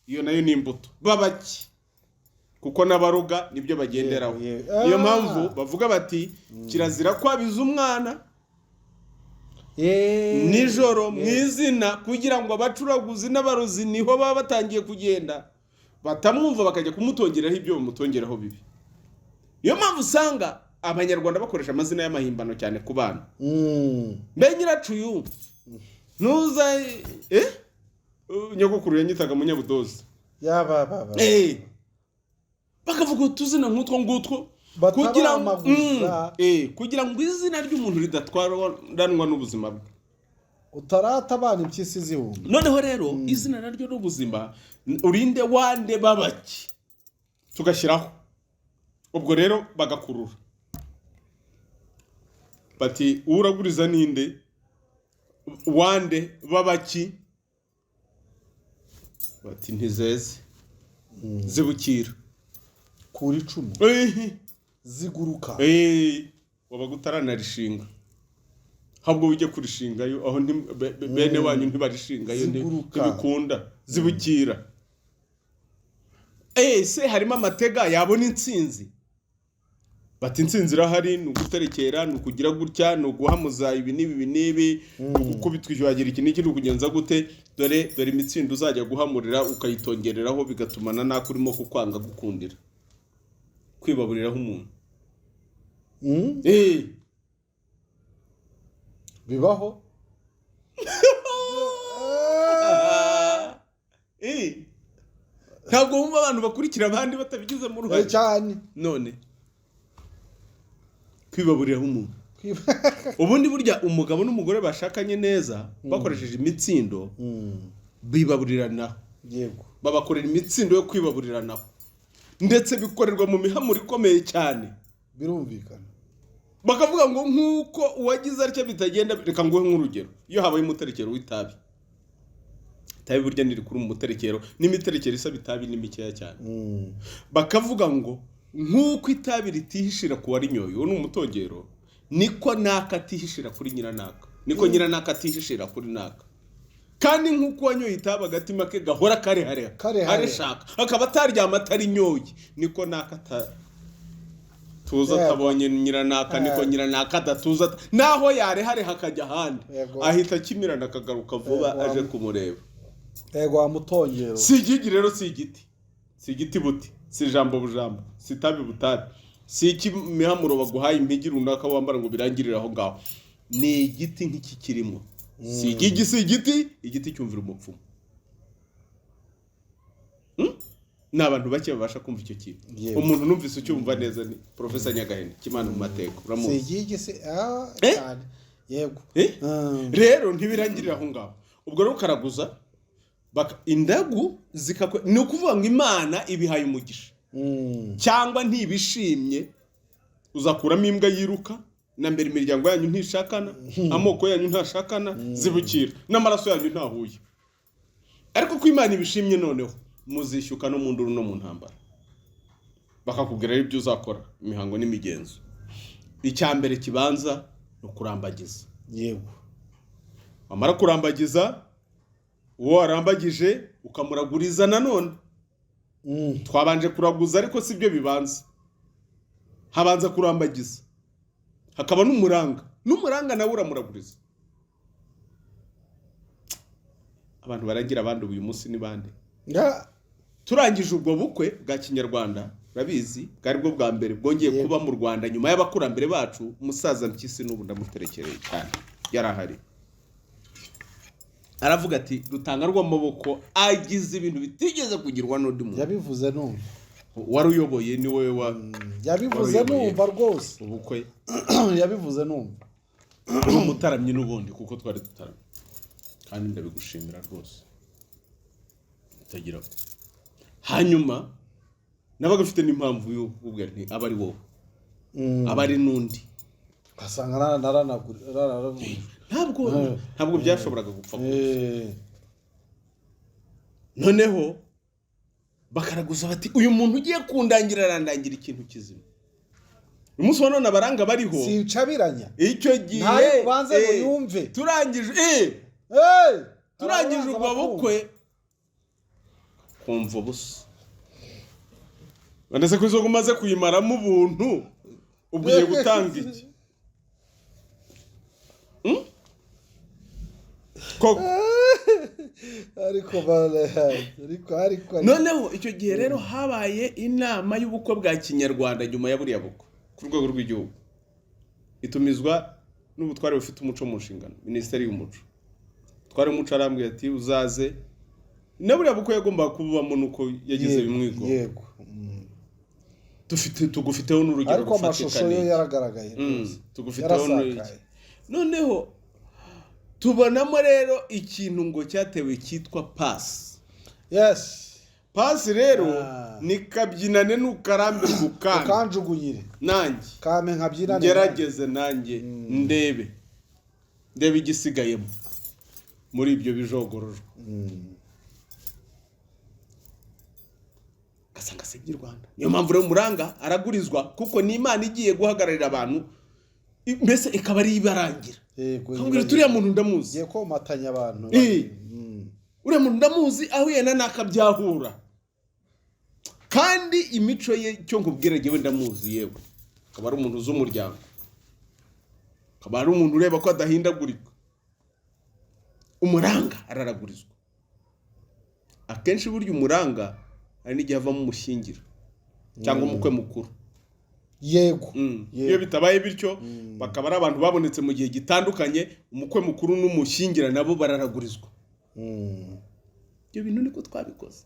iyo nayo ni imbuto babaki, kuko n'abaruga nibyo bagenderaho. Yego, yego. Niyo mpamvu bavuga bati kirazira kwabiza umwana nijoro mu izina, kugira ngo abacuraguzi n'abarozi niho baba batangiye kugenda batamwumva, bakajya kumutongeraho ibyo bamutongeraho bibi. Niyo mpamvu usanga Abanyarwanda bakoresha amazina y'amahimbano cyane ku bana. Mbe nyiracuyu ntuza nyogokuru yanyitaga munyabudozi. Yaba baba. Bakavuga utuzina nk'utwo ngutwo Batabamaguza. kugira ngo kugira ngo izina ry'umuntu ridatwaranwa n'ubuzima bwe. Utarata abana impyisi zihumbi. Noneho rero izina naryo n'ubuzima, urinde wande babaki, tugashyiraho ubwo rero bagakurura bati uraguriza ninde, wande babaki, bati ntizeze, zibukira. Kura icumu. Ziguruka. Wabaga utaranarishинga, ahubwo ujye kurishingayo aho bene wanyu ntibarishingayo Ziguruka. ntibikunda zibukira. Se harimo amatega yabona intsinzi, bati intsinzi irahari, ni uguterekera, ni ukugira gutya, ni uguhamuza ibi n'ibi ibi n'ibi, ni ugukubitwa ijwagira iki n'iki, ni ukugenza gute, dore dore imitsindo uzajya guhamurira ukayitongereraho, bigatumana n'ako urimo kukwanga gukundira kwibaburiraho umuntu. Bibaho. Ntabwo wumva abantu bakurikira abandi batabigizemo uruhare? Cyane. None kwibaburiraho umuntu, ubundi burya umugabo n'umugore bashakanye neza bakoresheje imitsindo bibaburiranaho. Babakorera imitsindo yo kwibaburiranaho, ndetse bikorerwa mu mihamuro ikomeye cyane. Birumvikana. Bakavuga ngo nk'uko uwagize atya bitagenda. Reka nguhe nk'urugero: iyo habaye umuterekero w'itabi, itabi burya ntirikura mu muterekero, n'imiterekero isaba itabi ni mikeya cyane. Bakavuga ngo nk'uko itabi ritihishira ku warinyoye, uwo ni umutongero, niko naka atihishira kuri nyiranaka, niko nyiranaka atihishira kuri naka. Kandi nk'uko uwanyoye itabi agatima ke gahora karehareha, Karehareha. areshaka, akaba ataryama atarinyoye, niko naka tuza atabonye nyiranaka, niko nyiranaka adatuza naho yarehareha akajya ahandi, ahita akimirana akagaruka vuba aje kumureba. Yego, wa mutongero. Si igigi rero, si igiti, si igiti buti, si ijambo bujambo, si itabi butabi, si iki mihamuro baguhaye impigi runaka wambara ngo birangirire aho ngaho. Ni igiti nk'iki kirimo, si igigi, si igiti, igiti cyumvira umupfumu. Ni abantu bake babasha kumva icyo kintu. Umuntu numvise ucyumva neza ni Profesa Nyagahene Kimana mu mateka. Si Uramuzi? igigi si cyane, yego. Rero ntibirangirira aho ngaho. Ubwo rero ukaraguza indagu zikakwe, ni ukuvuga ngo Imana ibihaye umugisha. Cyangwa ntibishimye, uzakuramo imbwa yiruka. Na mbere imiryango yanyu ntishakana, amoko yanyu ntashakana, zibukira n'amaraso yanyu ntahuye. Ariko ko Imana ibishimye, noneho muzishyuka no mu nduru no mu ntambara. Bakakubwira rero ibyo uzakora, imihango n'imigenzo. Icya mbere kibanza ni ukurambagiza. Wamara kurambagiza, uwo warambagije ukamuraguriza nanone. Twabanje kuraguza, ariko si byo bibanza. Habanza kurambagiza, hakaba n'umuranga. N'umuranga nawe uramuraguriza. Abantu baragira abandi uyu munsi ni bande? Turangije ubwo bukwe bwa kinyarwanda, urabizi, bwari bwo bwa mbere bwongeye kuba mu Rwanda nyuma y'abakurambere bacu. Umusaza Mpyisi n'ubu ndamuterekereye cyane, yari ahari, aravuga ati: "Rutanga rw'amaboko agize ibintu bitigeze kugirwa n'undi muntu." Yabivuze numva. Wari uyoboye, ni wowe wa Yabivuze wari uyoboye numva rwose. ubukwe. Yabivuze numva. Uri umutaramyi n'ubundi, kuko twari dutaramye, kandi ndabigushimira rwose utagira. Hanyuma nabaga mfite n'impamvu yo kukubwira nti aba ari wowe, aba ari n'undi. Ugasanga naranagurije. Ntabwo byashoboraga gupfa kuza. Noneho bakaraguza bati: "Uyu muntu ugiye kundangira arandangira ikintu kizima." Uyu munsi wa none abaranga bariho. Sincabiranya. Icyo gihe Ntayo ubanze ngo yumve. Turangije Hey! turangije Arabanza ubwo bakumva. bukwe, kumva ubusa. Ndetse ko izo umaze kuyimaramo ubuntu, ubwo ugiye gutanga iki? Koko. Ariko bana, ariko Noneho icyo gihe rero habaye inama y'ubukwe bwa kinyarwanda nyuma ya buriya bukwe ku rwego rw'igihugu, itumizwa n'ubutware bufite umuco mu nshingano, Minisiteri y'Umuco. Ubutware w'umuco arambwira ati: "Uzaze." Na buriya bukwe yagombaga kububamo, nuko yagize bimwigo. Dufite, tugufiteho n'urugero Ariko rufatika. amashusho yo N'iki? yaragaragaye rwose. Tugufiteho n'iki? Yarasakaye. Noneho tubonamo rero ikintu ngo cyatewe cyitwa pasi. Pasi rero ni kabyinane nukarambirwa ukanda Ukanjugunyire. Nanjye Kame nkabyinane. ngerageze, nanjye ndebe igisigayemo muri ibyo bijogorojwe. Ugasanga si iby'i Rwanda. Niyo mpamvu rero umuranga aragurizwa, kuko ni Imana igiye guhagararira abantu, mbese ikaba ari ibarangira. Akambwira ati: "Uriya muntu ndamuzi." Ngiye komatanya abantu. "Uriya muntu ndamuzi, aho yenda nakabyahura, kandi imico ye, icyo nkubwira, jyewe ndamuzi." Yewe, akaba ari umuntu uzi umuryango, akaba ari umuntu ureba ko adahindagurika. Umuranga araragurizwa. Akenshi burya umuranga hari n'igihe avamo umushyingira cyangwa umukwe mukuru. Iyo bitabaye bityo, bakaba ari abantu babonetse mu gihe gitandukanye, umukwe mukuru n'umushyingira nabo bararagurizwa. Ibyo bintu niko twabikoze.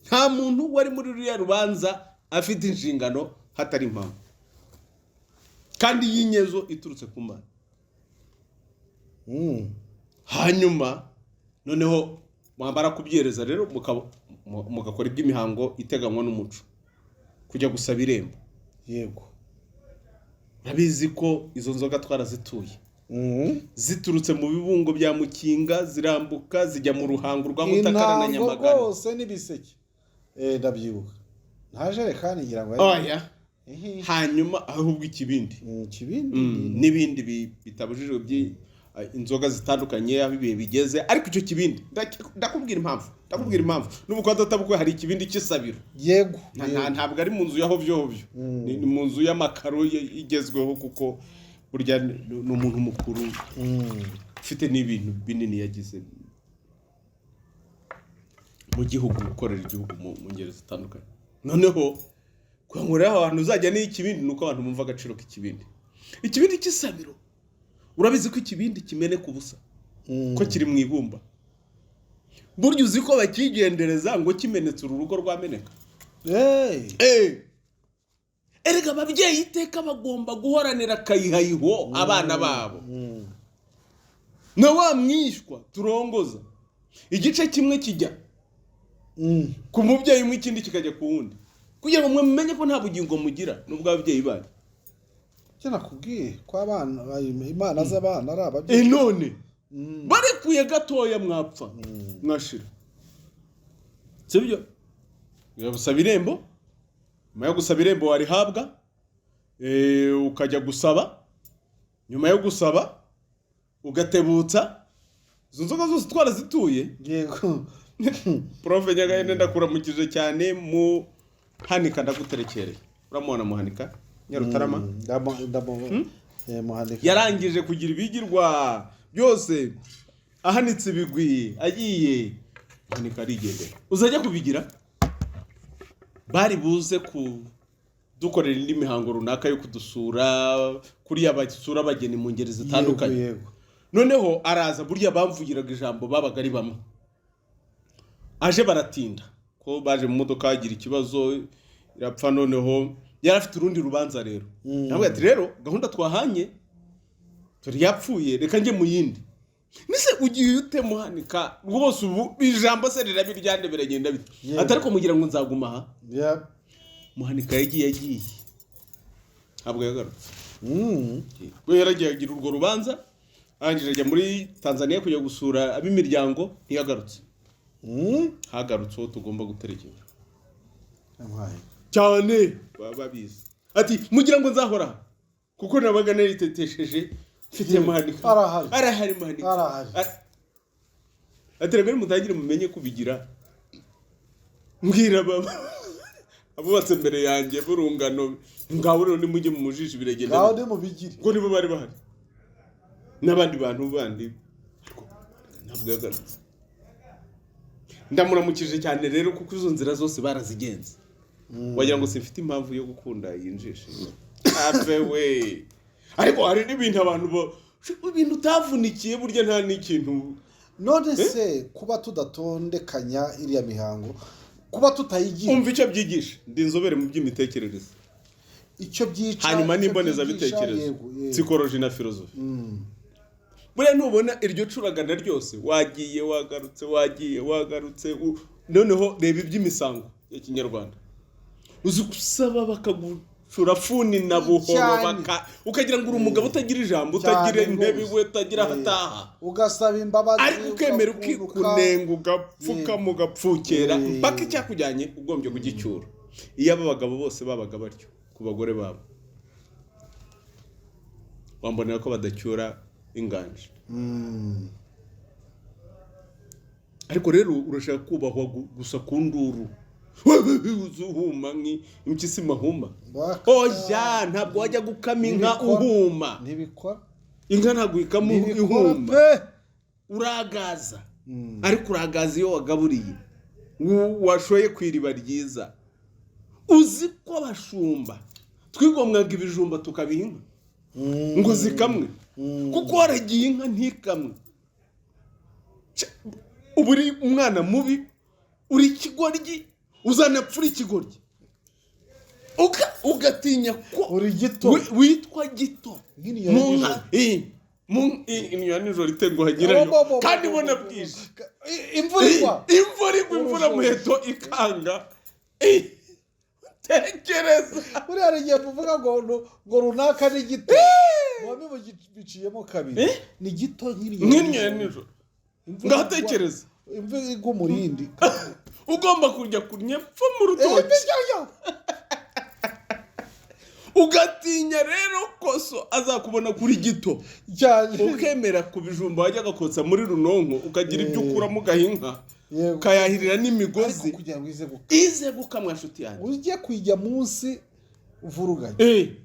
Nta muntu wari muri ruriya rubanza afite inshingano hatari impamvu, kandi y'inyezo iturutse ku Mana. Hanyuma noneho mwamara kubyereza rero, mugakora iby'imihango iteganywa n'umuco, kujya gusaba irembo. Urabizi ko izo nzoga twarazituye, ziturutse mu bibungo bya Mukinga, zirambuka zijya mu Ruhango rwa Mutakara na Intango Nyamagana. rwose n'ibiseke. Ndabyibuka, nta jerekani ngira ngo Oya. Ehe. Hanyuma ahubwo ikibindi. Ikibindi. N'ibindi bitabujijwe inzoga zitandukanye aho ibihe bigeze. Ariko icyo kibindi, ndakubwira impamvu n'ubu kwa databukwe hari ikibindi cy'isabiro. Ntabwo ari mu nzu ya hovyo hovyo, ni mu nzu y'amakaro igezweho, kuko burya ni umuntu mukuru ufite n'ibintu binini yagize mu gihugu, gukorera igihugu mu ngeri zitandukanye. Noneho kugira ngo rero ahantu uzajya n'ikibindi, ni uko abantu bumva agaciro k'ikibindi, ikibindi cy'isabiro. Urabizi ko ikibindi kimeneka ubusa, ko kiri mu ibumba. Burya uzi ko bakigendereza ngo kimenetse uru rugo rwameneka? Hey. Erega ababyeyi iteka bagomba guhoranira akayihayiho abana babo. Na wa mwishywa turongoza, igice kimwe kijya Ku mubyeyi umwe, ikindi kikajya ku wundi, kugira ngo mwe mumenye ko nta bugingo mugira n'ubw'ababyeyi banyu. Icyo nakubwiye ko abana, imana z'abana ari ababyeyi. None barekuye gatoya mwapfa mwashira, sibyo? Gusaba irembo, nyuma yo gusaba irembo warihabwa, ukajya gusaba, nyuma yo gusaba ugatebutsa. Izo nzoga zose twarazituye. Prof Nyagahene, ndakuramukije cyane. Muhanika, ndaguterekereye. Uramubona Muhanika Nyarutarama? Muhanika. Yarangije kugira ibigirwa byose, ahanitse ibigwi, agiye Muhanika arigendera. Uzajya kubigira, bari buze kudukorera indi mihango runaka yo kudusura, kuriya basura abageni mu ngeri zitandukanye. Yego. Noneho araza. Burya bamvugiraga ijambo, babaga ari bamwe. Aje baratinda, ko baje mu modoka hagira ikibazo irapfa. Noneho yari afite urundi rubanza rero. Nawe ati: "Rero gahunda twahanye turi yapfuye, reka njye mu yindi." Nise ugiye ute Muhanika? Rwose ubu ijambo se rirabiryande, biragenda bite? Ati: "Ariko mugira ngo nzaguma aha?" Muhanika yagiye, ntabwo yagarutse. We yaragiye agira urwo rubanza, arangije ajya muri Tanzania kujya gusura ab'imiryango, ntiyagarutse. Hagarutse uwo tugomba guterekera. Yamuhaye. Cyane, baba babizi. Ati: "Mugira ngo nzahora aha?" Kuko nabaga naritetesheje mfite Muhanika. Arahari. Arahari Muhanika. Arahari. Ati: "Reka mutangire mumenye kubigira." Mbwira baba abubatse mbere yanjye b'urungano, ngaho rero nimujye mu mujiji, biragenda Ngaho bite? Nimubigire. Ngo nibo bari bahari n'abandi bantu bandi, ariko ntabwo yagarutse. Ndamuramukije cyane rero, kuko izo nzira zose barazigenze. Wagira ngo simfite impamvu yo gukunda iyi njishi ave we. Ariko hari n'ibintu abantu ibintu utavunikiye burya nta n'ikintu. None se kuba tudatondekanya iriya mihango, kuba tutayigira? Umva icyo byigisha. Ndi inzobere mu by'imitekerereze. Icyo byica, Hanyuma icyo n'imbonezabitekerezo, byigisha, yego. Psychology na philosophie. Buriya ntubona iryo curagana ryose? Wagiye wagarutse, wagiye wagarutse, noneho reba iby'imisango ya kinyarwanda. Uzi gusaba bakagucura funi na buhoro, Cyane. ukagira ngo uri umugabo utagira ijambo, utagira Cyane intebe rwose. iwe, utagira aho ataha. Ugasaba imbabazi. Ariko ukemera, ugakunduka. ukikunenga, ugapfukama, ugapfukera, mpaka icyakujyanye ugombye kugicyura. Iyo aba bagabo bose babaga batyo ku bagore babo, wambonera ko badacyura inganje. Ariko rero urashaka kubahwa gusa ku nduru, uhuma nk'impyisi mahuma. Oya, ntabwo wajya gukama inka Ntibikora. uhuma. Ntibikora. Inka ntabwo uyikama Ntibikora ihuma. pe. Uragaza, ariko uragaza iyo wagaburiye, washoye ku iriba ryiza. Uzi ko abashumba twigomwaga ibijumba tukabiha inka ngo zikamwe, kuko waragiye inka ntikamwe? Uba uri umwana mubi, uri ikigoryi, uzanapfura ikigoryi. Ugatinya ko Uri gito. Witwa gito. Nk'iriya Mu nijoro. nka mu inyoni ya nijoro itenguha nyirayo Bo, bo, bo, kandi bo, ibona bo, bo. bwije. Imvura igwa. Imvura igwa, imvura muheto ikanga. Tekereza. Buriya hari igihe muvuga ngo runaka ni gito, muba biciyemo kabiri. Ni gito nk'iriya Nk'inyo ya nijoro. Imvura Ngaho igwa. tekereza. Imvura igwa umurindi. Ugomba kujya kunyepfo mu rutoki. Bijyayo. Ugatinya rero ko so azakubona kuri gito. Cyane. Ukemera ku bijumba wajyaga kotsa muri runonko, ukagira ibyo ukuramo, ugaha inka, ukayahirira n'imigozi. Ariko kugira ngo ize Ize gukamwa, nshuti yanjye. Ujye kuyijya munsi uvuruganye.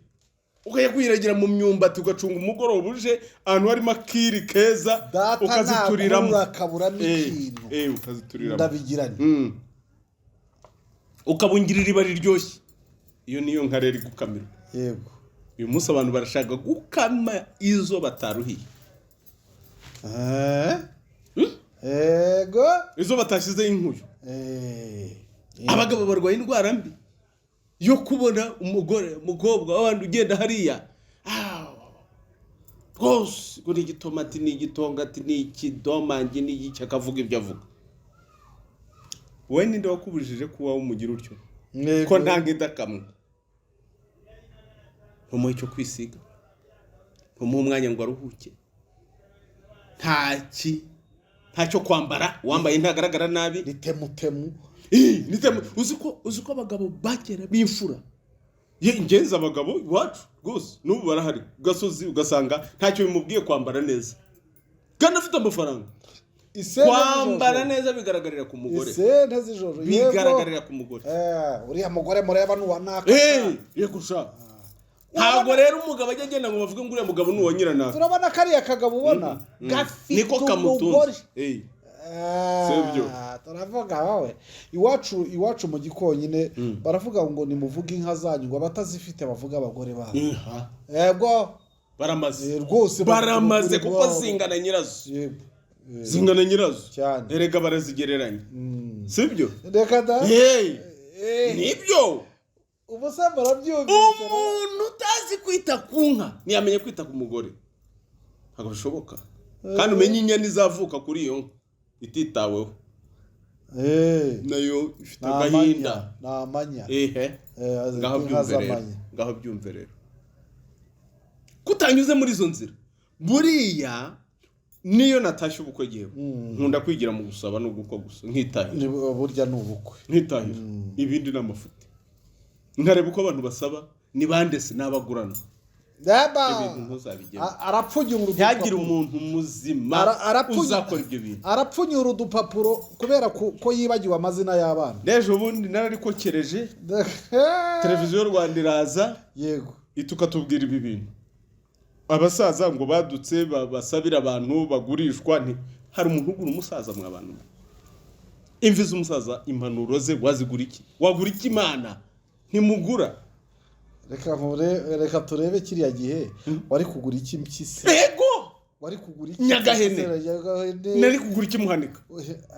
Ukajya kwiragira mu myumbati, ugacunga umugoroba uje ahantu harimo akiri keza, Data ukazituriramo. nakura akaburamo ikintu. Ukazituriramo. Ndabigiranye. Ukabungira iriba riryoshye. Iyo niyo nka rero igukamira. Uyu munsi abantu barashaka gukama izo bataruhiye. Yego. Izo batashyizeho inkuyo. Abagabo barwaye indwara mbi yo kubona umugore, umukobwa w'abandi ugenda hariya. Rwose ngo ni igitomati, ni igitongati, ni ikidomange, ni iki, akavuga ibyo avuga. Wowe ninde wakubujije kuba umugira utyo? Yego. Ko ntanga idakamwa, ntumuhe icyo kwisiga, ntumuhe umwanya ngo aruhuke, ntacyo kwambara, uwambaye ntagaragara nabi. Ni temutemu. Ih, uzi ko abagabo bakera b'imfura. Ye, ngenzi abagabo iwacu rwose n'ubu barahari ku gasozi, ugasanga ntacyo bimubwiye kwambara neza kandi afite amafaranga. Isente Kwambara z'ijoro. neza bigaragarira ku mugore. Isente z'ijoro, yego. Bigaragarira ku mugore. Uriya mugore mureba ni uwa naka. Yego sha, ntabwo rero umugabo ajya agenda ngo bavuge ngo uriya mugabo ni uwa nyiranaka. Turabona kariya kagabo ubona gafite Niko umugore. kamutunze. Sibyo. Turavuga wowe iwacu mu gikonyine baravuga ngo nimuvuge inka zanyu, ngo abatazifite bavuge abagore babo. Inka. Yego. Baramaze. Rwose Baramaze bavuga kuko ukuri kwabo. zingana nyirazo. Yego. Zingana nyirazo. Cyane. Erega barazigereranya, sibyo? Reka da. Hey, nibyo. Ubu se murabyumvise? Umuntu utazi kwita ku nka ntiyamenye kwita ku mugore, ntabwo bishoboka. Kandi umenye inyana izavuka kuri iyo nka ititaweho, nayo ifite Ni agahinda. amanya, ni amanya. Ehe. Azita Ngaho inka byumve rero. z'amanya. Ngaho byumve rero, kutanyuze muri izo nzira, buriya niyo natashye ubukwe, gihewe nkunda kwigira mu gusaba no gukwa gusa, nkitahira. Burya ni ubukwe. Nkitahira, ibindi ni amafuti, nkareba uko abantu basaba, ni bande se n'abagurana. Daba. Ibyo bintu ntuzabigemo. Arapfunyura Ntihagire udupapuro. umuntu muzima uzakora ibyo bintu. Arapfunyura udupapuro kubera ko yibagiwe amazina y'abana. N'ejo bundi nararikokereje, Televiziyo y'u Rwanda iraza, tukatubwira ibi bintu, abasaza ngo badutse basabira abantu bagurishwa. Nti hari umuntu ugura umusaza mwa bantu? Imvi z'umusaza, impanuro ze wazigura iki? Wagura iki Imana? Ntimugura. Reka turebe kiriya gihe wari kugura iki mpyisi? Ego. Wari kugura iki? Nyagahene. Nyagahene. Nari kugura iki Muhanika?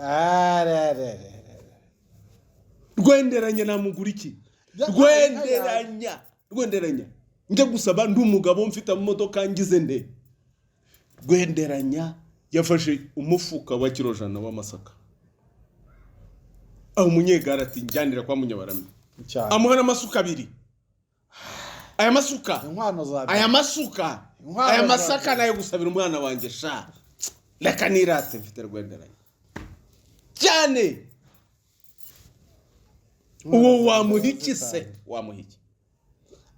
Ah, re, re, re, re. Rwenderanya namugura iki? Rwenderanya, Rwenderanya, njya gusaba ndi umugabo mfite amamodoka ngize nde? Rwenderanya yafashe umufuka wa kiro 100 w'amasaka, aho umunyegare ati: "Njyanira kwa Munyabarame." Cyane. Amuha n'amasuka abiri. Aya masuka, Inkwano za aya masuka, Inkwano aya za masaka nayo gusabira umwana wanjye sha. Reka nirate mfite Rwenderanya cyane. Uwo wamuha iki se? Wamuha iki?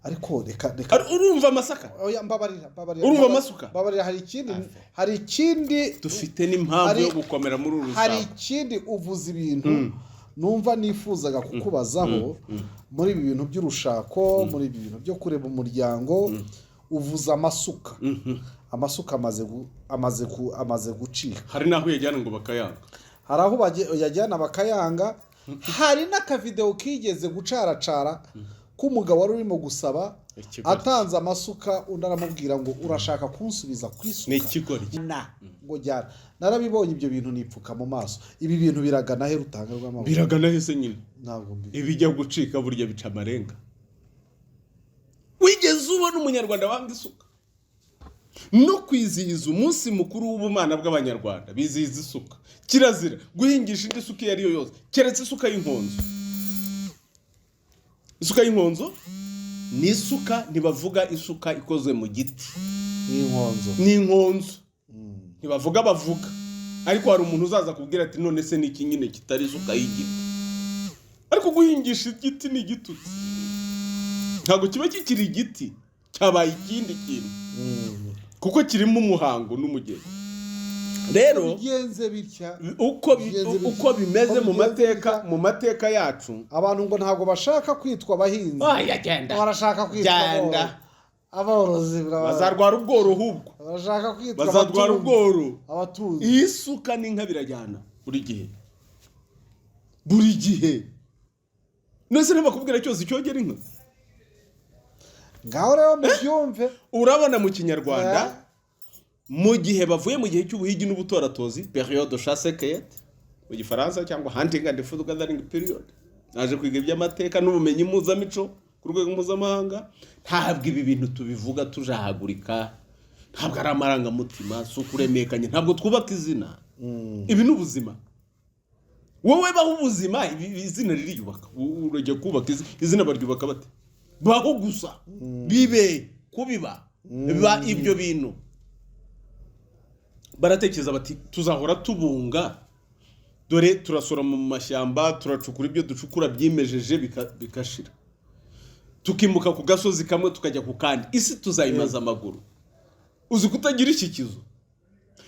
Ariko reka. Urumva amasaka? Oya, mbabarira, mbabarira. Urumva amasuka? Mbabarira, hari ikindi. Dufite n'impamvu yo gukomera muri uru Hari rushako. ikindi, uvuze ibintu numva nifuzaga kukubazaho muri ibi bintu by'urushako, muri ibi bintu byo kureba umuryango. Uvuze amasuka, amasuka amaze gucika. Hari n'aho uyajyana ngo bakayanga. Hari aho uyajyana bakayanga. Hari n'akavidewo kigeze gucaracara k'umugabo wari urimo gusaba Ikigoryi. atanze amasuka, undi aramubwira ngo: "Urashaka kunsubiza ku isuka?" Ni ikigoryi. Na ngo jyana. Narabibonye ibyo bintu nipfuka mu maso. Ibi bintu biragana he, rutanga rw'amaboko? Biragana hese nyine? Ntabwo mbi Ibijya gucika burya bica amarenga. Wigeze ubona Umunyarwanda wanga isuka? No kwizihiza umunsi mukuru w'ubumana bw'Abanyarwanda bizihiza isuka. Kirazira guhingisha indi suka iyo ari yo yose keretse isuka y'inkonzo. Isuka y'inkonzo ni isuka, ntibavuga isuka ikozwe mu giti. N'inkonzo. Ni inkonzo, ntibavuga, bavuga. Ariko hari umuntu uzaza kubwira ati: "None se ni iki nyine kitari isuka y'igiti?" Ariko guhingisha igiti ni igitutsi, ntabwo kiba kikiri igiti, cyabaye ikindi kintu, kuko kirimo umuhango n'umugeni rero. Bigenze bitya. Uko Bigenze bitya. uko bimeze Uko mu bigenze mateka, bitya. mu mateka yacu. Abantu ngo ntabwo bashaka kwitwa abahinzi. Oya, genda. Barashaka kwitwa Genda. aborozi. Bazarwara ubworo ahubwo. Barashaka kwitwa Bazarwara abatunzi. ubworo. Abatunzi. Iyi suka n'inka birajyana buri gihe, buri gihe. None ntibakubwira cyose icyogera inka? Ngaho rero mubyumve. Urabona mu Kinyarwanda, mu gihe bavuye mu gihe cy'ubuhigi n'ubutoratozi, période de chasse cueillette mu Gifaransa, cyangwa hunting and food gathering period, naje kwiga iby'amateka n'ubumenyi mpuzamico ku rwego mpuzamahanga. Ntabwo ibi bintu tubivuga tujahagurika, ntabwo ari amarangamutima, si ukuremekanya, ntabwo twubaka izina. Ibi ni ubuzima. Wowe baho ubuzima, izina ririyubaka. Urajya kubaka izina, baryubaka bate? Baho gusa, bibe kubiba ba ibyo bintu. Baratekereza bati: "Tuzahora tubunga, dore turasora mu mashyamba, turacukura ibyo ducukura byimejeje bigashira, tukimuka ku gasozi kamwe tukajya ku kandi, isi tuzayimaza amaguru." Uzi kutagira ishyikizo?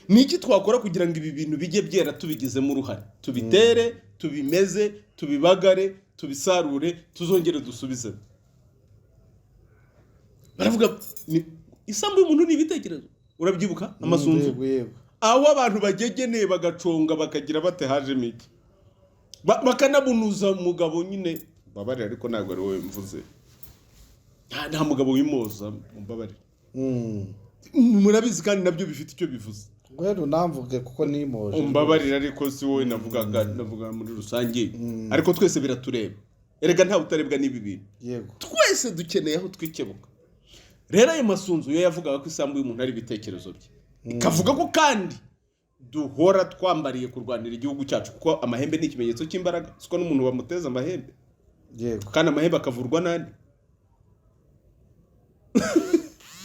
Ni iki twakora kugira ngo ibi bintu bijye byera tubigizemo uruhare, tubitere, tubimeze, tubibagare, tubisarure, tuzongere dusubizemo? Baravuga isambu y'umuntu ni ibitekerezo. Urabyibuka amasunzu? Yego yego. Aho abantu bagegeneye, bagaconga, bakagira bate, hajemo iki? Bakanabunuza umugabo nyine. Mbabarire, ariko ntabwo ari wowe mvuze. Nta mugabo wimoza, mumbabarire. Murabizi kandi nabyo bifite icyo bivuze. Ngwino unamvuge kuko nimoje. Umbabarire, ariko si wowe navugaga, navuga muri rusange. Ariko twese biratureba erega, ntawe utarebwa n'ibi bintu. Twese dukeneye aho twikebuka. Rero ayo masunzu yo yavugaga ko isambu y'umuntu ari ibitekerezo bye, ikavuga ko kandi duhora twambariye kurwanira igihugu cyacu, kuko amahembe ni ikimenyetso cy'imbaraga. Siko n'umuntu bamuteza amahembe? Yego. Kandi amahembe akavurwa n'andi.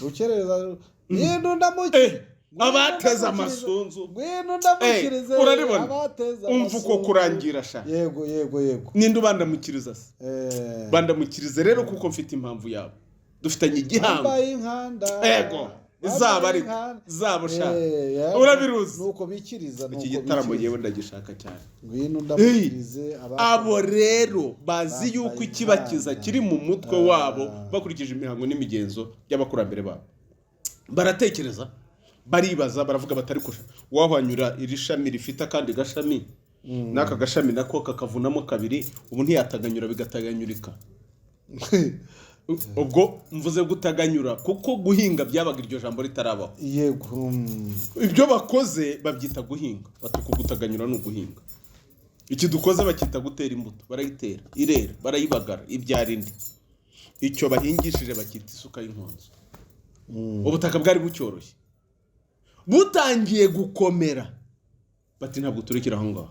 Rukereza ngwino ndamukirize. Abateze amasunzu. Ngwino ndamukirize. Uraribona? Abateze Umva uko amasunzu. Kurangira sha. Yego. Ninde ubandamukiriza se? Bandamukirize rero kuko mfite impamvu yabo, dufitanye igihango. Bambaye inkanda. Ego, zaba ariko Bambaye inkanda. zabo sha. Yego. Urabiruzi. Nuko bikiriza, Iki nuko gitaramo bikiriza. yewe ndagishaka cyane. Ngwino ndamukirize Abo rero bazi Bambaye yuko ikibakiza inkanda. kiri mu mutwe wabo, bakurikije imihango n'imigenzo y'abakurambere babo. Baratekereza, baribaza, baravuga batari kusha wahwanyura iri shami rifite akandi gashami, n'aka gashami nako kakavunamo kabiri, ubu ntiyataganyura bigataganyurika. Ubwo mvuze gutaganyura kuko guhinga byabaga iryo jambo ritarabaho. Yego. Ibyo bakoze babyita guhinga, bati uku gutaganyura ni uguhinga. Iki dukoze bakita gutera imbuto, barayitera, irera, barayibagara, ibyara indi. Icyo bahingishije bakita isuka y'inkonzo. Ubutaka bwari bucyoroshye, butangiye gukomera, bati: "Ntabwo turekera aho ngaho,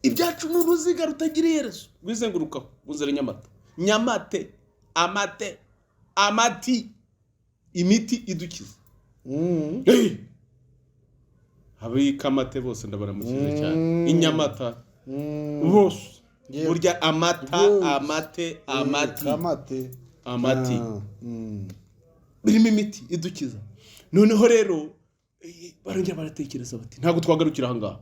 ibyacu ni uruziga rutagira iherezo rwizengurukaho ruzira Nyamata, Nyamate, amate, amati, imiti idukiza." Hey! Abikamate bose ndabaramukije cyane. Inyamata bose. Burya amata, Rwose. amate, amati. Kamate. Amati. Ah. Birimo imiti idukiza. Noneho rero barongera baratekereza bati: "Ntabwo twagarukira aha ngaha."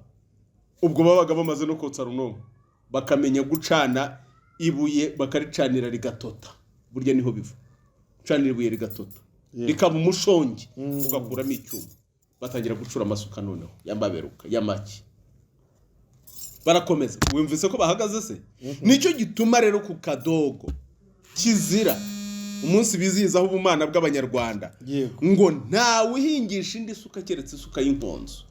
Ubwo babaga bamaze no kotsa runonko, bakamenya gucana ibuye, bakaricanira rigatota. Burya niho biva, gucanira ibuye rigatota, rikaba umushongi, ugakuramo icyuma. Batangira gucura amasuka noneho y'amaberuka, y'amaki. Barakomeza. Wumvise ko bahagaze se? Nicyo gituma rero ku kadogo kizira umunsi bizihizaho ubumana bw'Abanyarwanda, ngo ntawe uhingisha indi suka keretse isuka y'inkonzo,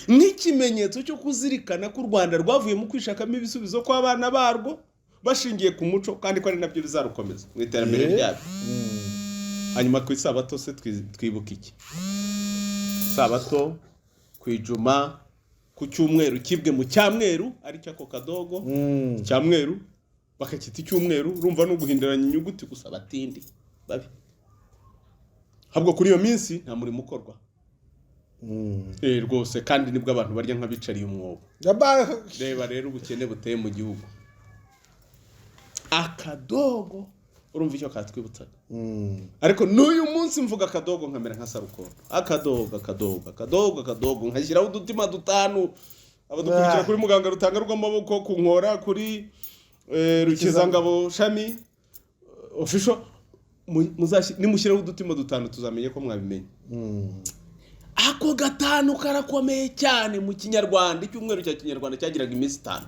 nk'ikimenyetso cyo kuzirikana ko u Rwanda rwavuye mu kwishakamo ibisubizo kw'abana barwo bashingiye ku muco, kandi ko ari nabyo bizarukomeza mu iterambere ryabyo. Hanyuma ku isabato se twibuka iki? Isabato, ku ijuma, ku cyumweru kibwe mu cyamweru, aricyo ako kadogo. Cyamweru bakacyita icyumweru, urumva ni uguhinduranya inyuguti gusa. Batindi babi, ahubwo kuri iyo minsi nta murimo ukorwa. Rwose kandi nibwo abantu barya nk'abicariye umwobo. Reba rero ubukene buteye mu gihugu. Akadogo, urumva icyo katwibutsaga? Ariko n'uyu munsi mvuga akadogo nkamera nka sarukondo. Akadogo, akadogo, akadogo, akadogo, nkashyiraho udutima dutanu. Abadukurikira kuri muganga rutanga rw'amaboko ku nkora, kuri Rukizangabo shami official, nimushyiraho udutima dutanu tuzamenye ko mwabimenye. Ako gatanu karakomeye cyane mu Kinyarwanda. Icyumweru cya Kinyarwanda cyagiraga iminsi 5,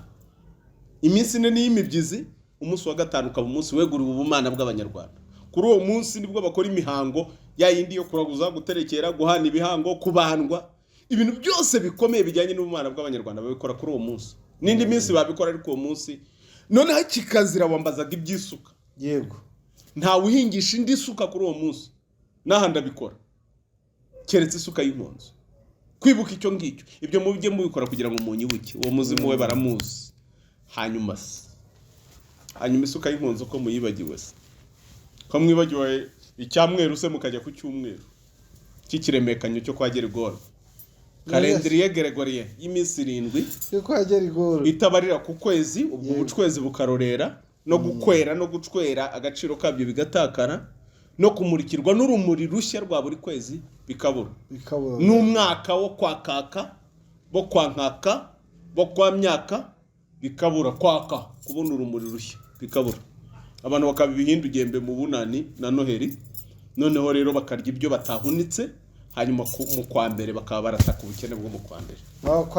iminsi 4 ni iy'imibyizi, umunsi wa gatanu ukaba umunsi weguriwe ubumana bw'Abanyarwanda. Kuri uwo munsi nibwo bakora imihango ya yindi yo kuraguza, guterekera, guhana ibihango, kubandwa, ibintu byose bikomeye bijyanye n'ubumana bw'Abanyarwanda babikora kuri uwo munsi. N'indi minsi babikora, ariko uwo munsi noneho kikazira. Wambazaga iby'isuka. Yego. Ntawe uhingisha indi suka kuri uwo munsi, n'aha ndabikora, keretse isuka y'inkonzo, kwibuka icyo ngicyo. Ibyo mujye mubikora kugira ngo munyibuke. Uwo muzimu we baramuzi. Hanyuma se, hanyuma isuka y'inkunzi ko muyibagiwe se, ko mwibagiwe icyamweru se mukajya ku cyumweru cy'ikiremekanyo cyo kwa Gerigori, calendrier grégorien y'iminsi 7 Cyo kwa Gerigori. itabarira ku kwezi, ubwo ubucwezi bukarorera no gukwera no gucwera, agaciro kabyo bigatakara, no kumurikirwa n'urumuri rushya rwa buri kwezi bikabura. Bikabura. N'umwaka wo kwa kaka, bo kwa nkaka, bo kwa myaka bikabura kwaka, kubona urumuri rushya bikabura, abantu bakaba ibihindugembe mu Bunani na Noheli. Noneho rero bakarya ibyo batahunitse, hanyuma mu kwa mbere bakaba barataka ubukene bwo mu kwa mbere.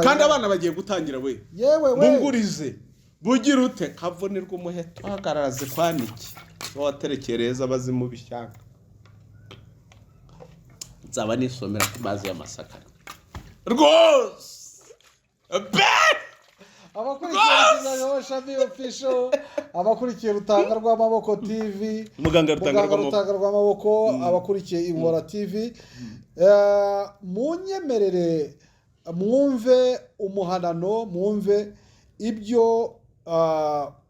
Kandi abana bagiye gutangira we. Yewe we. Mungurize bugira ute kavunirwa umuheto hagarara zikwanike waterekereza abazimu b'ishyanga, nzaba nisomera ku mazi y'amasaka rwose pe. Abakurikiye Kizayo Shami Official, abakurikiye Rutanga rw'Amaboko TV, Muganga Rutanga Muganga rw'Amaboko. Rutanga rw'Amaboko, abakurikiye Inkora TV, munyemerere mwumve umuhanano, mwumve ibyo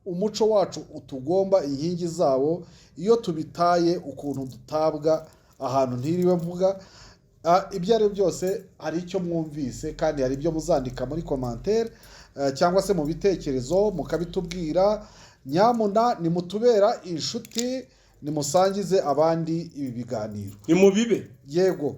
umuco wacu utugomba, inkingi zawo. Iyo tubitaye, ukuntu dutabwa ahantu ntiriwe mvuga. Ibyo ari byo byose, hari icyo mwumvise kandi hari ibyo muzandika muri commentaire cyangwa se mu bitekerezo mukabitubwira. Nyamuna nimutubera inshuti, nimusangize abandi ibi biganiro. Ni mubibe. Yego.